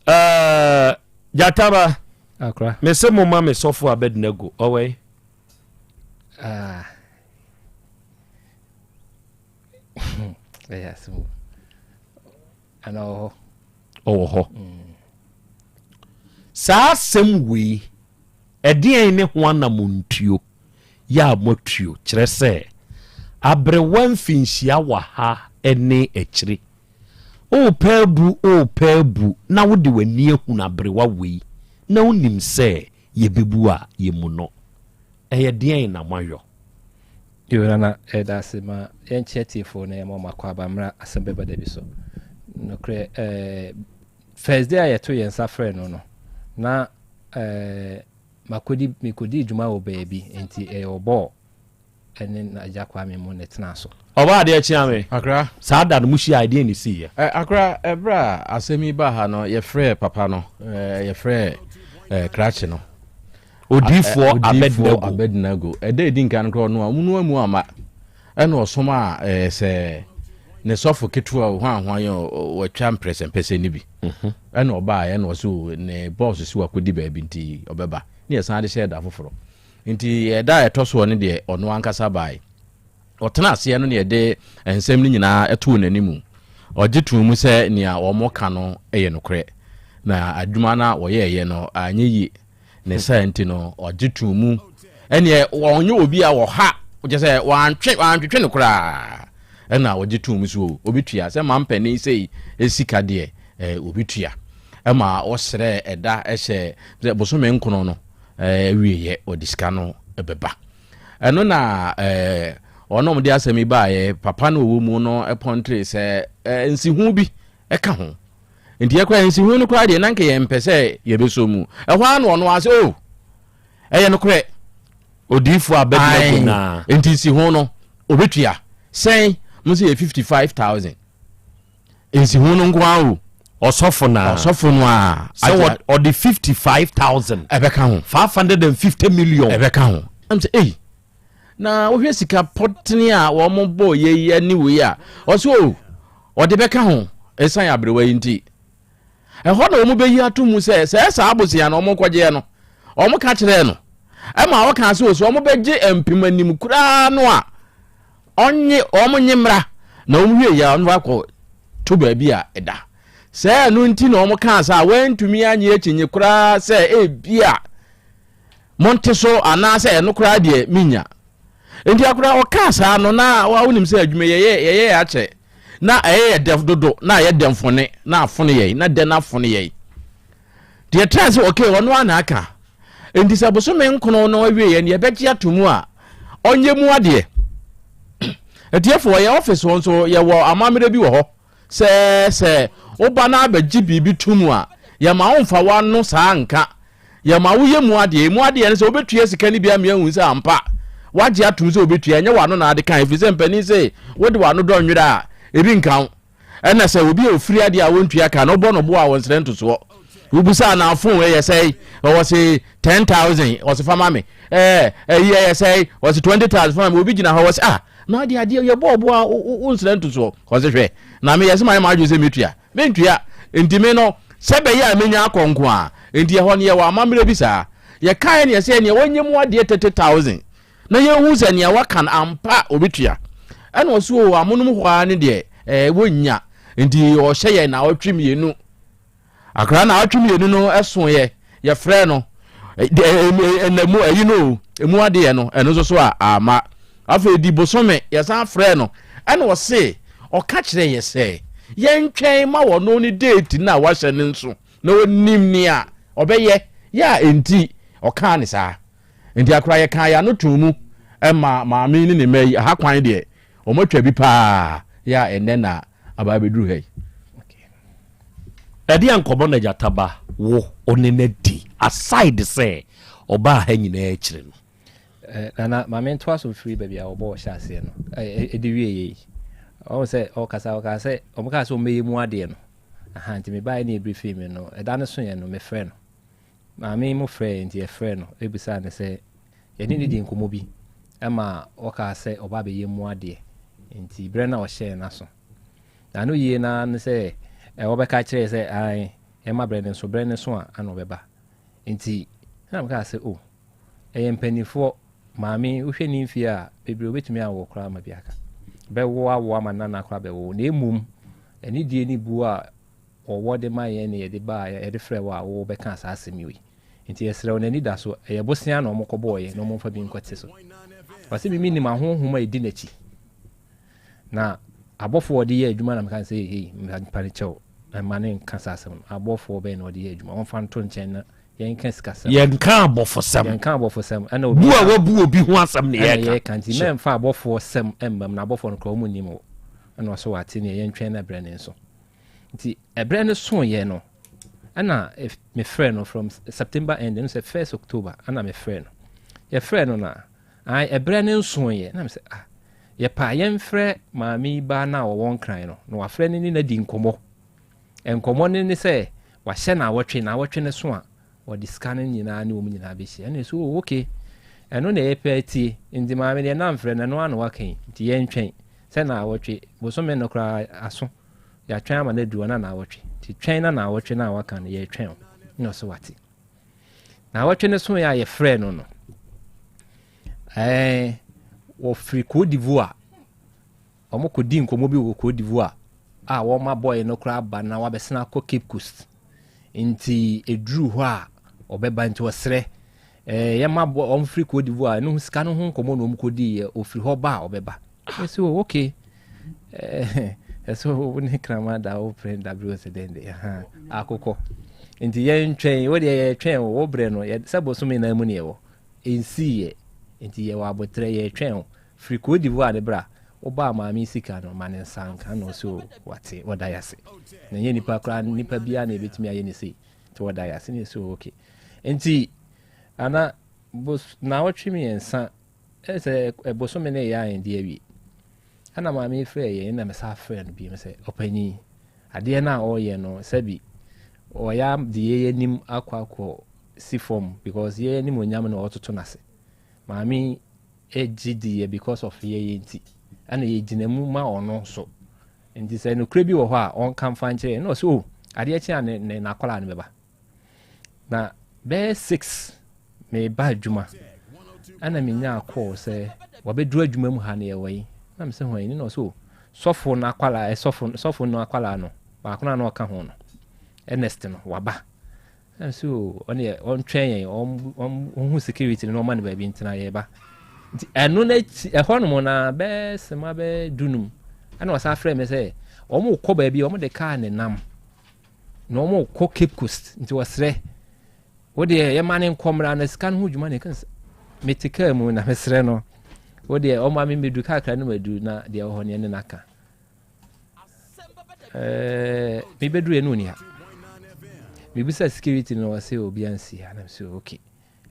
Uh, Gyataba, Akra. Me se mo ma me sɔfo Abednego ɔwɛ. Ah. Ɛyɛ asɛm. Ana ɔwɔ hɔ. Ɔwɔ hɔ. Saa asɛm wei, ɛdeɛn ne ho anamontuo yɛ a moatuo? Kyerɛ sɛ, aberewa mfinhyia wɔ ha ne akyire. Worepɛ abu, worepɛ abu, na wode w'ani ahunu aberewa wei, na wonim sɛ yɛbɛbu a, yɛmmu no. Ɛyɛ deɛn na moayɔ? Yo Nana yɛda ase ma yɛnkyɛ atiefoɔ na yɛma wɔn akwaaba mmra asɛm bɛba da bi so. Nokorɛ eh, first day a yɛto yɛn nsa frɛ no no na eh, makɔdi mekɔdii dwuma wɔ baabi nti ɛyɛ ɔbɔɔ ɛne n'agya Kwame mu na ɛtenaa so. Ɔbaa adeɛ kyea me. Akra. Saa da no mo hyiaeɛ deɛn na ɛsiiɛ? Eh, Akra, ɛberɛ a asɛm yi baa ha no, yɛfrɛɛ papa no, eh, yɛfrɛɛ eh, krakye no. Odiyifoɔ Abednego. Abednego. Ɛda edi nkan no koraa ɔno a ɔno amu ama. Ɛna ɔsom a ɛɛ sɛ ne sɔfo ketewa hwan hwan yɛ wɔatwa mprɛsɛmpɛsɛ no bi. Mhm. Ɛna ɔbaa ɛna ɔso ne bɔs si wakɔdi baabi nti ɔbɛba. Ne yɛsan de hyɛ da foforɔ. Nti ɛda a ɛtɔ soɔ no deɛ ɔno ankasa bae. Ɔtenaa aseɛ no na yɛde nsɛm no nyinaa too n'anim. Ɔgye too mu sɛ nea wɔka no yɛ nokorɛ, na adwuma no a wɔyɛeɛ no anyɛ yie. Ne saa nti no, ɔgye too mu. Ɛnneɛ ɔnyɛ obi a ɔha, kyerɛ sɛ wantwe wantwetwe no koraa. Ɛna ɔgye too mu so obi tua sɛ mampanin sei sika deɛ obi tua. Ɛma ɔsrɛɛ ɛda hyɛ sɛ bosome nkono no awieɛ ɔde sika no bɛba. Ɛno na wɔn a wɔde asɛm yi baeɛ, papa no ɔwɔ mu no pɔntere sɛ nsiho bi ka ho. Nti yɛkora nsiho no koraa deɛ na nka yɛmpɛ sɛ yɛbɛsɔ mu. Ɛhɔ ara na ɔno ara sɛ, o, oh, ɛyɛ nokorɛ. Odiyifoɔ Abednego naa. Nti nsiho no, ɔbɛtua. Sɛn? Mo sɛ yɛ 55,000. Nsiho no nko ara o. Ɔsɔfo no a. Ɔsɔfo no a. Sɛ ɔde 55,000. Ɛbɛka ho. 550 million. Ɛbɛka ho. Ɛm sɛ ei na wohwɛ sika pɔtene a wɔn bɔ yɛ yi ne wei a ɔsɛ o ɔde bɛka ho ɛsan aberewa yi nti ɛhɔ na wɔn bɛyi ato mu sɛ sɛ saa abosea no wɔn kɔgyeɛ no wɔn ka kyerɛɛ no ɛma ɔka sɛ o sɛ wɔn bɛgye mpem anim koraa no a Ɔnye wɔn nye mmra, na wɔn wie yɛ a, ɔno akɔ to baabi a ɛda. Sɛ ɛno nti na wɔn kaa saa a, wɔantumi anye akyinnye koraa sɛ ebia monte so anaasɛ ɛno koraa deɛ menya. Nti akora ɔkaa saa no na wonim sɛ adwuma yɛyɛ yɛyɛ akyɛ na ɛyɛ yɛ dɛ dodo na ayɛ dɛ mfone na afono yɛn na dɛ no afono yɛn. Deɛ ɛtra sɛ okay ɔno ara na aka nti sɛ bosome nkono no awie yɛn yɛbɛgye ato mu a ɔnyɛ mu adeɛ. Atiefoɔ yɛ office hɔ nso yɛwɔ amammerɛ bi wɔ hɔ sɛ sɛ woba na abɛgye biribi to mu a yɛma womfa w'ano saa nka yɛma woyɛ mu adeɛ. Emu adeɛ no sɛ wobɛtua sika no bi ama yɛahu sɛ ampa wagye atom sɛ wobɛtua ɛnyɛ w'ano na ade kan ɛfiri sɛ mpanin sɛ wode w'ano dɔ nwerɛ a ebi nka wo. Ɛna sɛ obi a ofiri adeɛ a wɔntua ka no wobɔ no bo a wɔnsrɛ ntosoɔ. Wobusaa no afon ɛyɛ sɛe? Ɔwɔ se 10,000 ɔse fa ma me. Ɛɛ ɛyi ɛyɛ sɛe? Ɔse 20,000 fa ma me. Obi gyina hɔ ɔse ah na adeɛ adeɛ yɛbɔɔ bo a wonsrɛ ntosoɔ. Ɔse hwɛ na me yɛse mayɛ m'adwene sɛ metua. Mentua. Nti me no sɛ bɛyɛ a menya akɔ nko a. Nti ɛhɔ no yɛwɔ amammerɛ bi saa. Yɛkaeɛ no yɛsɛ ɛneɛ wɔnyɛ mu adeɛ 30,000. Na yɛhu sɛ nea waka no ampa obetua. Ɛna ɔse o amonom hɔ ara ne deɛ ɛɛ wɔnnya nti ɔhyɛ yɛn naawɔtwe mmienu. Akwadaa naawɔtwe mmienu no ɛsoeɛ yɛfrɛ no ɛna mu ɛyi no o emu adeɛ no ɛno nso so a ama. Afei di bosome yɛsan frɛ no ɛna ɔse ɔka kyerɛ yɛ sɛ yɛntwɛn ma wɔno ne date no a wahyɛ no nso na ɔnim nea ɔbɛyɛ yɛ a enti ɔkaa ne saa. Nti akora yɛkaa yɛn ano too mu ma maame yi ne ne mma yi, ɛha kwan deɛ wɔatwa bi paa yɛ a ɛnnɛ na aba abɛduru ha yi. Ɛdeɛn nkɔmmɔ na Gyata ba wo ɔne no adi aside sɛ ɔbaa ha nyinaa akyire no? Nana, ma mentoa so mfiri baabi a wɔbɔɔ hyɛ aseɛ no, ɛde wieeɛ yi. Ɔhu sɛ ɔkasa, ɔkaa sɛ, wɔkaa sɛ wɔmmɛyɛ mu adeɛ no. Aha, nti mebaeɛ ne ɛbrifii me no, ɛda no soeɛ no, mefrɛ no. Maame yi mo frɛɛ yɛn nti yɛfrɛɛ no bisaa no sɛ yɛne no dii nkɔmmɔ bi ma ɔkaa sɛ ɔba abɛyɛ mu adeɛ nti berɛ no a ɔhyɛɛ no aso. Na ano yie no ara ne sɛ ɔbɛka kyerɛɛ sɛ ae ɛma berɛ no nso berɛ no so a ana ɔbɛba. Nti na mekaa sɛ o ɛyɛ mpanimfoɔ maame yi wohwɛ ne mfie a bebree obɛtumi awo koraa ma bi aka. Bɛwo awo ama nana koraa bɛwo na mmom anidie ne buo a wɔwɔ de ma yɛn ne yɛde baa yɛde frɛ wo a wo bɛkaa saa asɛm yi. Nti yɛsrɛ wo n'ani da so ɛyɛ bosea na wɔn kɔbɔɔ yɛ na wɔn mfa bi nkɔte so. Ɔse me menim ahonhom a ɛdi n'akyi. Na. Abɔfoɔ a ɔde yɛ adwuma na meka sɛ ei mpa no kyɛw mma no nka saa asɛm no. Abɔfoɔ bɛn na ɔde yɛ adwuma? Ɔmfa nto nkyɛn na yɛnka sikasɛm. Yɛnka abɔfosɛm. Yɛnka abɔfosɛm. Ɛna obi Bu a wabu obi ho asɛm na yɛka. Ɛna yɛka nti mɛmfa abɔfoɔ sɛm mma mu na abɔfoɔ no koraa wɔn nnim wo. Ɛna ɔsɛ wate neɛ yɛntwɛn na ɛberɛ no nso. Nti ɛberɛ no soeɛ no ɛna mefrɛ no from September end ɛno sɛ first October ɛna mefrɛ no. Yɛfrɛ no na ae ɛberɛ no nsoeɛ na mesɛ ah yɛpɛ a yɛmfrɛ maame yi ba no a ɔwɔ Nkran no na wafrɛ no ne no adi nkɔmmɔ. Nkɔmmɔ no ne sɛ wahyɛ naawɔtwe, naawɔtwe no so a wɔde sika no nyinaa ne wɔn nyinaa bɛhyia. Ɛna ɛsɛ oh okay, ɛno na yɛpɛ atie. Nti maame deɛ na mfrɛ no, ɛno ara na waka yi, nti yɛntwɛn sɛ naawɔtwe, bosome no koraa aso, yɛatwɛn ama no aduru hɔ na naawɔtwe. Nti twɛn na naawɔtwe no a waka no yɛretwɛn o. Na ɔsɛ wate. Naawɔtwe no so yɛ a yɛfrɛ no no, ɛɛ wɔfiri Cote d'Ivoire. Wɔkɔdii nkɔmmɔ bi wɔ Cote d'Ivoire a wɔma bɔe no koraa ba na wabɛsena akɔ Cape Coast. Nti ɛduru hɔ a ɔbɛba nti ɔsrɛ eh, yɛma bɔ ɔmfiri Cote d'Ivoire ɛno sika no ho nkɔmmɔ na wɔkɔdiiɛ ɔfiri hɔ ba a ɔbɛba. Ɛsɛ o okay ɛsɛ wo ne kraman da wo pere dabere sɛ dɛn de akokɔ nti yɛntwɛn wo deɛ yɛtwɛn wo berɛ no sɛ bosome na mu ne yɛwɔ ɛnsiiɛ nti yɛwɔ aboterɛ yɛtwɛn wo Firi Cote d'Ivoire no bra, wobaa maame yi sika no, ma ne nsa nka na ɔse o wate, wɔda yase. Na ɛnyɛ nipa koraa, nipa biara na ɛbɛtumi ayɛ ne sei, nti wɔda yase na ɛsɛ o okay. Nti ana bos naawɔtwe mmiɛnsa, ɛsɛ bosome no ɛyɛ a yɛn de awie. Ɛna maame yi frɛɛ yɛn, ɛna mesa frɛɛ no bio sɛ ɔpanyin, adeɛ no a ɔreyɛ no sɛbi ɔyɛ de yɛn anim akɔ akɔ si fam because yɛn anim onyam na ɔretoto n'ase. Maame yi gye di yɛ because of yɛ yɛ nti ɛna yɛ gyina mu ma ɔno nso nti sɛ nokorɛ bi wɔ hɔ a ɔnka mfa nkyerɛ yɛn na ɔsɛ o oh, adeɛ kye a ne ne n'akwadaa no bɛba na bɛyɛ six meba adwuma ɛna menya call sɛ wabɛduru adwuma mu ha no yɛwɔ yi na mesɛ hɔn yi ne na ɔsɛ o oh, sɔfo no akwadaa sɔfo sɔfo no akwadaa no baako no a na ɔka ho no Ernest no waba Ɛna ɔse oo ɔneɛ ɔntwɛn yɛn ɔnhu security no na ɔma no baabi ntena yɛba. Nti ɛno n'akyi ɛhɔ nom na bɛɛ sema bɛɛ dunum ɛna ɔsan frɛ me sɛ wɔn kɔ baabi wɔn de kaa ne nam na wɔn kɔ Cape Coast nti ɔsrɛ wo deɛ yɛma ne nkɔ mmra na sika no ho dwuma na ɛka sɛ mete kaa mu na mesrɛ no wo deɛ ɔma me mɛdu kakra no madu na deɛ ɛwɔ hɔ ne ɛne n'aka. Eh, mebɛduru yɛ no ɔni ha. Mebisa security no ɔse obi ansi ha na mesɛ okay.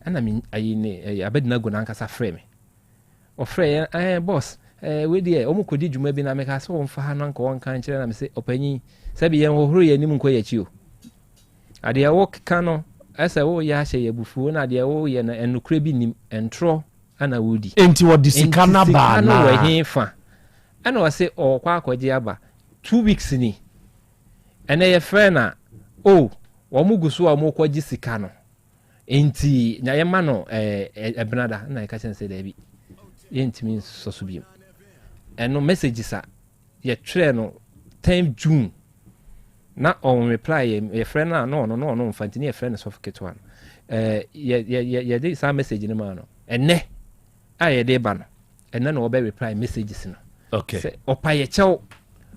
Ɛna me ayi ne eh, Abednego no ankasa frɛ me. Ɔfrɛ yɛn eh, boss eh, wei deɛ wɔn kɔdi dwuma bi na meka sɛ wɔmfa ha no anka wɔnka nkyerɛ na mesɛ ɔpanyin sɛbi yɛn hohoro yɛn anim nkɔ yɛn akyi o. Adeɛ wokeka no ɛsɛ woyɛ ahyɛ yɛ abufuo na adeɛ woyɛ no ɛnokorɛ bi nim ɛntorɔ ana wodi. Enti wɔde sika no aba Enti sika no wɔ anaa? he fa? Ɛna ɔse ɔɔkɔ akɔgye aba two weeks ni ɛnɛ yɛfrɛ no a oh wɔn gu so a wɔn kɔgye sika no nti na yɛma no ɛɛ ɛbenada ɛna yɛka kyerɛ no sɛ daabi yɛntumi nsɔ so bio ɛno messages a yɛtwerɛ no 10 June na ɔn reply yɛ yɛfrɛ no a na ɔno na ɔno mfa nti ne yɛfrɛ no sɔfo ketewa no ɛɛ yɛ yɛ yɛde saa message no maa no ɛnɛ a yɛde ba no ɛnɛ na ɔbɛ reply messages no okay. sɛ ɔpa yɛ kyɛw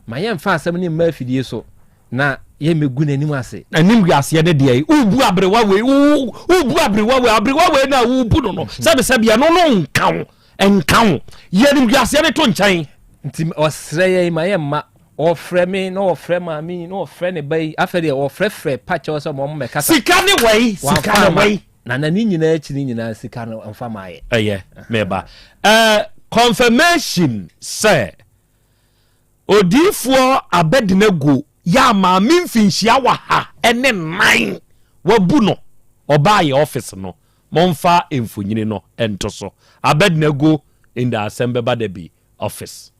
ma yɛmfa asɛm no mma afidie so na yɛmmɛgu n'anim ase. Anim wiaseɛ ne deɛ wobu aberewa wei wobu aberewa wei aberewa wei na wobu no no mhm. sɛbisɛbi ɛno no nka wo nka wo yɛnim wiaseɛ ne to nkyɛn. Nti ɔsrɛ yɛn ma yɛmma ɔfrɛ me na ɔfrɛ maame na ɔfrɛ ne ba yi afɛ deɛ ɔfrɛfrɛ pa kyɛw sɛ ɔmo mmɛkasa. Sika ne wei sika ne wei. Na na ne nyinaa akyi ne nyinaa sika no mfa maayɛ. Ɛyɛ meba. Ɛɛ confirmation sɛ odiifoɔ Abednego yɛ a maame mfinhyia wɔ ha ɛne nan wabu no ɔbaa yɛ office no momfa mfonyini no nto so Abednego in the asɛm bɛba da bi office.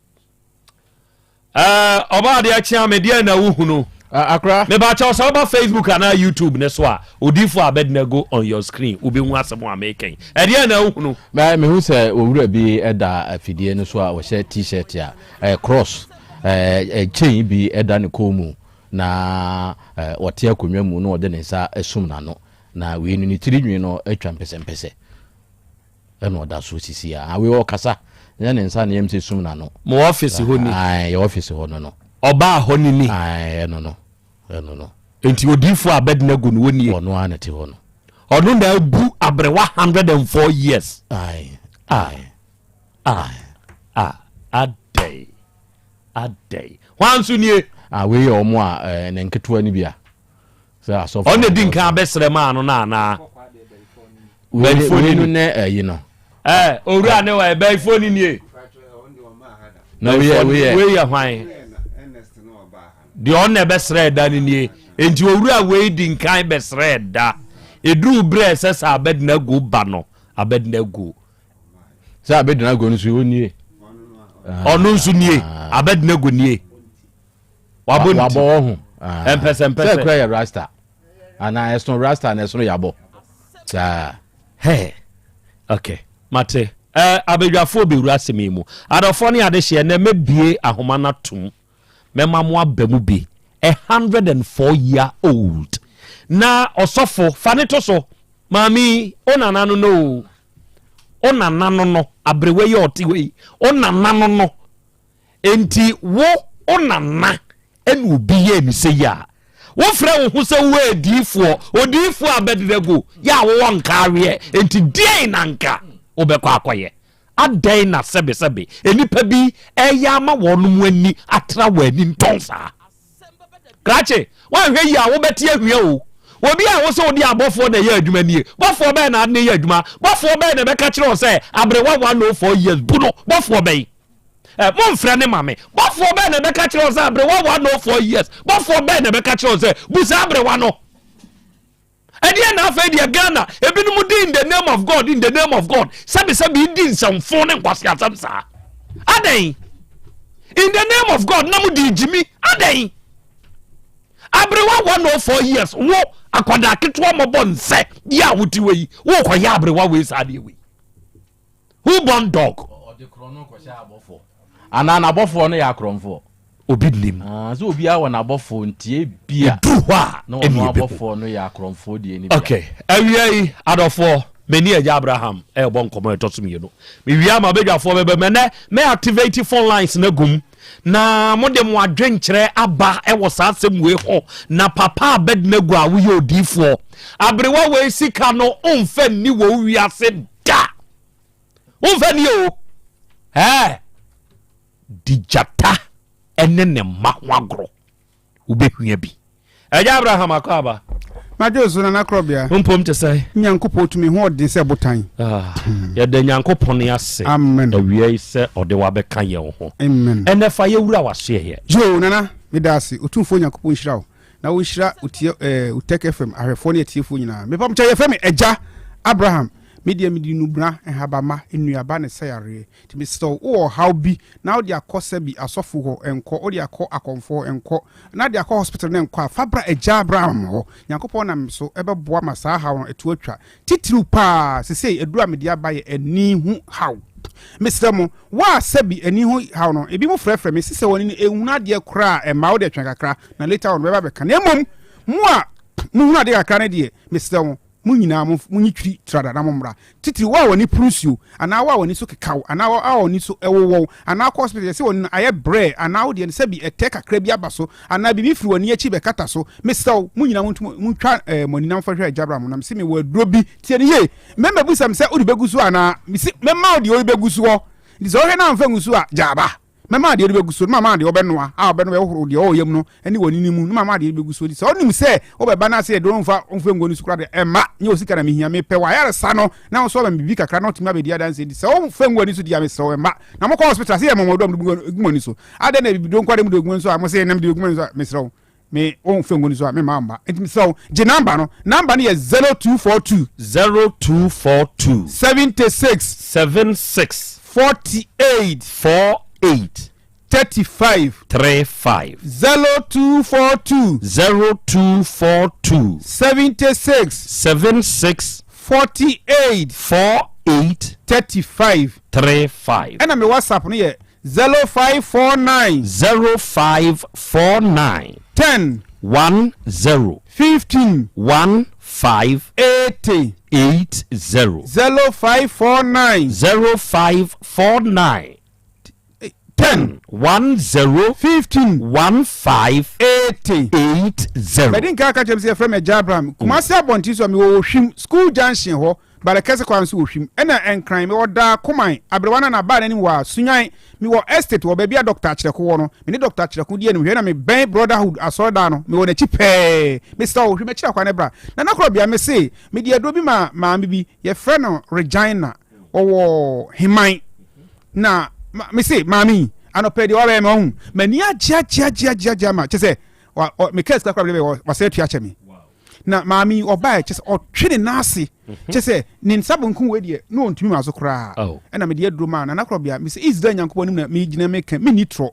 Eh, ɔba adeɛ kye a me deɛ na wohunu. Akora. Mebakyɛw sɛ woba Facebook anaa YouTube ne so a, Odiyifo Abednego on your screen, wobɛhu asɛm a meka yi. Ɛdeɛn na wohunu? Mehu sɛ owura bi da afidie no so a ɔhyɛ T-shirt a ɛyɛ cross, chain bi da ne kɔn mu na ɔte akonnwa mu na ɔde ne nsa asum n'ano. Na wei no ne tiri nwi no atwa mpɛsɛmpɛsɛ. Ɛna ɔda so sisi a. Wei ɔkasa. Nyɛ ne nsa na yɛm sɛ sum n'ano. Mo ɔfisi hɔ ni. Ae, yɛ ɔfisi hɔ no no. Ɔbaa hɔ ni ni. Ae, ɛno no. Ɛno no. Enti odiyifoɔ Abednego no wɔnie. Ɔno ara na ɛte hɔ no. Ɔno na abu aberewa 104 years. Ae. Ah. Ah. Ah. Adɛn. Adɛn. Hwan nso nie? Ah, wei yɛ wɔn a eh, ne nketewa no bi a. Sɛ asɔfo. Ɔno na di nkan abɛsrɛ maa no no anaa? Wei no ne ɛyi no. Ɛ owura ne wa ɛbɛyifoɔ ni nie. Na wei yɛ wei yɛ. Wei yɛ hwan? Deɛ ɔno na ɛbɛsrɛ da no nie. Enti owura wei di nkan bɛsrɛ da. Eduru berɛ ɛsɛ sɛ Abednego ba no, Abednego. Sɛ Abednego no nso ɔnie. Ɔno nso nie. Abednego nie. Wabɔ ne ti. Wabɔ wɔ ho. Mpɛsɛmpɛsɛ. Sɛ kura yɛ rasta. Anaa ɛsono rasta na ɛsono yabɔ. Saa. Hey. Okay. Mate. Eh, abadwafoɔ bɛwura asɛm yi mu. Adɔfoɔ ne adehyeɛ, nɛ mɛbie ahoma no atom. Mɛma mo aba mu bi. A 104 year old. Na ɔsɔfo, fa ne to so. Maame yi, o nana no no o. O nana no no, aberewa yi a ɔte hɔ yi, o nana no no. Enti wo, wo nana ɛna obi yɛɛ ne sɛ yi a, wofrɛ wo ho sɛ wowɔ adiifoɔ, odiifoɔ Abednego yɛ a wowɔ nkaaweɛ, enti deɛn na nka wobɛkɔ akɔyɛ? Adɛn na sɛbesɛbe nnipa bi ɛyɛ ama wɔnom ani atra wɔn ani ntɔn saa? Krakye, woanhwɛ yie a wobɛte ahwia o. Obi a wo sɛ wode abɔfoɔ na ɛyɛ adwuma nie. Bɔfoɔ bɛn na ade no yɛ adwuma? Bɔfoɔ bɛn na ɛbɛka kyerɛ wo sɛ aberewa 104 years bu no? Bɔfoɔ bɛn? Eh, momfrɛ ne ma me. Bɔfoɔ bɛn na ɛbɛka kyerɛ wo sɛ aberewa 104 years? Bɔfoɔ bɛn na ɛbɛka kyerɛ wo sɛ bu saa aberewa no? Ɛdeɛ na afei deɛ Ghana ebinom di in the name of God in the name of God sɛbisɛbi di nsɛmfo ne nkwaseasɛm saa adɛn in the name of God na mo di gyimi adɛn aberewa 104 years wo akwadaa ketewa mɔbɔ nsɛ yɛ a wote wɔ yi wokɔyɛ aberewa wei saa deɛ wei Who born dog? Ɔde korɔn no kɔhyɛ abɔfoɔ. Anaa n'abɔfoɔ no yɛ akorɔmfoɔ. Obi nim. Ah, sɛ obiara wɔ n'abɔfoɔ nti ebia. Eduru hɔ a, na ɛne ɔno yɛbɛhu. abɔfoɔ no yɛ akorɔmfoɔ deɛ no bia. Okay, awia yi, adɔfoɔ, me ne Agya Abraham ɛrebɔ nkɔmmɔ a ɛtɔ so mmienu. Mewie a, m'abadwafoɔ bɛba mu. Ɛnnɛ, mɛ activate phone lines no agu mu, na mode mo adwenkyerɛ aba wɔ saa asɛm wei ho. Na Papa Abednego a woyɛ odiyifoɔ, aberewa wei sika no, womfa nni wɔ wo wiase da womfa ni o ɛɛ di gyata ɛne ne mma ho agorɔ wobɛhwia bi ɛgya abraham akɔ aba madwo so nana korɔbea mpom te sɛ nyankopɔn tumi ho ɔden sɛ botan ah, yɛda nyankopɔn ase amen awia yi sɛ ɔde wabɛka yɛn ho amen ɛnɛ fa yɛwura wasoɛyɛ yo nana meda ase ɔtumfoɔ nyankopɔn nhyira wo Na wɔnhyira otie ɛɛ Otec FM ahwɛfoɔ ne atiefoɔ nyinaa. Mepa mo kyɛ yɛfrɛ me Agya Abraham. Me deɛ mede nnubena, nhabamma, nnuaba na ɛsa yareɛ. Nti mesrɛ wo, wowɔ ɔhaw bi na wode akɔ sɛbi asɔfo hɔ, nkɔ, wode akɔ akɔmfoɔ hɔ, nkɔ, na wode akɔ hospital no nkɔ a, fa bra Agya Abraham hɔ. Nyankopɔn nam me so bɛboa ma saa haw no ɛto atwa. Titiriw paa, sesei aduru a mede aba yɛ ani ho haw. Mesrɛ mo, wo a sɛbi ani ho haw no, ebinom frɛfrɛ me se sɛ wɔn ani no nhunu adeɛ koraa a, ɛmma wo deɛ twɛn kakra na later on bɛba abɛka. Na mmom, mo a mohunu adeɛ kakra no deɛ, mesrɛ mo, mo nyinaa mo monyi twiri trada na mommra. Titiriw wo a w'ani puru nsuo, anaa wo a w'ani so keka wo, anaa wo a w'ani so wowɔ wo, anaa wokɔ hospital yɛse w'ani no ayɛ brɛɛ, anaa wo deɛ no sɛbi ɛtɛ kakra bi aba so, anaa biribi firi w'ani akyi bɛkata so, mesrɛ wo, mo nyinaa montu montwa eh, mo ani na momfa hwɛ Agya Abraham, na mese mewɔ aduro bi, tie no yie, mɛmɛbusa me sɛ wode bɛgu so anaa, mese mɛma wo deɛ wode bɛgu soɔ, nti sɛ wohwɛ na amfa ngu so a, gya aba. Mɛma deɛ wode bɛgu so, na mama deɛ wɔbɛnoa a wɔbɛnoa bɛhohoro deɛ ɔwɔ yam no ne wɔ anini mu, na mama deɛ wode bɛgu so. Nti sɛ wonim sɛ wobɛba na sɛ yɛde wo mfa mfa ngo no so koraa deɛ, ɛmma, nyɛ wo sika na mehia, mepɛ w'ayaresa no, na wo nso woama me biribi kakra na wotumi abɛdi adanseɛ. Nti sɛ womfa ngu w'ani so deɛ a, mesrɛ wo, ɛmma. Na mokɔ hospital a, sɛ yɛma mo aduro a mode gu mo ani so. Adɛn na abibiduro nko ara de mode gu mo ani so a mose na mede bɛgu mo ani so a, mesrɛ wo, me womfa ngu no so a, memma wo mma. Nti mesrɛ wo, gye number no. Number no yɛ 0242. 0242. 76. 76. 48. 48. 35. 35. 0242. 0242. 76. 76. 48. 48. 35. 35. Ɛna me WhatsApp no yɛ 0549. 0549. 10. 10. 15. 15. 80. 80. 0549. 0549. 10. 10. 15. 15. 80. 80. Mɛdi nka aka kyerɛ m sɛ yɛfrɛ me Agya Abraham. Kumasi abɔnten so a mewɔ Ohwim school junction hɔ. Balɛkɛse kwan so Ohwim. Ɛna Nkran mewɔ Daa Koman aberewa no a n'abaa n'anim wɔ a Sunyan mewɔ estate wɔ baabi a Dɔkta Akyerɛko wɔ no. Me ne Dɔkta Akyerɛko di animhwɛ na mebɛn Brotherhood asɔredan no. Mewɔ n'akyi pɛɛ. Mesrɛ wo hwɛ m'akyiri akwan na bra. Nana Korɔbea mese mede aduro bi ma maame bi yɛfrɛ no Regina ɔwɔ Heman. Na mese maame yi anɔpa deɛ wabɛyɛ me ɔho m'ani agye agye agye agye agye ama kyɛ sɛ meka sika koraa bɛyɛ wasɛ atua akyɛ me na maame yi ɔbaeɛ kyɛ sɛ ɔtwe ne nan ase mhm. kyɛ sɛ ne nsa bonkum wei deɛ na ɔntumi ma so koraa oh. ɛna mede aduro maa nana korɔbea mesɛ Israel Nyankopɔn anim na megyina meka menni torɔ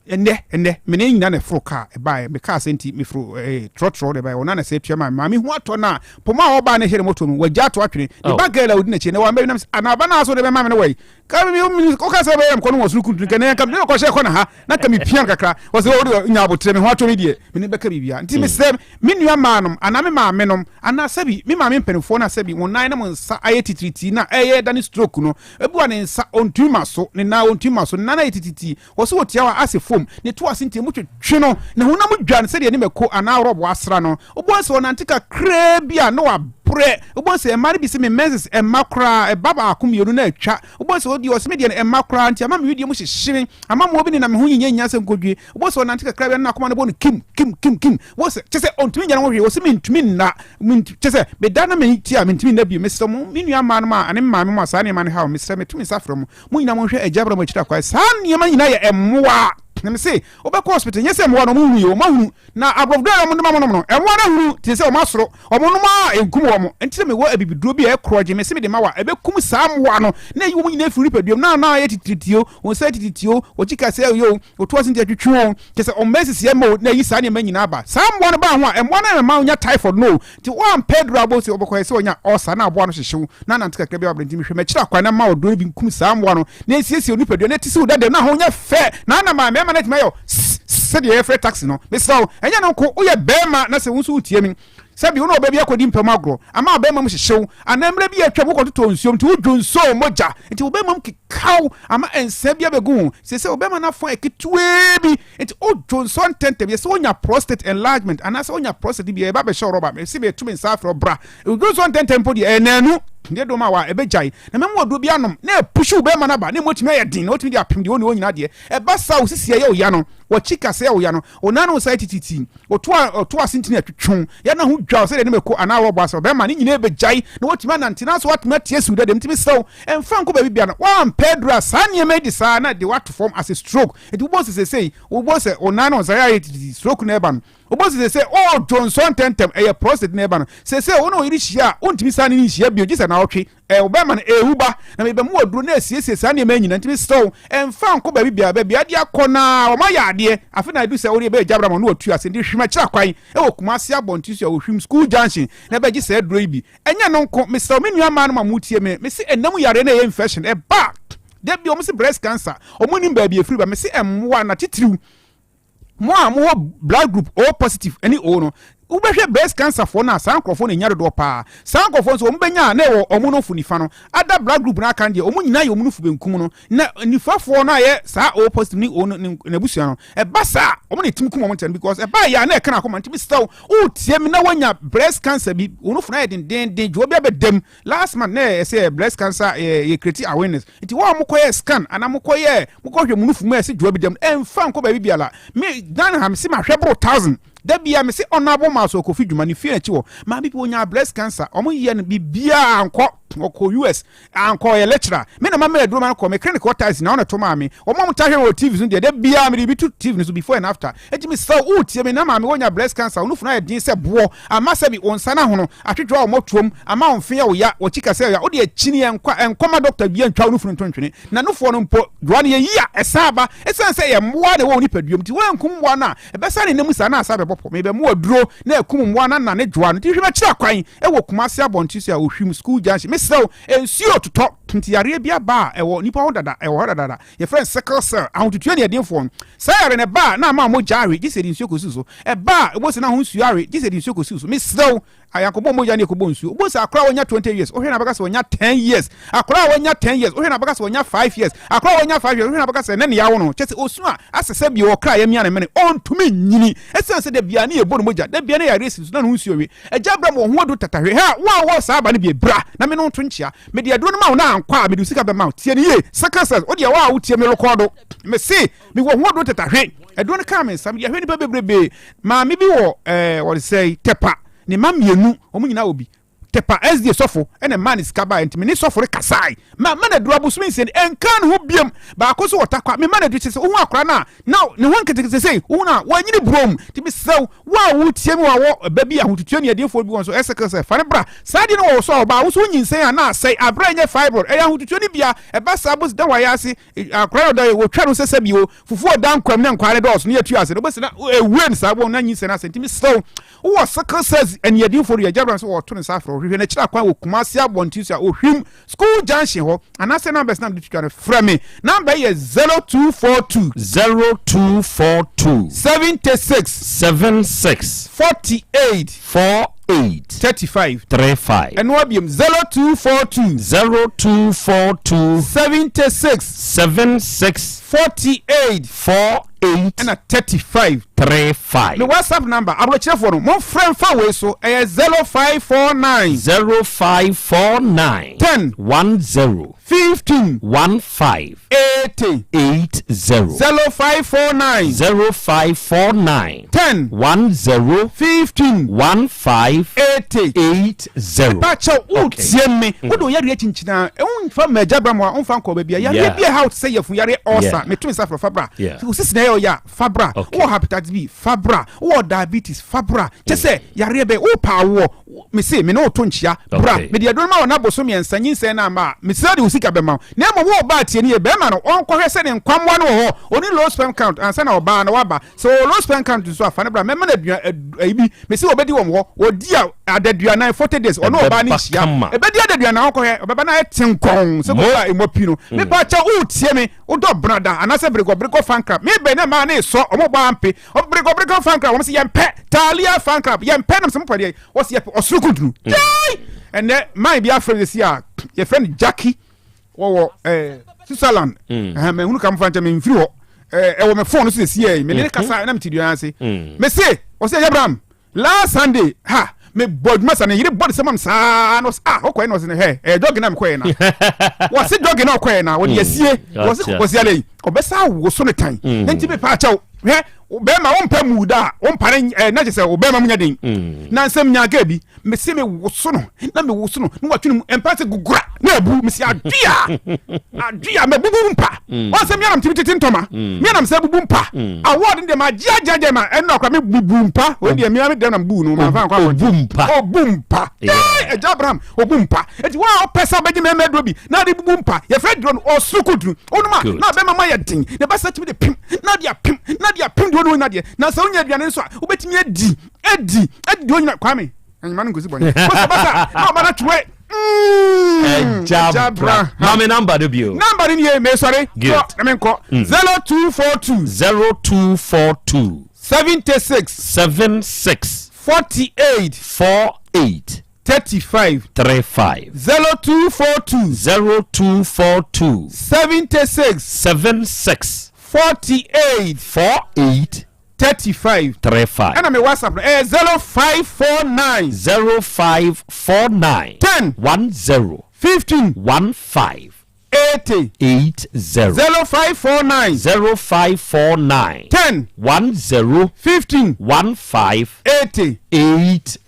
ɛnɛ ɛnɛ mene nyina na ɛforo kaa ɛbaeɛ mekaa sɛ nti meforo ɛɛ trɔtrɔ de ɛbaeɛ ɔna na sɛ atua maa maame ho atɔ no a poma a ɔbaa no hyɛ ne moto no wagya ato atwene ne oh. ba girl a ɔdi n'akyi na wamba bi nam sɛ anaba no aso de bɛma me no wɔ ka mi mi ɔka sɛ bɛyɛ mkɔ no wɔ soro kuntun kɛ ne nka mi kɔhyɛ kɔ na ha na ka mi pia kakra ɔsɛ ɔde nya abotrɛ mi ho atɔ mi deɛ mi ne bɛka biribiara nti mi srɛ me nua maa nom anaa me maame nom anaa sɛbi me maame mpanimfoɔ na sɛbi wɔn nan na mo nsa ayɛ titiritii na ɛyɛ da ne stroke no ebu a ne nsa ɔntumi ma so ne nan ɔntumi ma so ne nan ayɛ titiritii Wɔso wɔ tiawa ase fam, ne to ase nti emu twetwe no, ne honam dwa no sɛdeɛ ne mako anaa rɔbo asra no. Wobɛhu sɛ ɔnante kakraa bi a na wabrɛ. Wobɛhu sɛ mmaa no bi se me menses mma koraa, ɛba baako mmienu na atwa. Wobɛhu sɛ ɔdeɛ ɔse me deɛ no ɛmma koraa nti ama me wedeɛ mu hyehye me, ama mmoa bi nenam me ho nyinyanya sɛ nkodwie. Wobɛhu sɛ ɔnante kakraa bi a na n'akoma no bɔ no kim kim kim kim. Wobɛhu sɛ kyerɛ sɛ ɔntumi nyɛ ne ho hwee, ɔse mentumi nna, ment kyerɛ sɛ meda na me ti a mentumi nna bio. Mesrɛ mo me nua mmaa nom a ane me maame mo a saa nneɛma no haw, mesrɛ meto me nsa frɛ mo, Mo nyinaa monhwɛ Agya Abraham akyiri akwan. Saa nneɛma nyinaa yɛ mmoa. Na mese, wobɛkɔ hospital, nyɛ sɛ mmoa no, wɔn hunu yɛ, wɔn ahunu. Na aborɔfo duro a wɔn de ma wɔn nom no, mmoa no ahunu, te sɛ wɔn asoro. Wɔn nom a, enkum wɔn. Nti na mewɔ abibiduro bi a ɛkorɔgye, mese mede ma wo a, ɛbɛkum saa mmoa no, na ayi wɔn nyinaa afiri nipadua mu. Na na ayɛ titiritii o, wɔn nsa yɛ titiritii o, wɔkyi kaseɛ o, yɛ o, wɔto ase nti atwitwi o, kyerɛ sɛ wɔn mɛsisi ɛmma o, na ayi saa nneɛma nyinaa aba. Saa mmoa no baa ho a, mmoa no na ɛma wonya typhoid no o. Nti woampɛ aduru a wobɛhu sɛ wobɛkɔ yɛ sɛ wanya ulcer na aboa no hyehye wo na anante kakra bi a wabrɛ nti mehwɛ m'akyiri akwan na mma ɔdɔ no bi nkum saa mmoa no na nsiesie wo nipadua na ɛte sɛ wo dada mu na ho nyɛ fɛ na anam a mmarima no atumi ayɛ wo sss sɛdeɛ yɛfrɛ taxi no. Mesrɛ wo ɛnyɛ no nko woyɛ barima na sɛ wo nso wotie me sɛbi wo ne ɔbaa bi akɔdi mpa mu agorɔ ama ɔbarima mu hyehye wo anaa mmerɛ bi a atwam wokɔtotɔ nsuom nti wodwo nsuo mogya nti wo barima mu keka wo ama nsa bi abɛgu wo seesei wo barima no afɔn ketewaa bi Nti o dwonsɔ ntɛntɛm yɛsɛ onya prostate enlargement anaasɛ onya prostate bi ɛba bɛhyɛ rɔba mesi meto me nsa afrɛ bra dwonsɔ ntɛntɛm mpo deɛ ɛyɛ nanu deɛ dom a wa ɛbɛgyae na mɛmu aduro bi anom na ɛpushi wo bɛrima no aba na ɛmu atumi ayɛ den na watumi de apem deɛ ɔne ɔnyina deɛ ɛba saa wo sisi ɛyɛ wo ya no wakyi kase ɛyɛ wo ya no wo nan ne wo nsa yɛ tititi ɔto a ɔto ase ntini atwetwe yɛ na ho dwa sɛdeɛ ne mɛko anaa wɔbɔ asɛ ɔbɛrima ne nyinaa ɛbɛgyae na watumi anante na so watumi ateɛ siw dɛ deɛ mtumi srɛ wo ɛmfa nkɔ baabi bia no wampɛ aduro a saa nneɛma yi de saa na de wato fam as a stroke Enti wobɛhu sɛ seesei, wobɛhu sɛ wo nan no nsa ayɛ tititi, stroke na ɛba no. Wobɛhu sɛ seesei ɔredwo nsɔ ntɛmntɛm, ɛyɛ prostate na ɛba no. Seesei wo ne wo yere hyia a, wontumi san ne no nhyia bio, gye sɛ naawɔtwe. Ɛɛ, wo bɛrima no, ɛrewu ba. Na mebɛma wo aduro na asiesie saa nneɛma yi nyinaa. Enti mesrɛ wo, mfa nkɔ baabi biara, baabi a ade akɔ no ara, wɔayɛ adeɛ. Afei na adu sɛ wode bɛyɛ gyabra ma no watu ase. Enti hwim akyiri akwan wɔ Kumasi abɔnten so a Ohwim School Junction na bɛgye saa aduro yi bi. Ɛnyɛ ɛno nko, mesrɛ wo, me nua mmaa no ma motie me, mese ɛnam yareɛ no a ɛyɛ infection, ɛba a, Da bi wɔn se breast cancer, wɔn nim baabi efiri ba. Mese mmoa na titiriw mo a mo wɔ blood group O positive ɛne O no, wobɛhwɛ breast cancer foɔ no a saa nkorɔfoɔ no nya dodoɔ paa. Saa nkorɔfoɔ nso wɔn bɛnya a na ɛwɔ wɔn nofo nifa no. Ada blood group no aka no deɛ wɔn nyinaa yɛ wɔn nofo benkum no. Na nifafoɔ no a ɛyɛ saa O positive ne O no n'abusua no, ɛba saa a wɔn na ɛtumi kum wɔn ntɛm because ɛba yɛ a na ɛka n'akoma. Nti mesrɛ wo, woretie me na woanya breast cancer bi, wo nofo no ayɛ dendeenden, dwoɔ bi abɛdam, Last month na yɛ sɛ breast cancer yɛ yɛ create awareness nti wɔn a mokɔ yɛ scan anaa mokɔ yɛ mokɔ hwɛ munufu mu ɛsɛ dwoa bi dɛm ɛnfa nkɔ baabi biara me Ghana ha mesi mahwɛ boro thousand da bia mesi honorable maso kofi dwuma ne fie n'akyi hɔ maame bi onya breast cancer wɔn yɛ no biribiara ankɔ ɔkɔ US ankɔ ɔyɛ lecturer me na ma mɛ aduro ma no kɔ me clinic hɔ tiles na ɔna to maame wɔn a wɔn ta hwɛ wɔ TV so deɛ da bia me de bi to TV no so before and after eti me sɛ o tie me na maame wɔnya breast cancer wɔn funu ayɛ den sɛ boɔ ama sɛbi wɔn nsa n'ahono Atwetwe a wɔtoam ama wo mfe yɛ wo ya, w'akyi kɛse yɛ wo ya, wode akyini ɛnkɔ a ɛnkɔ ma dɔkta bi antwa wo nufu no nto ntwene. Na nufoɔ no mpo, dwoa no yɛyi a, ɛsan ba. Ɛsiane sɛ ɛyɛ mmoa na ɛwɔ wo nipadua mu nti, woankum mmoa no a, ɛbɛsan ne nna mu saa na asan abɛbɔ pɔ. Mebɛma wo aduro na akum mmoa no anane dwoa no. Nti hwɛ m'akyiri akwan wɔ Kumasi abɔnten so a Ohwim School Junction. Mesrɛ wo, nsuo retotɔ. Nti yareɛ bi aba a ɛwɔ nipa ho dada, ɛwɔ hɔ dadaada. Yɛfrɛ no sickle cell, ahotutuo aniɛdenfoɔ no. Saa yare no ɛba a na ama mogya awe gye sɛ yɛde nsuo kɔsi so. Ɛba a wobɛhu sɛ na ho nsuo awe gye sɛ yɛde nsuo kɔsi so. Mesrɛ wo, yɛankɔbɔ mogya ne yɛkɔbɔ nsuo. Wobɛhu sɛ akwadaa a wanya 20 years, wohwɛ no a bɛka sɛ wanya 10 years. Akwadaa a wanya 10 years, wohwɛ no a bɛka sɛ wanya 5 years. Akwadaa a wanya 5 years, wohwɛ no a bɛka sɛ ɛnnɛ ne yɛawo no. Kyerɛ sɛ ɔsu a asɛ sɛ bio ɔkra a yɛamia ne mene, ɔntumi nnyini. Ɛsiane sɛ da biara ne yɛbɔ no mogya, da biara ne yareɛ si no so na ne ho nsuo we. Agya bra ma wo ho adu tatahwe. Ha, wo a wowɔ saa aba no bi, bra na me ne wo nto nkyea. Mede aduro no ma wo na ankɔ a, mede wo sika bɛma wo. Tie no yie, sickle cells, wo deɛ wo a wotie me rekɔɔdo. Mese, mewɔ ho aduro tatahwe. Aduro no kaa me nsa, mede ahwɛ nnipa bebrebee. Maame bi wɔ ɛɛ wɔde sɛe, Tɛpa, ne mma mmienu, wɔn nyinaa wɔ bi. Tɛpa SDA sɔfo na ɛmaa ne sika baeɛ nti me ne sɔfo no kasae. Ma ma no aduro abosome nsia ni, ɛnkaa ne ho biom. Baako nso wɔ Tarkwa, me ma no aduro kyerɛ sɛ wohu akwadaa no a na ne ho nketenkete sei, wohu no a wanyini burom. Nti mesrɛ wo, wo a wotie me wɔ wɔ ba bi ahotutuo ne adiyifoɔ bi wɔ nso ɛsɛ sɛ fa no bra. Saa adeɛ no wɔ wo so a ɔbaa wo so wonyinsɛn a na asɛe aberɛ a ɛnyɛ fibroid, ɛyɛ ahotutuo no bia ɛba saa bosi da wayɛ ase akwadaa no ɔda wɔtwa no sɛ sɛ bio fufuo ɔda nkwam ne nkwaa no dɔɔso ne yɛtu ase no wobɛsi na ɛwue no saa wɔn na nyinsɛn asɛ. Nti mesrɛ wo, Wowɔ sickle cells aniɛdenfoɔ no yɛ Abraham sɛ wɔto ne nsa afrɛ wo. Hwehwɛ n'akyiri akwan wɔ Kumasi abɔnten so a Ohwim School Junction hɔ anaasɛ numbers na mede to dwa no frɛ me. Number yi yɛ 0242. 0242. 76. 76. 48. 48. 35. 35. Ɛno abiom 0242. 0242. 76. 76. 48. 48. Ɛna 35. 35. Me WhatsApp number, aburokyerɛfoɔ no, momfrɛ mfa wei so, ɛyɛ 0549. 0549. 10. 10. 15. 15. 80. 80. 0549. 0549. 10. 10. 15. 15. 80. 80. Mepa kyɛw, wotie me, wode wo yareɛ kyinkyinaa, womfa mma agya bra mu a, womfa nkɔ baabi a, yareɛ bi a ɛha wo te sɛ yafunu yareɛ, ulcer, meto nsa frɛ fa bra, wo sisi na ɛyɛ ɔya a, fa bra. Wowɔ hepatitis B, fa bra. Wowɔ diabetes, fa bra. Kyɛ sɛ yareɛ bɛn, wopɛ awoɔ, mese me ne wo to nkyea, bra. Mede aduro no ma wo na boso mmiɛnsa, nyinsɛn no amma a, mesrɛ de wo sika bɛma wo. Na mmom wo ɔbaa tie no yie, bɛrima no ɔnkɔhwɛ sɛ ne nkwammoa no wɔ hɔ, ɔni low sperm count ansa na ɔbaa no waba. Sɛ ɔwɔ low sperm count nso a, fa no bra, mɛma no aduan, ayi bi, mese wɔbɛdi wɔn hɔ, wɔdi a adaduanan, 40 days, ɔne ɔbaa no nhyia. Ɛbɛdi adaduanan ɔnkɔhwɛ, ɔbɛba no ayɛ tenkɔn sɛ kɔkɔ a ɛmmɔ pi no. Mepa kyɛw, wotie me? Wodɔ brada anaasɛ bregɔbregɔ fan club? Me bɛn na maa ne sɔ ɔmo bɔ ampe bregɔbregɔ fan club wɔn sɛ yɛn pɛ taalia fan club yɛn pɛ nam sɛ mo pɛ deɛ wɔsi yɛ pɛ ɔsoro kuntunu mm. yɛi ɛnɛ man bi afrɛ sisi a yɛfrɛ no Jackie wɔwɔ ɛɛ Switzerland mm. ɛhɛn mɛ hunu kam fa nkyɛn mɛ nfiri hɔ ɛɛ ɛwɔ mɛ fɔn no so sisi yɛ mɛ ne mm-hmm. kasa ɛna mɛ ti dua ase mɛ se ɔsɛ ɛyɛ bram. Last Sunday, ha, me bɔ adwuma sa ne yere bɔ ne sɛ mam saa na ɔsɛ ah ɔkɔɛ na ɔsɛ ne hɛ ɛyɛ dɔge na mekɔɛ na wɔse dɔge na ɔkɔɛ na wɔde asie wɔse kɔkɔsi alɛ yi ɔbɛsa awoso ne tan ne nti mepa akyɛw hwɛ bɛrima wompɛ mu da a wompa ne eh, na kyɛ sɛ wo bɛrima mu nyɛ den na nsɛm nya ga bi mese me woso no na me woso no na watwe no mu mpa sɛ gugura na abu mese adua adua mabubu mpa ɔnsɛ meanam tumi tete ntɔma meanam sɛ bubu mpa award no deɛ magye agyagya ma ɛno akora me bubu mpa wei deɛ mea me dɛm na mebu no mamfa nkɔ obu mpa obu mpa ɛgya Abraham obu mpa enti wo a wopɛ sɛ wobɛgye mɛmɛ duro bi na de bubu mpa yɛfrɛ duro no ɔsoro kuduru wonom a na bɛma ma yɛ den na ɛbɛsɛ tumi de pem na de apem na de apem deɛ ɔne ɔnya deɛ na sɛ wonya aduane nso a wobɛtumi adi adi adi deɛ ɔnyina Kwame anyima no nkosi bɔne basa basa na ɔba no atwerɛ ɛgya bra ma me number no bio number no nie mesɔre kɔ na menkɔ 0242 0242 76 76 48 48 35 35 0242 0242 76 76 48 48 35 35 ɛna me WhatsApp no ɛyɛ 0549 0549 10 10 15 15 80 80 0549 0549 10 10 15 15 80 80.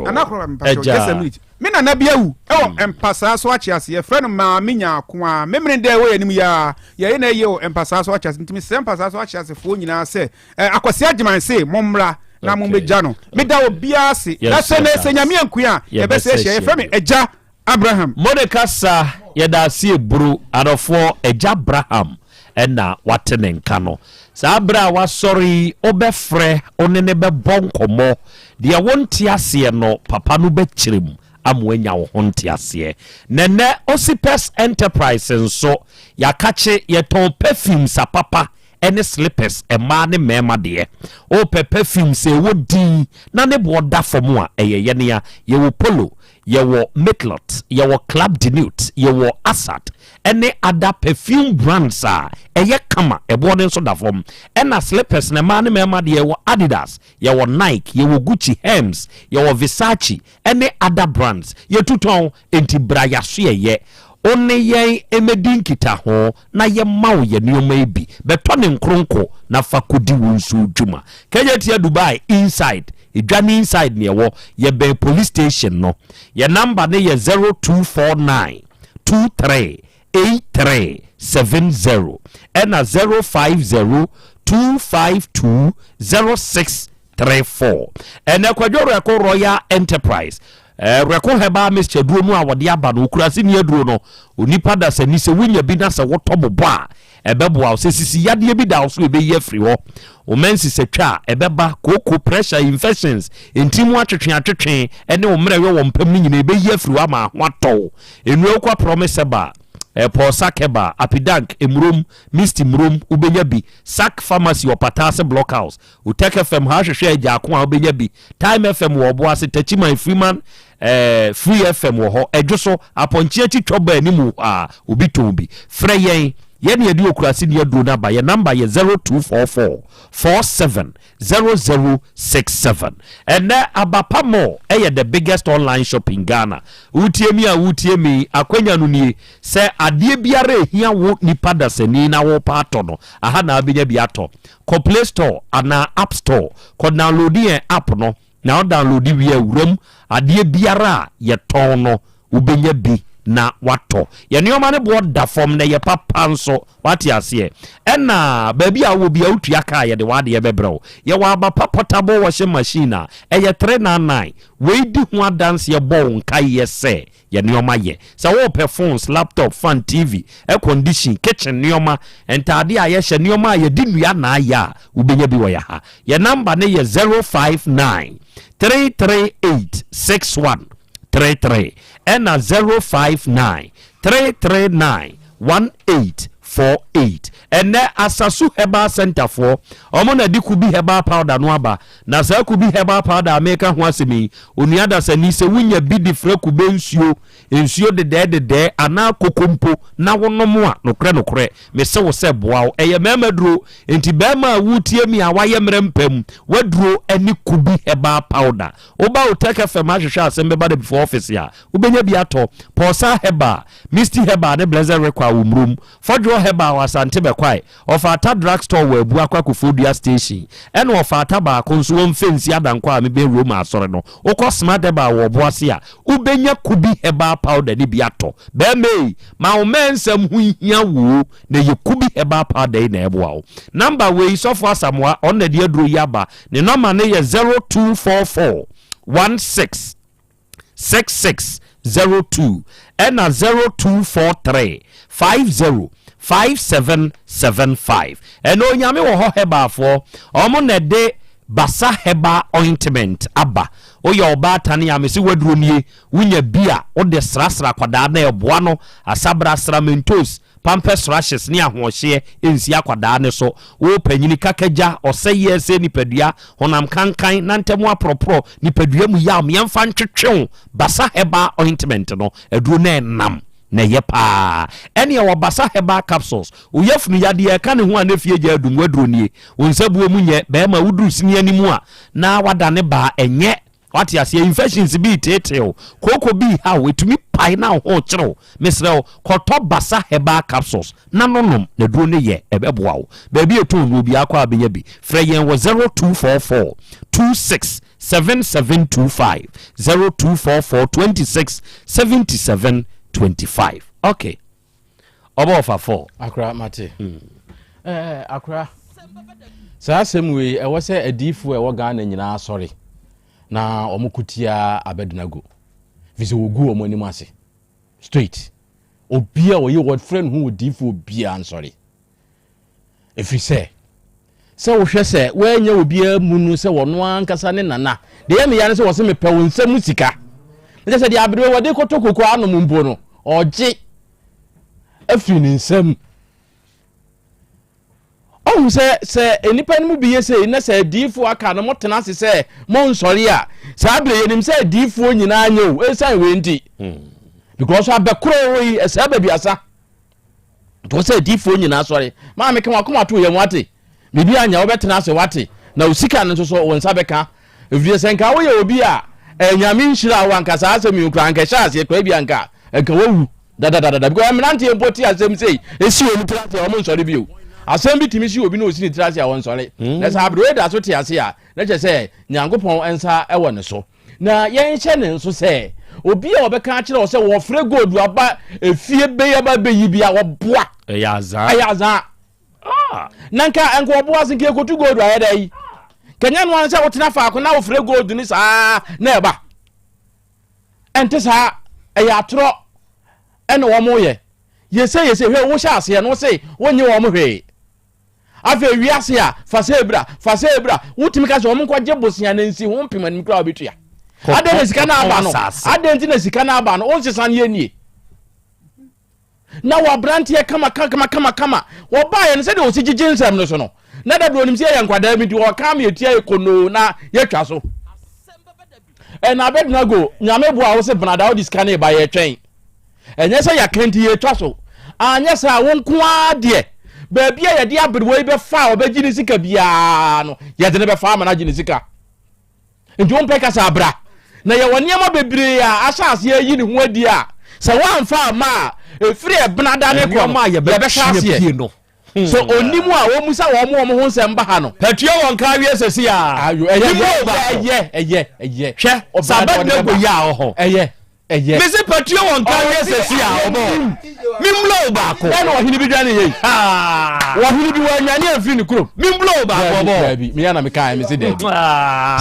Nana Korɔba mepakyɛw just a minute me nana bi awu ɛwɔ mpasaa so akye ase yɛfrɛ no maame nyaako a memene dɛ ɛwɔ yɛn anim yi ara yɛyɛ na ɛyɛ wɔ mpasaa so akye ase nti mesrɛ mpasaa so akye asefoɔ nyinaa sɛ eh, akwasi agyeman se mommra na mommɛgya no meda obiara ase na sɛ na sɛ nyame ankua a yɛbɛsɛ ahyia yɛfrɛ me agya Abraham. Mode kasa yɛda ase eburu adɔfoɔ agya Abraham ɛna wate ne nka no saa berɛ a wasɔre yi wobɛfrɛ wo ne no bɛbɔ nkɔmmɔ deɛ wonte aseɛ no papa no bɛkyerɛ mu. ama woanya wo ho nteaseɛ. Na ɛnnɛ Osipes Enterprise nso yɛakakye yɛtɔn perfumes apapa ne slippers mmaa ne mmarima deɛ. Wopɛ perfumes a ɛwɔ din na ne boɔ da fam a, ɛyɛ yɛn a. Yɛwɔ Polo, yɛwɔ Mitlot, yɛwɔ Club de Nuit, yɛwɔ Assad ne other perfume brands a ɛyɛ kama, ɛboɔ no nso da fam. Ɛna slippers no mmaa ne mmarima deɛ yɛwɔ Adidas, yɛwɔ Nike, yɛwɔ Gucci, Hermes, yɛwɔ Versace ne other brands. Yɛtu tɔn, enti bra yɛasoɛyɛ. Wo ne yɛn mmɛdi nkitaho na yɛmma wo yɛn nneɛma yi bi. Bɛtɔ ne nkronko na fa kɔdi wo nso dwuma. Kejetia Dubai inside, edwa no inside na yɛwɔ. Yɛbɛn police station no. Yɛn number no yɛ 0249 23 8370 ɛna 050 252 0634. Ɛnɛ Kwadwo Rɛko Royal Enterprise eh, Rɛko Herbal Mixture duro no a wɔde aba no, okurase ni aduro no, onipa dasani sɛ wonya bi na sɛ wotɔ bobɔ a ɛbɛboa wo. Sɛ sisi yadeɛ bi da wo so ɛbɛyi afiri hɔ. Wo menses atwa a ɛbɛba, kooko, pressure, infections, nti mu atwetwe atwetwe ɛne wo mmerɛyɛ wɔ mpam no nyinaa ɛbɛyi afiri hɔ ama ho atɔ wo. Nnua wokɔ Promise Herbal, eh, Paul Sack Herbal, Apidank, Emurom, Misty Murom, wobɛnya bi. Sack Pharmacy wɔ Pataase Block House, Otec FM ha hwehwɛ Agyaako a wobɛnya bi. Time FM wɔ Ɔboase, Techiman, Freeman, eh, Free FM wɔ hɔ. Ɛdwo so, Apɔnkye akyi twɔ ba anim hɔ a, obi tɔn bi. Frɛ yɛn, yɛn na yɛde Okurase ni aduro no aba. Yɛn namba yɛ 0244 47 0067. Ɛnnɛ, Abapa Mall yɛ the biggest online shop in Ghana. Wotie me a wotie me yi, akwanya no nie, sɛ adeɛ biara a ɛhia wo nipa dasani na worepɛ atɔ no, aha na wobɛnya bi atɔ. Kɔ Play Store anaa App Store, kɔ download yɛn app no, na wo download wie a, wura mu, adeɛ biara a yɛtɔn no, wobɛnya bi na watɔ. Yɛn nneɛma no boɔ da fam na ɛyɛ papa nso. Wate aseɛ? Ɛna baabi a wowɔ biara wotua ka a yɛde w'adeɛ bɛbrɛ wo. Yɛwɔ aba pa portable washing machine a ɛyɛ 399. Wei di ho adanseɛ bɔ wo nkaeɛ sɛ yɛn nneɛma yɛ. Sɛ worepɛ phones, laptop, fan, TV, air condition, kitchen nneɛma, ntaadeɛ a yɛhyɛ, nneɛma a yɛde nnua na ayɛ a, wobɛnya bi wɔ yɛn ha. Yɛn number no yɛ 059 338 61 33 ɛna 059 339 1848. Ɛnɛ Asasu Herbal Center foɔ ɔmo na de Kubi Herbal Powder no aba. Na saa Kubi Herbal Powder a meka ho asɛm yi, onua dasani sɛ wonya bi de fra kube nsuo, nsuo dedɛɛ dedɛɛ anaa koko mpo na wonom a, nokorɛ nokorɛ mese wo sɛ boa wo. Ɛyɛ mmarima duro, enti barima a woretie me a wayɛ mmerɛ mpam, w'aduro ne Kubi Herbal Powder. Woba Otec FM ahwehwɛ asɛm bɛba da before office a, wobɛnya bi atɔ. Pɔɔsa Herbal, Misty Herbal ne Blessed Rekwa wɔ Murom. Fɔdwoɔ Herbal wɔ Asante Bɛkwae. Ɔfaata Drug Store wɔ Abuakwa Kofoɔdua Station. Ɛna Ɔfaata baako nso wɔ Mfɛnsi Adankwa a mebɛn Roma Asɔre no. Wokɔ Smart Herbal wɔ Ɔboase a, wobɛnya Kubi Herbal Powder no bi atɔ. Bɛɛma ei, ma wo mɛnsɛm ho nhia wo o, na ɛyɛ Kubi Herbal Powder yi na ɛboa wo. Number wei, Sɔfo Asamoah, ɔno na ɛde aduro yi aba. Ne nɔma no yɛ 0244 16 6602 ɛna 0243 50 5775. Ɛna Onyame wɔ hɔ herbal-foɔ, wɔn na ɛde Basa herbal ointment aba. Woyɛ ɔbaatan a, mese w'aduro nie, wonya bi a, wode srasra akwadaa na ɛboa no, asabra, sra mentos, Pampers rashes ne ahoɔhyeɛ nsi akwadaa no so. Wo panyini, kakagya, ɔsɛeɛ sɛ nipadua, honam kankan, nantam aporɔporɔ, nipadua mu yaw, yɛmfa ntwetwe wo Basa Herbal Ointment no, aduro no ɛnam na ɛyɛ paa. Ɛne ɛwɔ Basa Herbal Capsules. Wo yafunu yadeɛ ɛka ne ho a na fie gya adum, w'aduro nie. Wo nsabuo mu nyɛ, bɛrima woduru sini anim a na wadane baa, ɛnyɛ. Wate aseɛ? Infections bi reteetee wo, kooko bi reha wo, ɛtumi pae na wo ho rekyere wo. Mesrɛ wo, kɔtɔ Basa Herbal Capsules na no nom, na aduro no yɛ, ɛbɛboa wo. Baabi a ɛtɔn nnuro biara kɔ a bɛnya bi. Frɛ yɛn wɔ 0244 26 7725, 0244 26 77 25. Okay. Ɔbɔ ɔfa fɔ. Akora mate. Ɛɛ akora. Saa asɛm wei ɛwɔ sɛ adiifoɔ a ɛwɔ Ghana nyinaa sɔre na wɔn ko tia Abednego. Fi sɛ wɔgu wɔn anim ase. Straight. Obi a ɔyɛ wɔfrɛ ne ho odiifoɔ biara nsɔre. Ɛfiri sɛ, sɛ wohwɛ sɛ woannya obiara mu no sɛ ɔno ankasa ne nana. Deɛ ɛyɛ me ya ne sɛ wɔse mepɛ wo nsa mu sika. Na kyerɛ sɛ deɛ aberewa wɔde kɔtɔ koko anom mpo no, ɔgye afiri ne nsam. Ɔhu sɛ sɛ nnipa no mu bi yɛ sei na sɛ adiyifoɔ aka no motena ase sɛ monsɔre a, saa berɛ yɛnim sɛ adiyifoɔ nyinaa nyɛ o, ɛsiane wei nti. Hmm. Because abɛkorɔ wɔ yi, ɛsɛ babiasa. Nti wɔ sɛ adiyifoɔ nyinaa sɔre. Maame ka wakoma to yɛn wate. Biribi anyɛ wobɛtena ase wate. Na wo sika no nso so wo nsa bɛka. Ɛfiri sɛ nka woyɛ obi a Nyame nhyira wo anka saa asɛm yi koraa anka ɛhyɛ aseɛ koraa bi anka nka wawu dadadadada because mmeranteɛ mpo te asɛm sei ɛsi wɔn tiri ase a wɔn nsɔre bio. Asɛm bi tumi si obi na ɔsi ne tiri ase a wɔnsɔre. Hmm. Na sɛ aberewa da so te ase a na kyerɛ sɛ Nyankopɔn nsa wɔ ne so. Na yɛnhyɛ ne nso sɛ obi a ɔbɛka akyerɛ wɔ sɛ wɔfrɛ gold aba efie bɛyɛ ba bɛyi bi a wɔboa. Ɛyɛ azaa. Ɛyɛ azaa. Ah! Na nka nka ɔbo ase nka ekotu gold ayɛ dɛ yi. Kanya no sɛ wotena faako na wofrɛ gold ni saa na ɛba. Ɛnte saa, ɛyɛ atorɔ ɛna wɔn yɛ. Yɛsɛ yɛsɛ hwɛ wohyɛ aseɛ no wose wonye wɔn hwee. Afei wiase a fa sɛ ebira fa sɛ ebira wotumi ka sɛ wɔn nkɔgye bosea na nsi ho mpem anim koraa wɔbɛtua. Adɛn na sika no aba no? Adɛn nti na sika no aba no? Wonsesa no yɛ nie. Na wɔ aberanteɛ kama kama kama kama wɔbaeɛ no sɛdeɛ ɔsi gyegye nsɛm no so no na dada onim sɛ yɛyɛ nkwadaa bi nti wɔka ama yɛtua yɛ konoo na yɛtwa so. Ɛna Abednego nyame boa wo sɛ benada wode sika no ba yɛtwɛn ɛnyɛ sɛ yɛaka nti yɛtwa so anyɛ saa wo nko ara deɛ baabi a yɛde aberewa yi bɛfa a ɔbɛgye ne sika biara no yɛde no bɛfa ama no agye ne sika. Nti wompɛ kasa a bra. Na yɛwɔ nneɛma bebree a ahyɛ aseɛ ayi ne ho adi a sɛ woamfa amma a ɛfiri ɛbenada ne korɔ no yɛbɛhyɛ aseɛ. Hmm. Sɛ ɔnim a wɔmmisa wɔn wɔn ho nsɛm ba ha no. Patua wɔn ka awie sɛsi a. Ayo ɛyɛ ɛyɛ ɛyɛ ɛyɛ. Hwɛ sɛ Abednego yɛ a ɔhɔ. Ɛyɛ. Ɛyɛ. Mese patua wɔn ka awie sɛsi a ɔbɔ. Mimblo wo baako. Dɛn na ɔhene bi dwane yei? Ɔhene bi wannwane amfiri ne kurom. Mimblo wo baako ɔbɔ. Daabi, me ara na mekaeɛ, mese daabi.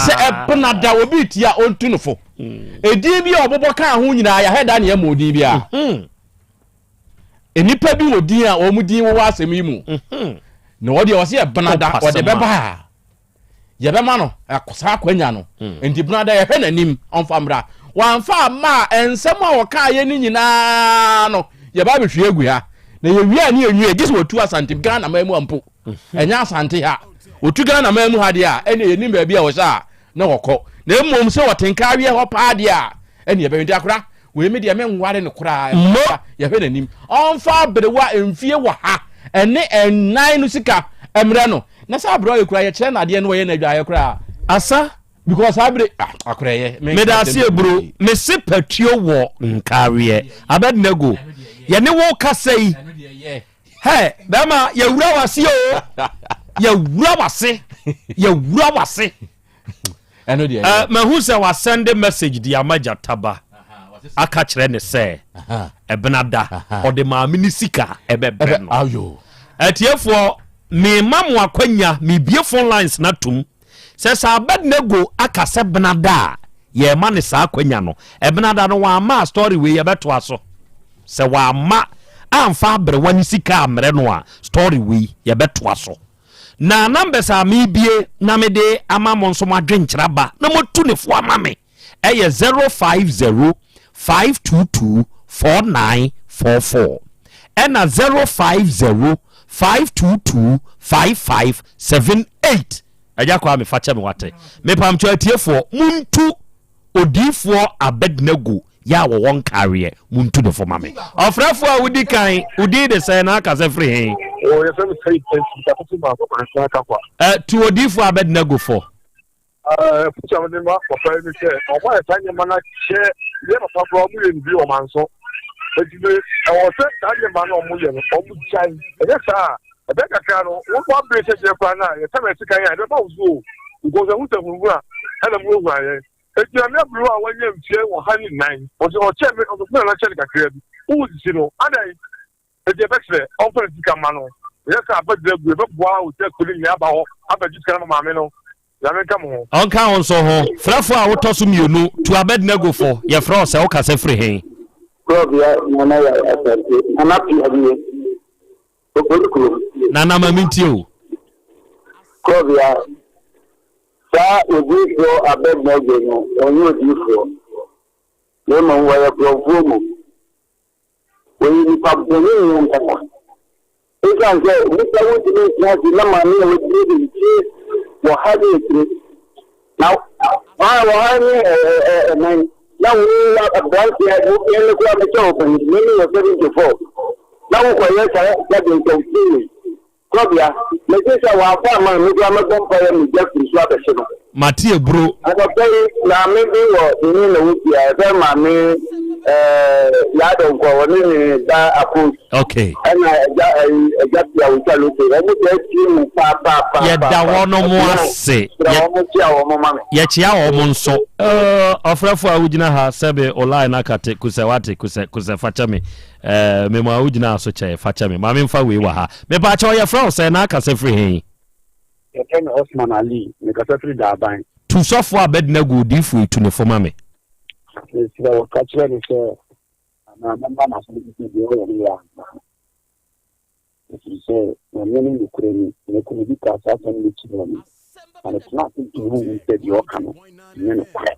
Sɛ ɛbena da obi retie a, ɔntu no fo. Edin bi a ɔbobɔ kaa ho nyinaa, yɛahɛ da na yɛmmɔ odin biara. Nnipa bi wɔ din a wɔn din wowɔ asɛm yi mu. Na ɔdeɛ ɔse ɛbena da, ɔde bɛba a. Yɛbɛma no saa akwanya no. Hmm. Nti benada yɛhwɛ n'anim ɔmfa mmra. Wamfa amma a nsɛm a ɔkaeɛ no nyinaa no yɛba abɛhwie agu ha. Na yɛwie a ne yɛnwie gye sɛ wɔtu Asante Ghana man mu ampo. Hmm. Ɛnyɛ Asante ha. Wɔtu Ghana man mu ha deɛ a ɛne yɛnim baabi a wɔhyɛ a na wɔkɔ. Na mmom sɛ wɔte nkaweɛ hɔ paa deɛ a ɛne yɛbɛhwɛ. Nti akora Wei me deɛ menware no koraa. Mo. Yɛhwɛ n'anim. Ɔmfa aberewa mfie wɔ ha ɛne ɛnan no sika mmerɛ no. Na sɛ aberewa yɛ kura yɛkyerɛ no adeɛ no wɔyɛ no adwaeɛ koraa. Asa. Because saa bere ah akora yɛ. Meda ase eburo. Mese patuo wɔ nkareɛ. Abednego yɛne wo kasa yi. Hɛ bɛrima yɛwura wase o. Yɛwura wase. Yɛwura wase. ɛno deɛ uh, mahu sɛ wasɛnde message de ama gyataba aka kyerɛ ne sɛ ɛbena da ɔde maame ne sika ɛbɛbrɛ no atiefoɔ mema mo akwanya mebie phone lines no atom sɛ sɛ Abednego aka sɛ bena da a yɛma ne saa akwanya no ɛbena da no wamma a story wei yɛbɛtoa so sɛ wamma amfa aberewa ne sika ammrɛ no a story wei yɛbɛtoa so Na numbers a mebie na mede ama mo nso mo adwenkyerɛ aba na moatu ne fo ama me ɛyɛ 050 522 4944 ɛna 050 522 5578. Agya Kwame fa kyɛ me wate. Mepamkyɛ atiefoɔ montu Odiyifoɔ Abednego yɛ a wɔwɔ nkareɛ, montu no fo ma me. Ɔfrɛfoɔ a wodi kan, wo din de sɛn na akasa firi he? Oh, yɛfrɛ me Said Ɛnti, Takoto Maako Kwansa Kakwa. Eh, tu Odiyifoɔ Abednego fo. Eh, afotu a mede ma papa yi ne sɛ, ɔmo ayɛ saa nneɛma no akyɛ, yɛ papa koraa ɔmo yɛ no bi ɔmo anso. Enti me, ɛwɔ sɛ saa nneɛma no ɔmo yɛ no, ɔmo gyae. Ɛnyɛ saa a, ɛbɛyɛ kakra no, wo w'abere kyɛkyerɛ koraa no a, yɛsɛ mɛ sekan a, ɛbɛba wo so o. Because ɛho sɛ hunhuna ɛna mo hunhuna yɛn. Eti na me aberewa a wanya mfie 104, ɔsɛ ɔkyɛ me, ɔsɛ na kyɛ no kakra bi. Wo sisi no, adɛn? Eti ɛbɛkyerɛ, ɔmfa ne sika mma no. Ɛyɛ sɛ abɛgyina agu, ɛbɛboa wo sɛ kuro no nyinaa aba hɔ abɛgye sika no ma maame no. Nyame nka mo ho. Ɔnka wo nso ho. Frɛfoɔ a wotɔ so mmienu, tu Abednego fo, yɛfrɛ wo sɛ wokasa firi he? Korɔbea Nana Yaw Asante, Nana Pia nie, Okori kurom. Nana ma mentie o. Korɔbea, saa odiyifoɔ Abednego no, ɔnyɛ odiyifoɔ. Na mmom wɔyɛ korɔmfoɔ mmom. Wɔyɛ nnipa bɔne ankasa. Esiane sɛ nnipa wontumi ntena ase na maame a waduru ne mfie wɔ ha ne akyire na wɔn wɔ ha ne ɛnan na wo aberanteɛ wo ne koraa bɛkyɛ wo panin ne ne wɔ 74 na wokɔyɛ saa sɛde nsɛmfo Kɔbea, mese sɛ wamfa amma a, me koraa mɛbɔ mpaeɛ ma gya firi so abɛhye no. Mate aburo. Anɔpa yi, maame bi wɔ me ne na wɔ fie a, yɛfrɛ no maame eh, Yaa Donkor, ɔne ne ba Akos. Okay. Ɛna agya ɛyi agya pia wotwa loto. Wɔn taa tie mu paa paa paa. Yɛda wɔn mo ase. Yɛ wɔn kyia wɔn ma me. Yɛkyia wɔn nso. Uh, ɔfrɛfo a wogyina ha sɛbe o line akate kusɛ wate kusɛ kusɛ fakyɛ me. Eh, me ma wo gyinaa so kyɛe, fa kyɛ me. Ma me nfa wei wɔ ha. Mepaakyɛw, yɛfrɛ wo sɛn na akasa firi he? Yɛfrɛ me Osman Ali, mekasa firi Daaban. Tu sɔfoɔ Abednego odiyifoɔ yi tu ne fo ma me. Mesrɛ wo, ka kyerɛ no sɛ, anaa mɛma n'aso ate sɛ deɛ ɔyɛ no yɛ ampa, ɛfiri sɛ Nyame ne nokorɛni. Me kunu bi kaa saa asɛm no kyerɛɛ me, na metenaa ase dwene ho huu sɛ deɛ ɔka no nyɛ nokorɛ.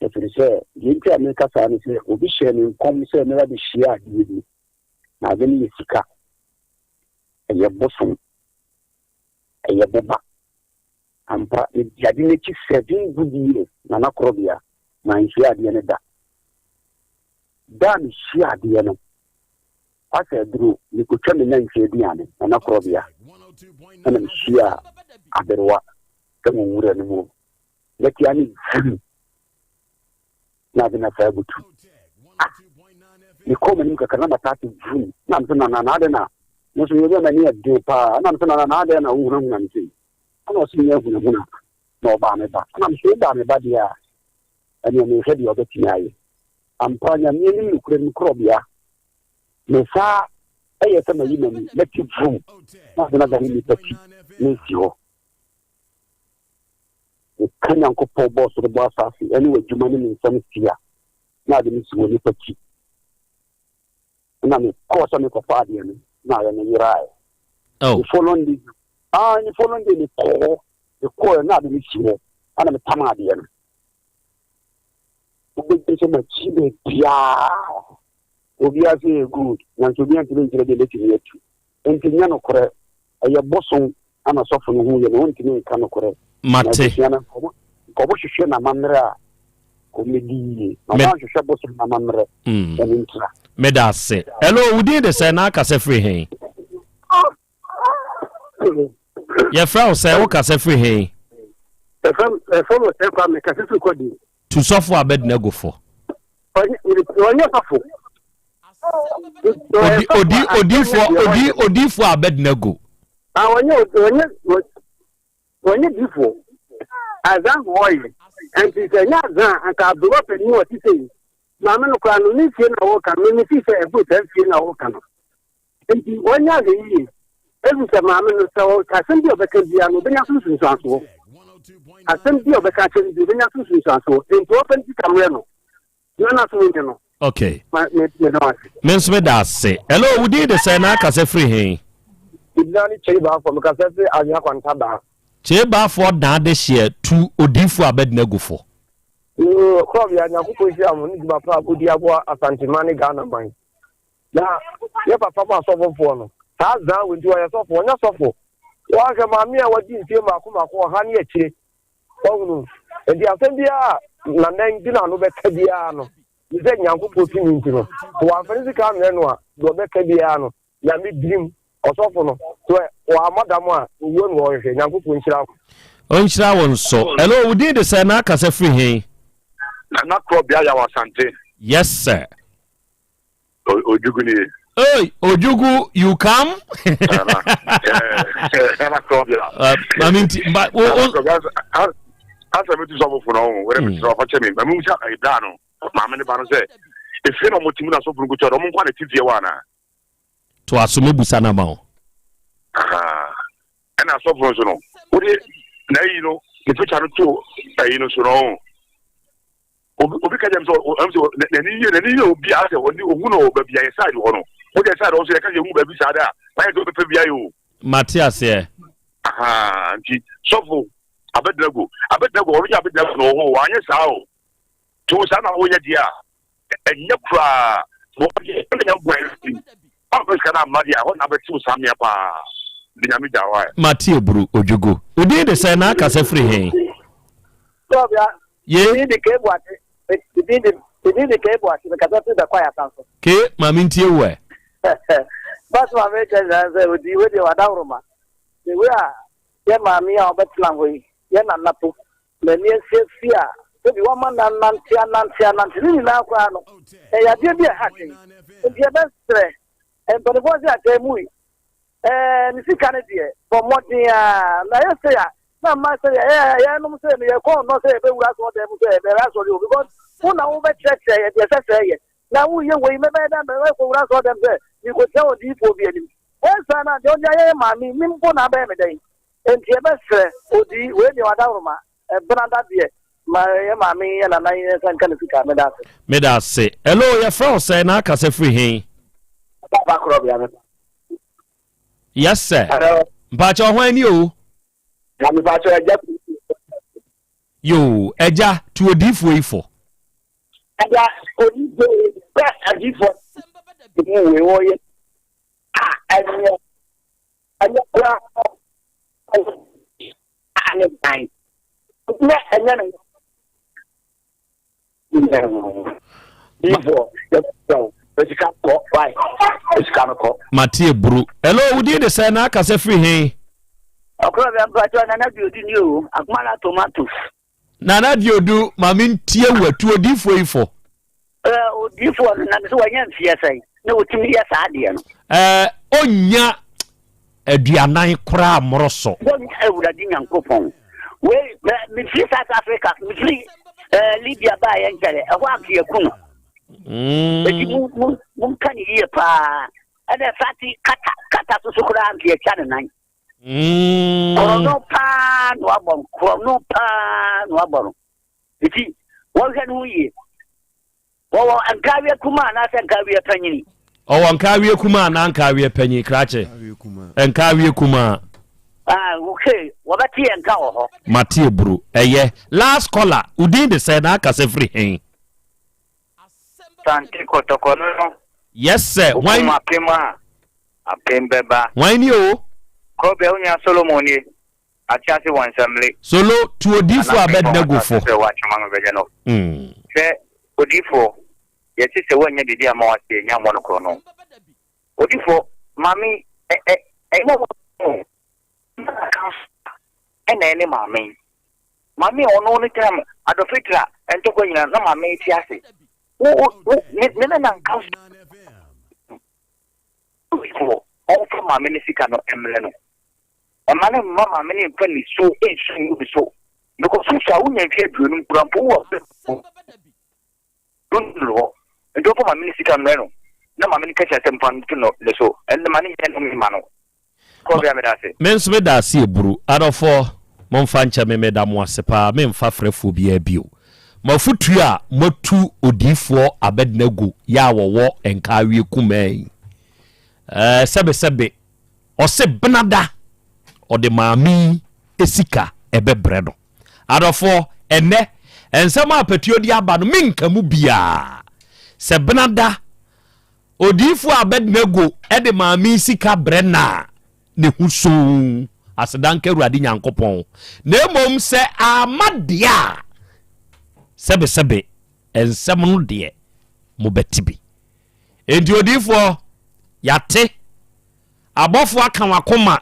Ɛfiri sɛ, deɛ nti a mereka saa ne sɛ, obi hyɛɛ me nkɔm sɛ mɛba bɛhyia adeɛ bi, na ade no yɛ sika, ɛyɛ bosom, ɛyɛ boba. Ampa, medi ade no akyi seven good years, Nana Korɔbea, manhyia adeɛ no da. Da a mehyia adeɛ no, asɛ aduro, mekɔtwa me nantwie aduane, Nana Korɔbea, ɛna mehyia aberewa wɔ nwura no mu. Mɛtia ne vum na ade na saa butu. Ah, mekɔɔ m'anim kakra na mataa te vum na mese nana na adɛn na mo nso meyɛ m'ani yɛ den paa na mese nana na adɛn na wohunahuna me sei ɛna ɔse nyɛ hunahuna na ɔbaa me ba ɛna mese wobaa me ba deɛ a ɛneɛ mehwɛ deɛ ɔbɛtumi ayɛ ampa nyame anim nokorɛ no korɔbea me saa ɛyɛ sɛ mayi m'ani mɛte vum na ade no adane nnipa ti na ɛsi hɔ Meka Nyankopɔn bɔɔ soro bɔɔ asase ɛne w'adwuma ne me nsɛm si a, na ade no si wɔ nipa ti. Ɛna mekɔɔ sɛ mekɔfa adeɛ no, na ayɛ no yeraaɛ. Oh. The following day, ah, the following day mekɔɔ hɔ, mekɔɔ na ade no si hɔ, ɛna metam adeɛ no. Wobɛgye sɛ makyi baabiaa. Obiara sɛ yɛ good, nanso obiara ntumi nkyerɛ deɛ mɛtumi atu. Enti nyɛ nokorɛ, ɛyɛ bosom na sɔfo no hu yɛ no, ontumi nka nokorɛ. Mate. Na abusua no, nka ɔmo hwehwɛ n'amammerɛ a, nka ɔmo bɛdi yie. Na ɔmo anhwehwɛ bosom n'amammerɛ, ɛno ntira. Meda ase. Hello, wo din de sɛn na akasa firi he? Yɛfrɛ wo sɛn, wo kasa firi he? Yɛfrɛ me Osei Kwame, mekasa firi Kɔdi. Tu sɔfo Abednego fo. Ɔnyɛ sɔfo. Odi odi odiifoɔ odi odiifoɔ Abednego. Ah, ɔnyɛ ɔnyɛ ɔnyɛ diifoɔ. Azan na ɔyɛ. Nti sɛ nyɛ azan anka aberewa panyin wɔ tete yi. Maame no koraa no ne fie na ɔka no me fi sɛ ɛboro saa fie na ɔka no. Nti wɔnyɛ ahwɛyiye, efisɛ maame no, sɛ ɔka asɛm bi a ɔbɛka biara no, obenya so nsunsuansoɔ. Asɛm bi a ɔbɛka akyerɛ no bi, obenya so nsunsuansoɔ. Nti ɔmfa ne sika mmerɛ no, na n'asom nyɛ no. Okay. Ma me meda wo ase. Me nso meda ase. Hello, wo din de sɛn na akasa firi he? Medina ne Kyei Baafoɔ, mekasa firi Anwea Kwanta Baa. Kyei Baafoɔ dan adehyeɛ tu odiyifoɔ Abednego fo. Yoo, Korɔbea, Nyankopɔn nhyira mo ne dwuma pa a modi aboa Asanteman ne Ghana man. Na yɛ papa mu asɔfofoɔ no, saa zan wei nti wɔyɛ sɔfo, wɔnyɛ sɔfo. Wɔahwɛ maame a wadi mfie mmaako mmaako ɔha ne akyire. Wahunu. Nti asɛm biara a nanan di n'ano bɛka biara no, ne sɛ Nyankopɔn tumi nti no, sɛ wɔamfa ne sika ammrɛ no a, deɛ ɔbɛka biara no, Nyame birim. Ɔsɔfo no, sɛ wɔammɔ dam a, owuo na wɔhwehwɛ. Nyankopɔn nhyira wo. Ɔnhyira wo nso. Hello, wo din de sɛn na akasa firi he? Nana Korɔbea Yaw Asante. Yes sir. Ojugu ni. Hey, Ojugu, you come? Mami nti, ba o o. Asa mi tu sɔfo funu ɔhun, wɛrɛ mi sɔrɔ ɔfa kyɛ mi, mami musa ɛyi bra no, maame ne ba no sɛ, efie na ɔmo ti mu na sɔfo no kuta ɔmo nkwa na ti fie wa ana. To aso mi busa na ma o. Ɛna sɔfo no so no, wode na ayi no, ne picture no to ɛyi no so no ɔhun. Obi obi ka kyerɛ me sɛ ɔm sɛ n'ani yie n'ani yie obi a sɛ ɔne ohu no wɔ baabi a yɛ side hɔ no wo deɛ side hɔ nso yɛka sɛ yɛhu baabi saa da a na yɛ sɛ wobɛpɛ bi ayɛ o. Mate aseɛ. Ahaa nti sɔfo Abednego Abednego ɔno yɛ Abednego na ɔwɔ hɔ o anyɛ saa o. Nti wo saa na woyɛ deɛ a, ɛnyɛ koraa. Wɔ deɛ ɛna nya bɔ ɛfi. Ɔmfa sika no amma deɛ a, ɛhɔ na abɛte wo saa mmea paa. De Nyame gya hɔ ɛ. Mate aburu, Odwogo. Wo din de sɛn na akasa firi he? Sɔbea, Ye? me din de Kay Boakye. Me me din de me din de Kay Boakye. Mekasa firi Bɛkwae Asanso. Kay, ma mentie wo ɛ. Bas ma meka nyinaa sɛ odi wei deɛ wadaworoma. The way a yɛ maame yi a ɔbɛtena hɔ yi, yɛ nana po, n'ani asi afi a, sɛbi wama no anante anante anante ne nyinaa koraa no, ɛyɛ adeɛ bi a ɛha adwene. Nti yɛbɛsrɛ mpanimfoɔ sɛ akyɛ mu yi, ɛɛ ne sika no deɛ, bɔ mmɔden a na ɛyɛ sɛ a na mma sɛ yɛ yɛnom sɛ no yɛkɔn nnɔ sɛ yɛbɛwura asɔre dan mu sɛ yɛbɛyɛ asɔre o because wo na wobɛkyerɛkyerɛ yɛ deɛ ɛsɛ sɛ yɛ na woyɛ wei mɛbɛyɛ dɛ mɛkɔwura asɔre dan mu sɛ mekɔgyina wɔ diyifoɔ bi anim ɛnsa na deɛ ɔde ayɛ yɛ maame me mpo na abɛyɛ me dɛn enti yɛbɛsrɛ odi wei deɛ wadaworoma ɛbenada deɛ ma yɛ maame yɛ nana yɛ nsa nka ne sika. Meda ase. Meda ase. Hello, yɛfrɛ wo sɛn na akasa firi he? Papa korɔ bea me. Yes sir. Hello. Mpakyɛ ɔhwan ni o? Na mepakyɛ agya. Yoo, agya, tu odiifoɔ yi fo. Agya, odiifoɔ yi sɛ adiifoɔ mu wei wɔyɛ a ɛnyɛ ɛnyɛ koraa a ne ban nyɛ ɛnyɛ no diifoɔ yɛbɛsɛ sika kɔ wae sika no kɔ. Mate aburu. Hello, wo din de sɛn na akasa firi he? Ɔkorɔ bɛ mpakyɛ Nana Duodu ni o, Akumala tomatoes. Nana Duodu, ma me ntie wo atu odiifoɔ yi fo. Ɛɛ odiifoɔ no na sɛ wanya mfeɛ sɛn na ɔtumi yɛ saa adeɛ no? Ɛɛ ɔnnya aduanan koraa mmoro so. Wɔnya Awurade Nyankopɔn. Wei mefiri South Africa, mefiri ɛɛ Libya baeɛ nkyɛrɛ, ɛhɔ anka yɛku no. Eti mu mu monka ne yie paa. Ɛna fati kata kata so so koraa anka yɛtwa ne nan. Korɔno paa na wabɔ no, korɔno paa na wabɔ no. Eti wɔnhwɛ ne ho yie. Wɔwɔ nkaaweɛ kumaa anaasɛ nkaaweɛ panyini? Ɔwɔ nkaaweɛ kumaa anaa nkaaweɛ panyin krakye? Nkaaweɛ kumaa. Ah, okay. Wɔbɛte yɛn nka wɔ hɔ. Mate aburu. Ɛyɛ. Last caller, wo din de sɛn na akasa firi hen? Sante kɔtɔkɔ no no. Yes sir. Hwan? Wokum apem a, apem bɛba. Hwan ni o? Korɔbea wo nua Solomon nie. Ate ase wɔ nsɛmmere. Solo, tu odiyifoɔ Anaa Abednego fo. Sɛ wɔatwe ma bɛyɛ no. Hwɛ, odiyifoɔ, yɛte sɛ woannya biribi amma w'ase annya ammɔ no korɔno. Odiyifoɔ, maame yi, ɛ, ɛ, ɛnyɛ wo o. Nana Kansa ɛna ɛne maame yi. Maame a ɔno ne time adɔfetira ntɔkwa nyinaa na maame yi te ase. Wo, wo, wo, ne, ne nana Kansa. Odiyifoɔ, ɔmfa maame no sika no mmrɛ no. Mma no mma maame no mfa nisuo nsu ngu ne so because wo sua wonya mfeɛ aduonum koraa mpo wowɔ abɛ mu nnuru hɔ nti ɔmfa maame no sika mmrɛ no na maame no kɛhyɛ asɛm fa nto no ne so ɛnde ma no nyɛ nnome mma no. Kɔbea meda ase. Me nso meda ase eburu. Adɔfoɔ momfa nkyɛ me meda mo ase paa memfa frɛfoɔ biara bio. M'afotuo a moatu odiyifoɔ Abednego yɛ a wɔwɔ Nkaawie kumaa yi ɛɛ sɛbesɛbe Ɔse benada ɔde maame yi sika ɛbɛbrɛ no. Adɔfoɔ, ɛnnɛ nsɛm a Patuo de aba no menka mu biaa. Sɛ benada odiyifoɔ Abednego de maame yi sika brɛ no a, ne ho soo. Aseda nka Awurade Nyankopɔn. Na mmom sɛ amma deɛ a, sɛbesɛbe nsɛm no deɛ mobɛte bi. Enti odiyifoɔ, yɛate. Abɔfoɔ aka w'akoma.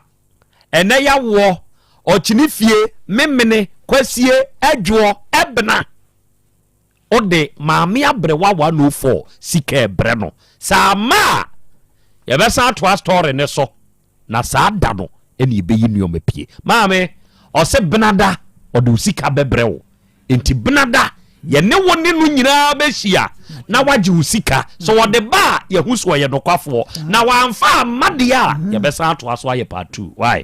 Ɛnɛ yawoɔ, ɔkyene fie, memene, kwasie, adwoɔ, ɛbena. Wode maame aberewa 104 sika ɛbrɛ no. Sɛ amma a, yɛbɛsan atoa story no so. Na saa da no ɛna yɛbɛyi nneɛma pie. Maame, ɔse benada ɔde wo sika bɛbrɛ wo. Enti benada yɛne wo ne no nyinaa bɛhyia na wagye wo sika. Sɛ ɔde ba a, yɛhu sɛ ɔyɛ nokwafoɔ. Na wamfa amma deɛ a, yɛbɛsan atoa so ayɛ part 2. Why?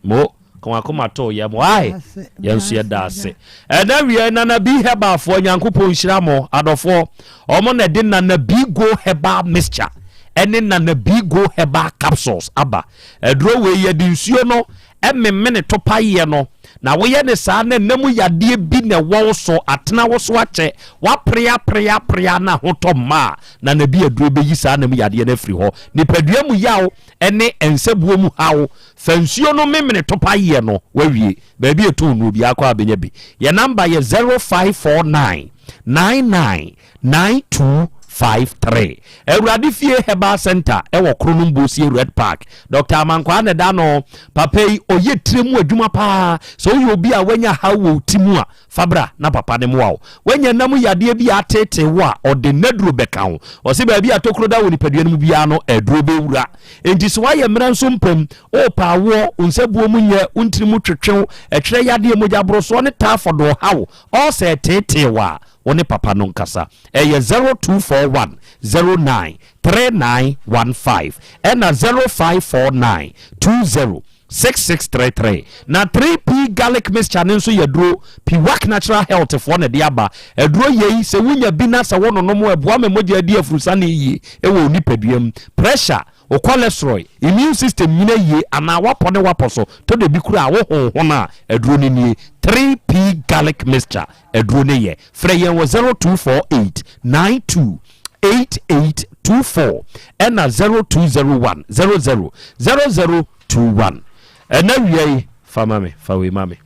Mo, ka wakoma to yam. Why? Yɛn nso yɛda ase. Ɛna wiɛ Nana B Herbalfoɔ, Nyankopɔn nhyira mo adɔfoɔ. Wɔn na ɛde Nana B Go Herbal Mixture ɛne Nana B Go Herbal Capsules aba. Aduro wei yɛde nsuo no. memene topaeɛ no, na woyɛ no saa na nna mu yadeɛ bi na ɛwɔ wo so, atena wo so akyɛ, woapere apere apere a na ahotɔ mma a, na na bi aduro bɛyi saa nna mu yadeɛ no afiri hɔ. Nipadua mu yaw ne nsabuo mu haw, fa nsuo no memene topaeɛ no, woawie. Baabi a ɛtɔn nnuro biara kɔ a bɛnya bi. Yɛn namba yɛ 0549 99 9253. Awurade Fie Herbal Center ɛwɔ Kronom Bosie Red Park. Dr. Amankwaa na ɛda no. Papa yi ɔyɛ tire mu adwuma paa. Sɛ woyɛ obi a wanya haw wɔ wo ti mu a, fa bra na papa no mmoa wo. Wanya nna mu yadeɛ bi a ateetee wo a, ɔde nnaduro bɛka wo. Ɔse baabi a tokuro da wɔ nipadua no mu biara no, aduro bɛwura. Enti sɛ woayɛ mmerɛ nso mpam, worepɛ awoɔ, wo nsabuo mu nyɛ, wo ntini mu twetwe wo, ɛtwerɛ yadeɛ, mogyaborosoɔ ne typhoid ɔhaw, ɔɔsɛ ɛteetee wo a, wo ne papa no nkasa. Ɛyɛ 0241 09 3915 ɛna 0549 20 6633. Na 3P garlic mixture no nso yɛ aduro Piwak Natural Health foɔ na ɛde aba. Aduro yei sɛ wonya bi na sɛ wononom a ɛboa ma mogya di afurusane yie wɔ wo nipadua mu. Pressure, wo cholesterol, immune system nyina yie anaa wapɔ ne wapɔ so tɔ da bi koraa a wo honhon a aduro no nie. 3P garlic mixture aduro no yɛ. Frɛ yɛn wɔ 0248 92 8824 ɛna 0201 00 0021. Ɛna wia yi fa ma me, fa wei ma me.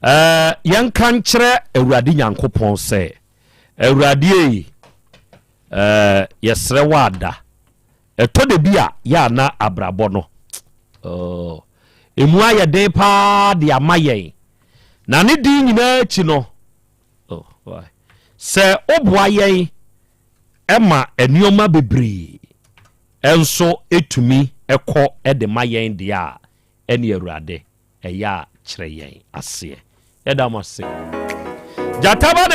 Ɛɛ yɛnka nkyerɛ Awurade Nyankopɔn sɛ Awurade ei ɛɛ yɛsrɛ wo ada. Ɛtɔ da bi a yɛ a na abrabɔ no oh, emu ayɛ den paa de ama yɛn. Na ne din nyinaa akyi no, oh, why? Sɛ woboa yɛn ma nneɛma bebree nso tumi kɔ de ma yɛn deɛ a, ɛne Awurade, ɛyɛ a kyerɛ yɛn aseɛ. Yɛda mo ase. Gyata ba na.